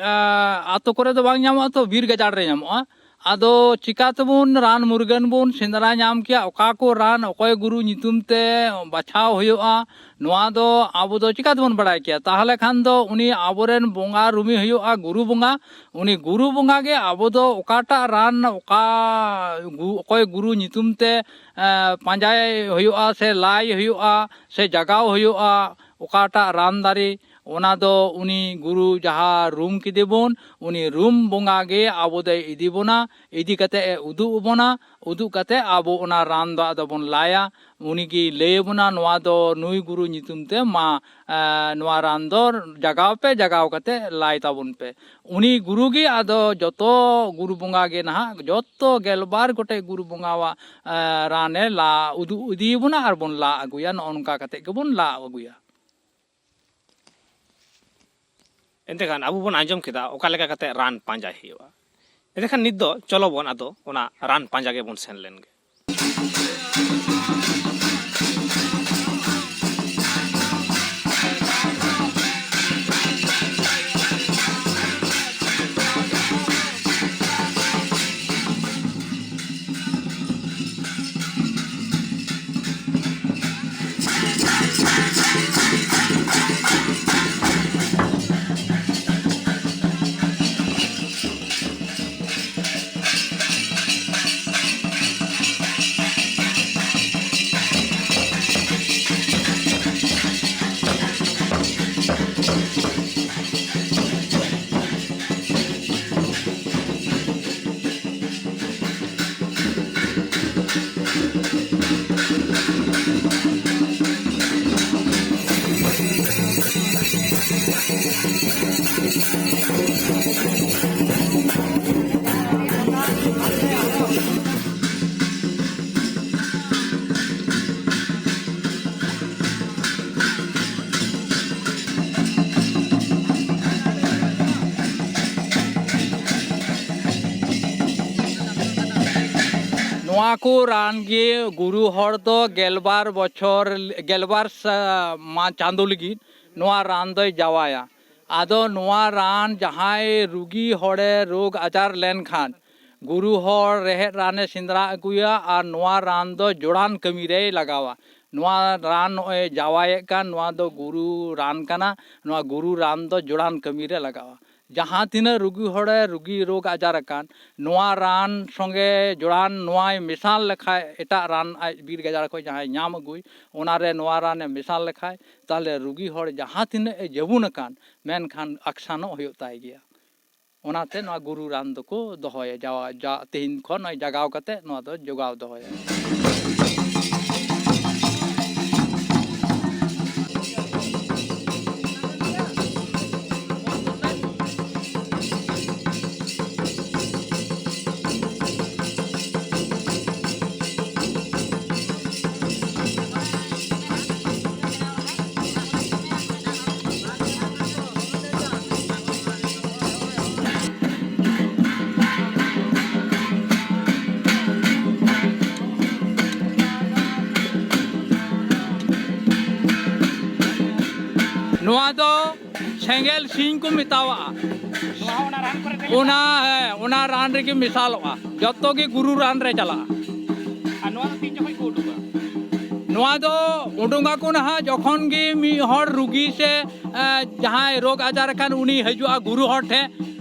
ᱟᱛᱳ ᱠᱚᱨᱮ ᱫᱚ ᱵᱟᱝ ᱧᱟᱢᱚᱜᱼᱟ, ᱛᱚ ᱵᱤᱨ ᱜᱟᱡᱟᱲ ᱨᱮ ᱧᱟᱢᱚᱜᱼᱟ᱾ ᱟᱫᱚ ᱪᱤᱠᱟ ᱛᱮᱵᱚᱱ ᱨᱟᱱ ᱢᱩᱨᱜᱟᱹᱱ ᱵᱚᱱ ᱥᱮᱸᱫᱽᱨᱟ ᱧᱟᱢ ᱠᱮᱭᱟ? ᱚᱠᱟ ᱠᱚ ᱨᱟᱱ ᱚᱠᱚᱭ ᱜᱩᱨᱩ ᱧᱩᱛᱩᱢ ᱛᱮ ᱵᱟᱪᱷᱟᱣ ᱦᱩᱭᱩᱜᱼᱟ, ᱱᱚᱣᱟ ᱫᱚ ᱟᱵᱚ ᱫᱚ ᱪᱤᱠᱟ ᱛᱮᱵᱚᱱ ᱵᱟᱲᱟᱭ ᱠᱮᱭᱟ? ᱛᱟᱦᱚᱞᱮ ᱠᱷᱟᱱ ᱫᱚ ᱩᱱᱤ ᱟᱵᱚᱨᱮᱱ ᱵᱚᱸᱜᱟ ᱨᱩᱢᱤ ᱦᱩᱭᱩᱜᱼᱟ, ᱜᱩᱨᱩ ᱵᱚᱸᱜᱟ᱾ ᱩᱱᱤ ᱜᱩᱨᱩ ᱵᱚᱸᱜᱟ ᱜᱮ ᱟᱵᱚ ᱫᱚ ᱚᱠᱟᱴᱟᱜ ᱨᱟᱱ ᱚᱠᱟ ᱜᱩ-, ᱚᱠᱚᱭ ᱜᱩᱨᱩ ᱧᱩᱛᱩᱢ ᱛᱮ ᱮ, ᱯᱟᱸᱡᱟᱭ ᱦᱩᱭᱩᱜᱼᱟ ᱥᱮ ᱞᱟᱭ ᱦᱩᱭᱩᱜᱼᱟ ᱥᱮ ᱡᱟᱜᱟᱣ ᱦᱩᱭᱩᱜᱼᱟ, ᱚᱠᱟᱴᱟᱜ ᱨᱟᱱ ᱫᱟᱨᱮ, ᱚᱱᱟ ᱫᱚ ᱩᱱᱤ ᱜᱩᱨᱩ ᱡᱟᱦᱟᱸ ᱨᱩᱢ ᱠᱮᱫᱮ ᱵᱚᱱ, ᱩᱱᱤ ᱨᱩᱢ ᱵᱚᱸᱜᱟ ᱜᱮ ᱟᱵᱚ ᱫᱚᱭ ᱤᱫᱤ ᱵᱚᱱᱟ, ᱤᱫᱤ ᱠᱟᱛᱮ ᱮ ᱩᱫᱩᱜ ᱟᱵᱚᱱᱟ᱾ ᱩᱫᱩᱜ ᱠᱟᱛᱮ ᱟᱵᱚ ᱚᱱᱟ ᱨᱟᱱ ᱫᱚ ᱟᱫᱚ ᱵᱚᱱ ᱞᱟᱭᱟ᱾ ᱩᱱᱤ ᱜᱮᱭ ᱞᱟᱹᱭ ᱟᱵᱚᱱᱟ, "ᱱᱚᱣᱟ ᱫᱚ ᱱᱩᱭ ᱜᱩᱨᱩ ᱧᱩᱛᱩᱢ ᱛᱮ ᱢᱟ, ᱮ, ᱱᱚᱣᱟ ᱨᱟᱱ ᱫᱚ ᱡᱟᱜᱟᱣ ᱯᱮ, ᱡᱟᱜᱟᱣ ᱠᱟᱛᱮ ᱞᱟᱭ ᱛᱟᱵᱚᱱ ᱯᱮ᱾" ᱩᱱᱤ ᱜᱩᱨᱩ ᱜᱮ ᱟᱫᱚ ᱡᱚᱛᱚ ᱜᱩᱨᱩ ᱵᱚᱸᱜᱟ ᱜᱮ ᱱᱟᱦᱟᱜ, ᱡᱚᱛᱚ ᱜᱮᱞᱵᱟᱨ ᱜᱚᱴᱮᱡ ᱜᱩᱨᱩ ᱵᱚᱸᱜᱟᱣᱟᱜ, ᱮ, ᱨᱟᱱᱮ ᱞᱟ ᱩᱫᱩᱜ ᱤᱫᱤᱭᱟᱵᱚᱱᱟ ᱟᱨ ᱵᱚᱱ ᱞᱟ ᱟᱹᱜᱩᱭᱟ᱾ ᱱᱚᱜᱼᱚ ᱱᱚᱝᱠᱟ ᱠᱟᱛᱮ ᱜᱮᱵᱚᱱ ᱞᱟ ᱟᱹᱜᱩᱭᱟ᱾ ᱮᱱᱛᱮᱠᱷᱟᱱ ᱟᱵᱚ ᱵᱚᱱ ᱟᱸᱡᱚᱢ ᱠᱮᱫᱟ ᱚᱠᱟ ᱞᱮᱠᱟ ᱠᱟᱛᱮ ᱨᱟᱱ ᱯᱟᱸᱡᱟᱭ ᱦᱩᱭᱩᱜᱼᱟ᱾ ᱮᱱᱛᱮᱠᱷᱟᱱ ᱱᱤᱛ ᱫᱚ ᱪᱚᱞᱚ ᱵᱚᱱ ᱟᱫᱚ ᱚᱱᱟ ᱨᱟᱱ ᱯᱟᱸᱡᱟ ᱜᱮᱵᱚᱱ ᱥᱮᱱ ᱞᱮᱱ ᱜᱮ᱾ ᱱᱚᱣᱟ ᱠᱚ ᱨᱟᱱ ᱜᱮ ᱜᱩᱨᱩ ᱦᱚᱲ ᱫᱚ ᱜᱮᱞᱵᱟᱨ ᱵᱚᱪᱷᱚᱨ, ᱜᱮᱞᱵᱟᱨ ᱥᱟ-, ᱢᱟ-, ᱪᱟᱸᱫᱳ ᱞᱟᱹᱜᱤᱫ ᱱᱚᱣᱟ ᱨᱟᱱ ᱫᱚᱭ ᱡᱟᱣᱟᱭᱟ᱾ ᱟᱫᱚ ᱱᱚᱣᱟ ᱨᱟᱱ ᱡᱟᱦᱟᱸᱭ ᱨᱩᱜᱤ ᱦᱚᱲᱮ ᱨᱳᱜᱽ ᱟᱡᱟᱨ ᱞᱮᱱᱠᱷᱟᱱ, ᱜᱩᱨᱩ ᱦᱚᱲ ᱨᱮᱦᱮᱫ ᱨᱟᱱᱮ ᱥᱮᱸᱫᱽᱨᱟ ᱟᱹᱜᱩᱭᱟ ᱟᱨ ᱱᱚᱣᱟ ᱨᱟᱱ ᱫᱚ ᱡᱚᱲᱟᱱ ᱠᱟᱹᱢᱤ ᱨᱮᱭ ᱞᱟᱜᱟᱣᱟ᱾ ᱱᱚᱣᱟ ᱨᱟᱱ ᱱᱚᱜᱼᱚᱭ ᱡᱟᱣᱟᱭᱮᱫ ᱠᱟᱱ, ᱱᱚᱣᱟ ᱫᱚ ᱜᱩᱨᱩ ᱨᱟᱱ ᱠᱟᱱᱟ᱾ ᱱᱚᱣᱟ ᱜᱩᱨᱩ ᱨᱟᱱ ᱫᱚ ᱡᱚᱲᱟᱱ ᱠᱟᱹᱢᱤ ᱨᱮ ᱞᱟᱜᱟᱣᱟ᱾ ᱡᱟᱦᱟᱸ ᱛᱤᱱᱟᱹᱜ ᱨᱩᱜᱤ ᱦᱚᱲᱮ ᱨᱩᱜᱤ ᱨᱳᱜᱽ ᱟᱡᱟᱨ ᱟᱠᱟᱱ, ᱱᱚᱣᱟ ᱨᱟᱱ ᱥᱚᱸᱜᱮ ᱡᱚᱲᱟᱱ, ᱱᱚᱣᱟᱭ ᱢᱮᱥᱟᱞ ᱞᱮᱠᱷᱟᱡ, ᱮᱴᱟᱜ ᱨᱟᱱ ᱟᱡ ᱵᱤᱨ ᱜᱟᱡᱟᱲ ᱠᱷᱚᱱ ᱡᱟᱦᱟᱸᱭ ᱧᱟᱢ ᱟᱹᱜᱩᱭ, ᱚᱱᱟᱨᱮ ᱱᱚᱣᱟ ᱨᱟᱱᱮ ᱢᱮᱥᱟᱞ ᱞᱮᱠᱷᱟᱡ, ᱛᱟᱦᱞᱮ ᱨᱩᱜᱤ ᱦᱚᱲ ᱡᱟᱦᱟᱸ ᱛᱤᱱᱟᱹᱜ ᱮ ᱡᱟᱹᱵᱩᱱ ᱟᱠᱟᱱ, ᱢᱮᱱᱠᱷᱟᱱ ᱟᱠᱥᱟᱱᱚᱜ ᱦᱩᱭᱩᱜ ᱛᱟᱭ ᱜᱮᱭᱟ᱾ ᱚᱱᱟᱛᱮ ᱱᱚᱣᱟ ᱜᱩᱨᱩ ᱨᱟᱱ ᱫᱚᱠᱚ ᱫᱚᱦᱚᱭᱟ, ᱡᱟᱣᱟ-, ᱡᱟ-, ᱛᱮᱦᱮᱧ ᱠᱷᱚᱱ ᱱᱚᱜᱼᱚᱭ ᱡᱟᱜᱟᱣ ᱠᱟᱛᱮ ᱱᱚᱣᱟ ᱫᱚ ᱡᱚᱜᱟᱣ ᱫᱚᱦᱚᱭᱟ᱾ ᱱᱚᱣᱟ ᱫᱚ ᱥᱮᱸᱜᱮᱞ ᱥᱤᱧ ᱠᱚ ᱢᱮᱛᱟᱣᱟᱜᱼᱟ᱾ ᱱᱚᱣᱟ ᱦᱚᱸ ᱚᱱᱟ ᱨᱟᱱ ᱠᱚᱨᱮ ᱯᱮ ᱚᱱᱟ, ᱢᱮᱥᱟᱞᱟ? ᱦᱮᱸ, ᱚᱱᱟ ᱨᱟᱱ ᱨᱮᱜᱮ ᱢᱮᱥᱟᱞᱚᱜᱼᱟ, ᱡᱚᱛᱚ ᱜᱮ ᱜᱩᱨᱩ ᱨᱟᱱ ᱨᱮ ᱪᱟᱞᱟᱜᱼᱟ᱾ ᱟᱨ ᱱᱚᱣᱟ ᱫᱚ ᱛᱤᱱ ᱡᱚᱠᱷᱚᱡ ᱠᱚ ᱩᱰᱩᱠᱟ? ᱱᱚᱣᱟ ᱫᱚ ᱩᱰᱩᱝᱟᱠᱚ ᱱᱟᱦᱟᱜ ᱡᱚᱠᱷᱚᱱ ᱜᱮ ᱢᱤᱫ ᱦᱚᱲ ᱨᱩᱜᱤ ᱥᱮ, ᱮ, ᱡᱟᱦᱟᱸᱭ ᱨᱳᱜᱽ ᱟᱡᱟᱨ ᱟᱠᱟᱱ, ᱩᱱᱤ ᱦᱤᱡᱩᱜᱼᱟ ᱜᱩᱨᱩ ᱦᱚᱲ ᱴᱷᱮᱱ,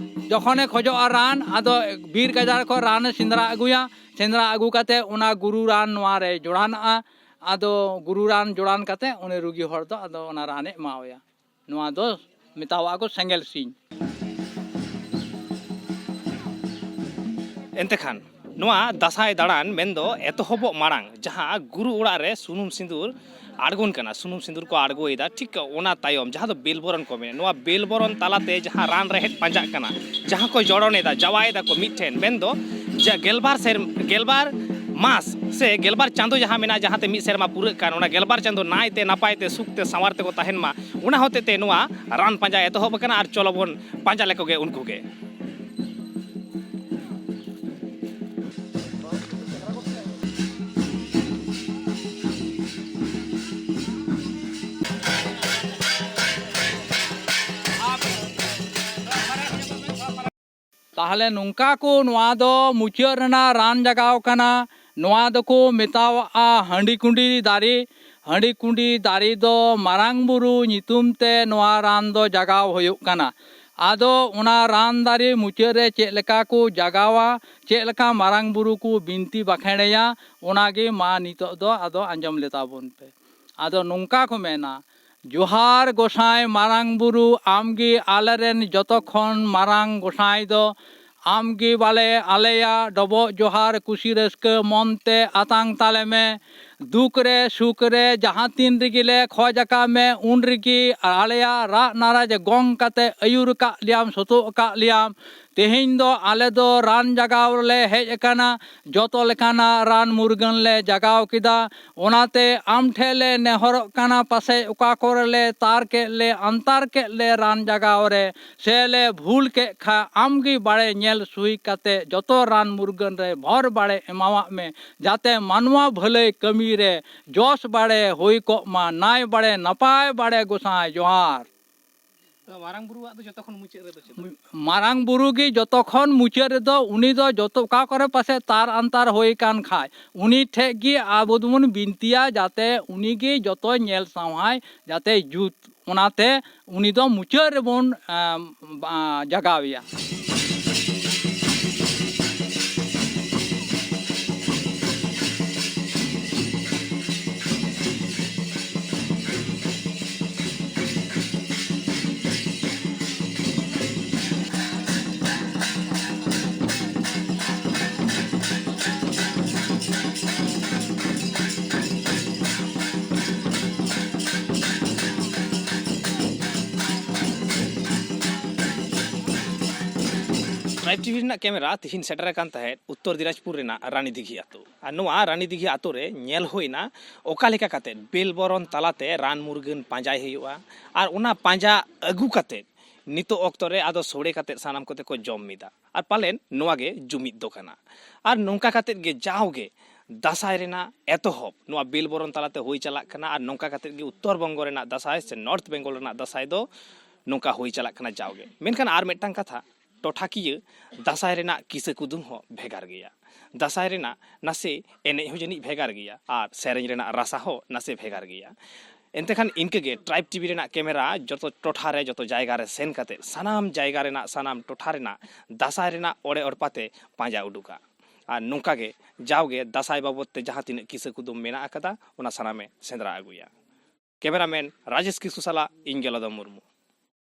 ᱡᱚᱠᱷᱚᱱᱮ ᱠᱷᱚᱡᱚᱜᱼᱟ ᱨᱟᱱ, ᱟᱫᱚ ᱵᱤᱨ ᱜᱟᱡᱟᱲ ᱠᱷᱚᱱ ᱨᱟᱱᱮ ᱥᱮᱸᱫᱽᱨᱟ ᱟᱹᱜᱩᱭᱟ᱾ ᱥᱮᱸᱫᱽᱨᱟ ᱟᱹᱜᱩ ᱠᱟᱛᱮ ᱚᱱᱟ ᱜᱩᱨᱩ ᱨᱟᱱ ᱱᱚᱣᱟ ᱨᱮ ᱡᱚᱲᱟᱱᱟᱜᱼᱟ᱾ ᱟᱫᱚ ᱜᱩᱨᱩ ᱨᱟᱱ ᱡᱚᱲᱟᱱ ᱠᱟᱛᱮ ᱩᱱᱤ ᱨᱩᱜᱤ ᱦᱚᱲ ᱫᱚ ᱟᱫᱚ ᱚᱱᱟ ᱨᱟᱱᱮ ᱮᱢᱟᱣᱟᱭᱟ᱾ ᱱᱚᱣᱟ ᱫᱚ ᱢᱮᱛᱟᱣᱟᱜᱼᱟ ᱠᱚ ᱥᱮᱸᱜᱮᱞ ᱥᱤᱧ᱾ ᱮᱱᱛᱮ ᱠᱷᱟᱱ, ᱱᱚᱣᱟ ᱫᱟᱸᱥᱟᱭ ᱫᱟᱬᱟᱱ ᱢᱮᱱᱫᱚ ᱮᱛᱚᱦᱚᱵᱚᱜ ᱢᱟᱲᱟᱝ ᱡᱟᱦᱟᱸ ᱜᱩᱨᱩ ᱚᱲᱟᱜ ᱨᱮ ᱥᱩᱱᱩᱢ ᱥᱤᱸᱫᱩᱨ ᱟᱬᱜᱚᱱ ᱠᱟᱱᱟ, ᱥᱩᱱᱩᱢ ᱥᱤᱸᱫᱩᱨ ᱠᱚ ᱟᱬᱜᱚᱭᱮᱫᱟ, ᱴᱷᱤᱠ ᱚᱱᱟ ᱛᱟᱭᱚᱢ ᱡᱟᱦᱟᱸ ᱫᱚ ᱵᱮᱞ ᱵᱚᱨᱚᱱ ᱠᱚ ᱢᱮᱱᱟ, ᱱᱚᱣᱟ ᱵᱮᱞ ᱵᱚᱨᱚᱱ ᱛᱟᱞᱟᱛᱮ ᱡᱟᱦᱟᱸ ᱨᱟᱱ ᱨᱮᱦᱮᱫ ᱯᱟᱸᱡᱟᱜ ᱠᱟᱱᱟ, ᱡᱟᱦᱟᱸ ᱠᱚ ᱡᱚᱲᱚᱱ ᱮᱫᱟ, ᱡᱟᱣᱟᱭ ᱮᱫᱟ ᱠᱚ ᱢᱤᱫ ᱴᱷᱮᱱ, ᱢᱮᱱᱫᱚ ᱡᱟ ᱜᱮᱞᱵᱟᱨ ᱥᱮᱨ-, ᱜᱮᱞᱵᱟᱨ ᱢᱟᱥ ᱥᱮ ᱜᱮᱞᱵᱟᱨ ᱪᱟᱸᱫᱚ ᱡᱟᱦᱟᱸ ᱢᱮᱱᱟᱜᱼᱟ, ᱡᱟᱦᱟᱸᱛᱮ ᱢᱤᱫ ᱥᱮᱨᱢᱟ ᱯᱩᱨᱟᱹᱜ ᱠᱟᱱ, ᱚᱱᱟ ᱜᱮᱞᱵᱟᱨ ᱪᱟᱸᱫᱚ ᱱᱟᱭᱛᱮ ᱱᱟᱯᱟᱭ ᱛᱮ ᱥᱩᱠ ᱛᱮ ᱥᱟᱶᱟᱨ ᱛᱮᱠᱚ ᱛᱟᱦᱮᱱ ᱢᱟ, ᱚᱱᱟ ᱦᱚᱛᱮᱡ ᱛᱮ ᱱᱚᱣᱟ ᱨᱟᱱ ᱯᱟᱸᱡᱟ ᱮᱛᱚᱦᱚᱵ ᱟᱠᱟᱱᱟ᱾ ᱟᱨ ᱪᱚᱞᱚ ᱵᱚᱱ ᱯᱟᱸᱡᱟ ᱞᱮᱠᱚ ᱜᱮ ᱩᱱᱠᱩ ᱜᱮ᱾ ᱛᱟᱦᱞᱮ ᱱᱚᱝᱠᱟ ᱠᱚ, ᱱᱚᱣᱟ ᱫᱚ ᱢᱩᱪᱟᱹᱫ ᱨᱮᱱᱟᱜ ᱨᱟᱱ ᱡᱟᱜᱟᱣ ᱠᱟᱱᱟ᱾ ᱱᱚᱣᱟ ᱫᱚᱠᱚ ᱢᱮᱛᱟᱣᱟᱜᱼᱟ ᱦᱟᱺᱰᱤ ᱠᱩᱸᱰᱤ ᱫᱟᱨᱮ᱾ ᱦᱟᱺᱰᱤ ᱠᱩᱸᱰᱤ ᱫᱟᱨᱮ ᱫᱚ ᱢᱟᱨᱟᱝ ᱵᱩᱨᱩ ᱧᱩᱛᱩᱢ ᱛᱮ ᱱᱚᱣᱟ ᱨᱟᱱ ᱫᱚ ᱡᱟᱜᱟᱣ ᱦᱩᱭᱩᱜ ᱠᱟᱱᱟ᱾ ᱟᱫᱚ ᱚᱱᱟ ᱨᱟᱱ ᱫᱟᱨᱮ ᱢᱩᱪᱟᱹᱫ ᱨᱮ ᱪᱮᱫ ᱞᱮᱠᱟ ᱠᱚ ᱡᱟᱜᱟᱣᱟ, ᱪᱮᱫ ᱞᱮᱠᱟ ᱢᱟᱨᱟᱝ ᱵᱩᱨᱩ ᱠᱚ ᱵᱤᱱᱛᱤ ᱵᱟᱠᱷᱮᱲᱮᱭᱟ, ᱚᱱᱟᱜᱮ ᱢᱟ ᱱᱤᱛᱚᱜ ᱫᱚ ᱟᱫᱚ ᱟᱸᱡᱚᱢ ᱞᱮᱛᱟ ᱵᱚᱱ ᱯᱮ᱾ ᱟᱫᱚ ᱱᱚᱝᱠᱟ ᱠᱚ ᱢᱮᱱᱟ, ᱡᱚᱦᱟᱨ ᱜᱚᱸᱥᱟᱭ ᱢᱟᱨᱟᱝ ᱵᱩᱨᱩ, ᱟᱢᱜᱮ ᱟᱞᱮᱨᱮᱱ ᱡᱚᱛᱚ ᱠᱷᱚᱱ ᱢᱟᱨᱟᱝ ᱜᱚᱸᱥᱟᱭ ᱫᱚ᱾ ᱟᱢᱜᱮ ᱵᱟᱞᱮ ᱟᱞᱮᱭᱟ ᱰᱚᱵᱚᱜ ᱡᱚᱦᱟᱨ, ᱠᱩᱥᱤ ᱨᱟᱹᱥᱠᱟᱹ ᱢᱚᱱ ᱛᱮ ᱟᱛᱟᱝ ᱛᱟᱞᱮ ᱢᱮ᱾ ᱫᱩᱠ ᱨᱮ ᱥᱩᱠ ᱨᱮ ᱡᱟᱦᱟᱸ ᱛᱤᱱ ᱨᱮᱜᱮ ᱞᱮ ᱠᱷᱚᱡ ᱟᱠᱟᱫ ᱢᱮ, ᱩᱱ ᱨᱮᱜᱮ ᱟᱞᱮᱭᱟᱜ ᱨᱟᱜ ᱱᱟᱨᱟᱡ ᱜᱚᱝ ᱠᱟᱛᱮ ᱟᱹᱭᱩᱨ ᱟᱠᱟᱫ ᱞᱮᱭᱟᱢ, ᱥᱚᱛᱚᱜ ᱟᱠᱟᱫ ᱞᱮᱭᱟᱢ᱾ ᱛᱮᱦᱮᱧ ᱫᱚ ᱟᱞᱮ ᱫᱚ ᱨᱟᱱ ᱡᱟᱜᱟᱣ ᱞᱮ ᱦᱮᱡ ᱟᱠᱟᱱᱟ, ᱡᱚᱛᱚ ᱞᱮᱠᱟᱱᱟᱜ ᱨᱟᱱ ᱢᱩᱨᱜᱟᱹᱱ ᱞᱮ ᱡᱟᱜᱟᱣ ᱠᱮᱫᱟ᱾ ᱚᱱᱟᱛᱮ ᱟᱢ ᱴᱷᱮᱱ ᱞᱮ ᱱᱮᱦᱚᱨᱚᱜ ᱠᱟᱱᱟ, ᱯᱟᱥᱮᱡ ᱚᱠᱟ ᱠᱚᱨᱮ ᱞᱮ ᱛᱟᱨ ᱠᱮᱫ ᱞᱮ, ᱟᱱᱛᱟᱨ ᱠᱮᱫ ᱞᱮ ᱨᱟᱱ ᱡᱟᱜᱟᱣ ᱨᱮ, ᱥᱮ ᱞᱮ ᱵᱷᱩᱞ ᱠᱮᱫ ᱠᱷᱟᱱ, ᱟᱢ ᱜᱮ ᱵᱟᱲᱮ ᱧᱮᱞ ᱥᱩᱭ ᱠᱟᱛᱮ ᱡᱚᱛᱚ ᱨᱟᱱ ᱢᱩᱨᱜᱟᱹᱱ ᱨᱮ ᱵᱷᱚᱨ ᱵᱟᱲᱮ ᱮᱢᱟᱣᱟᱜ ᱢᱮ, ᱡᱟᱛᱮ ᱢᱟᱱᱣᱟ ᱵᱷᱟᱹᱞᱟᱹᱭ ᱠᱟᱹᱢᱤ ᱨᱮ ᱡᱚᱥ ᱵᱟᱲᱮ ᱦᱩᱭ ᱠᱚᱜ ᱢᱟ᱾ ᱱᱟᱭ ᱵᱟᱲᱮ ᱱᱟᱯᱟᱭ ᱵᱟᱲᱮ ᱜᱚᱸᱥᱟᱭ ᱡᱚᱦᱟᱨ᱾ ᱛᱚ, ᱢᱟᱨᱟᱝ ᱵᱩᱨᱩᱣᱟᱜ ᱫᱚ ᱡᱚᱛᱚ ᱠᱷᱚᱱ ᱢᱩᱪᱟᱹᱫ ᱨᱮᱫᱚ ᱪᱮᱫ? ᱢᱟᱨᱟᱝ ᱵᱩᱨᱩ ᱜᱮ ᱡᱚᱛᱚ ᱠᱷᱚᱱ ᱢᱩᱪᱟᱹᱫ ᱨᱮᱫᱚ, ᱩᱱᱤ ᱫᱚ ᱡᱚᱛᱚ ᱚᱠᱟ ᱠᱚᱨᱮ ᱯᱟᱥᱮᱡ ᱛᱟᱨ ᱟᱱᱛᱟᱨ ᱦᱩᱭ ᱟᱠᱟᱱ ᱠᱷᱟᱡ, ᱩᱱᱤ ᱴᱷᱮᱡ ᱜᱮ ᱟᱵᱚ ᱫᱚᱵᱚᱱ ᱵᱤᱱᱛᱤᱭᱟ, ᱡᱟᱛᱮ ᱩᱱᱤ ᱜᱮ ᱡᱚᱛᱚ ᱧᱮᱞ ᱥᱟᱶᱦᱟᱭ, ᱡᱟᱛᱮ ᱡᱩᱛ᱾ ᱚᱱᱟᱛᱮ ᱩᱱᱤ ᱫᱚ ᱢᱩᱪᱟᱹᱫ ᱨᱮᱵᱚᱱ, ᱮᱸ, ᱵᱟ-, ᱡᱟᱜᱟᱣᱮᱭᱟ᱾ ᱴᱨᱟᱭᱤᱵᱽ ᱴᱤᱵᱷᱤ ᱨᱮᱱᱟᱜ ᱠᱮᱢᱮᱨᱟ ᱛᱤᱦᱤᱧ ᱥᱮᱴᱮᱨ ᱟᱠᱟᱱ ᱛᱟᱦᱮᱸᱫ ᱩᱛᱛᱚᱨ ᱫᱤᱱᱟᱡᱽᱯᱩᱨ ᱨᱮᱱᱟᱜ ᱨᱟᱱᱤ ᱫᱤᱜᱷᱤ ᱟᱛᱳ᱾ ᱟᱨ ᱱᱚᱣᱟ ᱨᱟᱱᱤ ᱫᱤᱜᱷᱤ ᱟᱛᱳ ᱨᱮ ᱧᱮᱞ ᱦᱩᱭᱱᱟ ᱚᱠᱟ ᱞᱮᱠᱟ ᱠᱟᱛᱮᱫ ᱵᱮᱞ ᱵᱚᱨᱚᱱ ᱛᱟᱞᱟᱛᱮ ᱨᱟᱱ ᱢᱩᱨᱜᱟᱹᱱ ᱯᱟᱸᱡᱟᱭ ᱦᱩᱭᱩᱜᱼᱟ, ᱟᱨ ᱚᱱᱟ ᱯᱟᱸᱡᱟ ᱟᱹᱜᱩ ᱠᱟᱛᱮᱫ ᱱᱤᱛᱚᱜ ᱚᱠᱛᱚ ᱨᱮ ᱟᱫᱚ ᱥᱚᱲᱮ ᱠᱟᱛᱮᱫ ᱥᱟᱱᱟᱢ ᱠᱚᱛᱮ ᱠᱚ ᱡᱚᱢ ᱢᱤᱫᱟ᱾ ᱟᱨ ᱯᱟᱞᱮᱱ ᱱᱚᱣᱟ ᱜᱮ ᱡᱩᱢᱤᱫ ᱫᱚ ᱠᱟᱱᱟ᱾ ᱟᱨ ᱱᱚᱝᱠᱟ ᱠᱟᱛᱮᱫ ᱜᱮ ᱡᱟᱣᱜᱮ ᱫᱟᱸᱥᱟᱭ ᱨᱮᱱᱟᱜ ᱮᱛᱚᱦᱚᱵ ᱱᱚᱣᱟ ᱵᱮᱞ ᱵᱚᱨᱚᱱ ᱛᱟᱞᱟᱛᱮ ᱦᱩᱭ ᱪᱟᱞᱟᱜ ᱠᱟᱱᱟ, ᱟᱨ ᱱᱚᱝᱠᱟ ᱠᱟᱛᱮᱫ ᱜᱮ ᱩᱛᱛᱚᱨ ᱵᱚᱝᱜᱚ ᱨᱮᱱᱟᱜ ᱫᱟᱸᱥᱟᱭ ᱥᱮ ᱱᱚᱨᱛᱷ ᱵᱮᱝᱜᱚᱞ ᱨᱮᱱᱟᱜ ᱫᱟᱸᱥᱟᱭ ᱫᱚ ᱱᱚᱝᱠᱟ ᱦᱩᱭ ᱪᱟᱞᱟᱜ ᱠᱟᱱᱟ ᱡᱟᱣᱜᱮ᱾ ᱢᱮᱱᱠᱷᱟᱱ ᱟᱨ ᱢᱤᱫᱴᱟᱝ ᱠᱟᱛᱷᱟ, ᱴᱚᱴᱷᱟᱠᱤᱭᱟᱹ ᱫᱟᱸᱥᱟᱭ ᱨᱮᱱᱟᱜ ᱠᱤᱥᱟᱹ ᱠᱩᱫᱩᱢ ᱦᱚᱸ ᱵᱷᱮᱜᱟᱨ ᱜᱮᱭᱟ᱾ ᱫᱟᱸᱥᱟᱭ ᱨᱮᱱᱟᱜ ᱱᱟᱥᱮ ᱮᱱᱮᱡ ᱦᱚᱸ ᱡᱟᱹᱱᱤᱡ ᱵᱷᱮᱜᱟᱨ ᱜᱮᱭᱟ, ᱟᱨ ᱥᱮᱨᱮᱧ ᱨᱮᱱᱟᱜ ᱨᱟᱥᱟ ᱦᱚᱸ ᱱᱟᱥᱮ ᱵᱷᱮᱜᱟᱨ ᱜᱮᱭᱟ᱾ ᱮᱱᱛᱮ ᱠᱷᱟᱱ ᱤᱱᱠᱟᱹ ᱜᱮ ᱴᱨᱟᱭᱤᱵᱽ ᱴᱤᱵᱷᱤ ᱨᱮᱱᱟᱜ ᱠᱮᱢᱮᱨᱟ ᱡᱚᱛᱚ ᱴᱚᱴᱷᱟ ᱨᱮ, ᱡᱚᱛᱚ ᱡᱟᱭᱜᱟ ᱨᱮ ᱥᱮᱱ ᱠᱟᱛᱮ ᱥᱟᱱᱟᱢ ᱡᱟᱭᱜᱟ ᱨᱮᱱᱟᱜ, ᱥᱟᱱᱟᱢ ᱴᱚᱴᱷᱟ ᱨᱮᱱᱟᱜ ᱫᱟᱸᱥᱟᱭ ᱨᱮᱱᱟᱜ ᱚᱲᱮ ᱚᱲᱯᱟᱛᱮ ᱯᱟᱸᱡᱟ ᱩᱰᱩᱠᱟ᱾ ᱟᱨ ᱱᱚᱝᱠᱟ ᱜᱮ ᱡᱟᱣᱜᱮ ᱫᱟᱸᱥᱟᱭ ᱵᱟᱵᱚᱫ ᱛᱮ ᱡᱟᱦᱟᱸ ᱛᱤᱱᱟᱹᱜ ᱠᱤᱥᱟᱹ ᱠᱩᱫᱩᱢ ᱢᱮᱱᱟᱜ ᱟᱠᱟᱫᱟ, ᱚᱱᱟ ᱥᱟᱱᱟᱢᱮ ᱥᱮᱸᱫᱽᱨᱟ ᱟᱹᱜᱩᱭᱟ᱾ ᱠᱮᱢᱮᱨᱟᱢᱮᱱ ᱨᱟᱡᱮᱥ ᱠᱤᱥᱠᱩ ᱥᱟᱞᱟᱜ ᱤᱧ ᱜᱮᱞᱟᱫᱚ ᱢᱩᱨᱢᱩ᱾